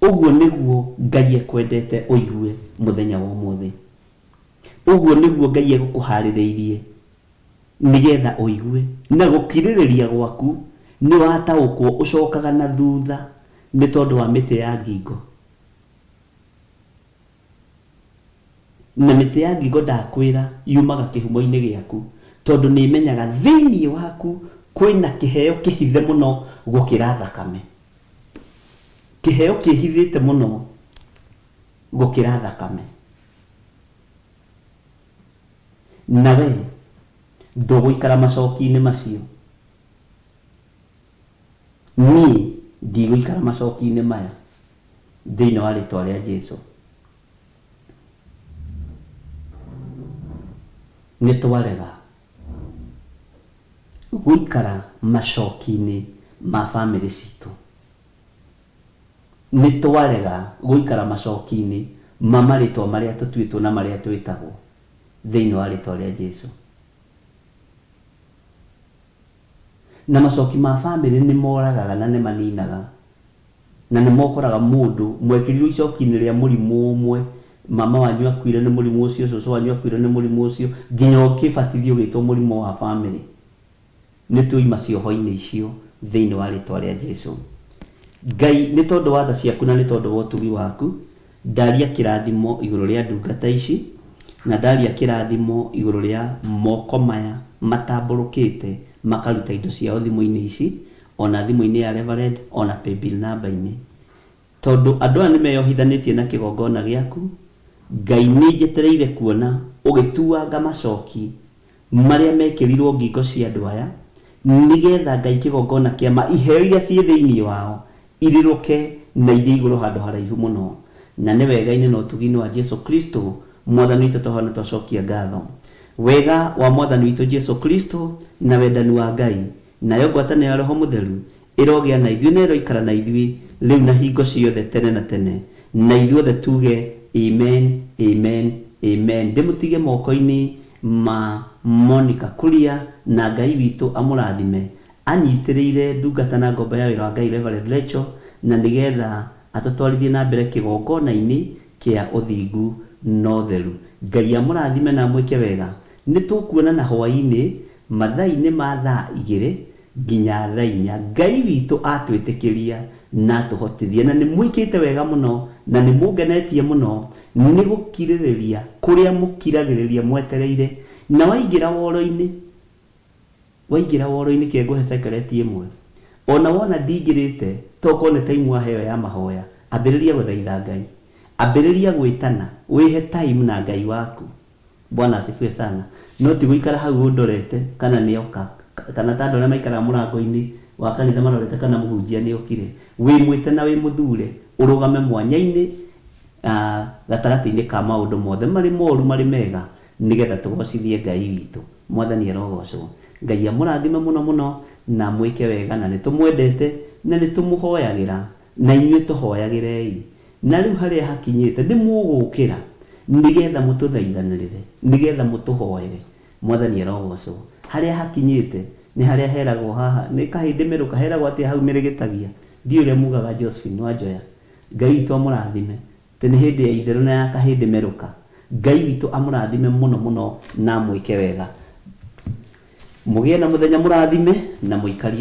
Ũguo nĩguo Ngai ekwendete ũigue mũthenya wa ũmũthĩ. Ũguo nĩguo Ngai egũkũharĩrĩirie nĩgetha ũigue. Na gũkirĩrĩria gwaku nĩ wataũkwo ũcokaga na thutha nĩ tondũ wa mĩtĩ ya ngingo. Na mĩtĩ ya ngingo ndakwĩra yumaga kĩhumo-inĩ gĩaku, tondũ nĩ ĩmenyaga thĩinĩ waku kwĩna kĩheo kĩhithe mũno gũkĩra thakame. Kĩheo kĩhithĩte mũno gũkĩra thakame. Na we ndũgũikara macoki-inĩ macio. Niĩ ndigũikara macoki-inĩ maya thĩinĩ wa rĩtwa rĩa Jesu. Nĩ twarega gũikara macoki-inĩ ma bamĩrĩ citũ. Nĩ twarega gũikara macoki-inĩ ma marĩtwa marĩa tũtuĩtwo na marĩa twĩtagwo thĩinĩ wa rĩtwa rĩa Jesu. Na macoki ma bamĩrĩ nĩ moragaga na nĩ maninaga Na nĩ mokoraga mũndũ mwekĩrirwo icoki-inĩ rĩa mũrimũ ũmwe, mama wanyu akuire nĩ mũrimũ ũcio, cũcũ wanyu akuire nĩ mũrimũ ũcio, nginya ũkĩbatithio ũgĩtwo mũrimũ wa famĩlĩ. Nĩ tuoima cioho-inĩ icio thĩinĩ wa rĩtwa rĩa Jesu. Ngai, nĩ tondũ wa tha ciaku na nĩ tondũ wa ũtugi waku, ndaria kĩrathimo igũrũ rĩa ndungata ici, na ndaria kĩrathimo igũrũ rĩa moko maya matambũrũkĩte makaruta indo ciao thimũ-inĩ ici, ona thimũ-inĩ ya Reverend, ona paybill number-inĩ. Tondũ andũ aya nĩmeyohithanĩtie na kĩgongona gĩaku, Ngai nĩnjetereire kuona ũgĩtuanga macoki marĩa mekĩrirwo ngingo cia andũ aya, nĩgetha Ngai kĩgongona kĩa ma iheo iria ciĩ thĩinĩ wao irĩrũke na ithiĩ igũrũ handũ haraihu mũno. Na nĩ wega-inĩ na ũtugi-inĩ wa Jesu Kristo. Mwathani witũ twahoya na twacokia ngatho. Wega wa Mwathani witũ Jesu Kristo na wendani wa Ngai nayo ngwatanĩro ya Roho Mũtheru ĩrogĩa na ithuĩ na ĩroikara na ithuĩ rĩu na hingo ciothe tene na tene. Na ithuothe tuge amen, amen, amen. Ndĩmũtige moko-inĩ ma Monica Kuria na Ngai witũ amũrathime anyitĩrĩire ndungata na ngombo ya wĩra wa Ngai Reverend Rachel na nĩgetha atũtwarithie na mbere kĩgongona-inĩ kĩa ũthingu na ũtheru. Ngai amũrathime na amwĩke wega. Nĩ tũkuonana hwaĩ-inĩ mathaa-inĩ ma thaa igĩrĩ nginya thaa inya. Ngai witũ atwĩtĩkĩria na atũhotithie. Na nĩ mwĩkĩte wega mũno na nĩ mũngenetie mũno nĩ gũkirĩrĩria kũrĩa mũkiragĩrĩria mwetereire. Na waingĩra woro-inĩ, waingĩra woro-inĩ ke ngũhe secret ĩmwe. Ona wona ndingĩrĩte tokorwo nĩ time waheo ya mahoya, ambĩrĩria gũthaitha Ngai. Ambĩrĩria gwĩtana, wĩhe time na Ngai waku. Bwana asifiwe sana. No ti gũikara hau ũndorete kana nĩ oka, kana ta andũ arĩa maikaraga mũrango-inĩ wa kanitha marorete kana mũhunjia nĩ okire. Wĩ mwĩte na wĩ mũthure, ũrũgame mwanya-inĩ gatagatĩ-inĩ ka maũndũ mothe marĩ moru marĩ mega, nĩgetha tũgocithie Ngai witũ. Mwathani arogocwo. Ngai amũrathime mũno mũno na amwĩke wega, na nĩ tũmwendete na nĩ tũmũhoyagĩra, na inyuĩ tũhoyagĩrei. Na rĩu harĩa hakinyĩte nĩ mũgũkĩra nĩgetha mũtũthaithanĩrĩre, nĩgetha mũtũhoere. Mwathani arogocwo. Harĩa hakinyĩte nĩ harĩa heragwo haha, nĩ kahĩndĩ mĩrũka, heragwo atĩa hau mĩrĩgĩtagia. Ndiũĩ ũrĩa mugaga Josephine Wanjoya. Ngai witũ amũrathime. Atĩ nĩ hĩndĩ ya itherũ na ya kahĩndĩ merũka. Ngai witũ amũrathime mũno mũno na amwĩke wega. Mũgĩe na mũthenya mũrathime na mũikarie.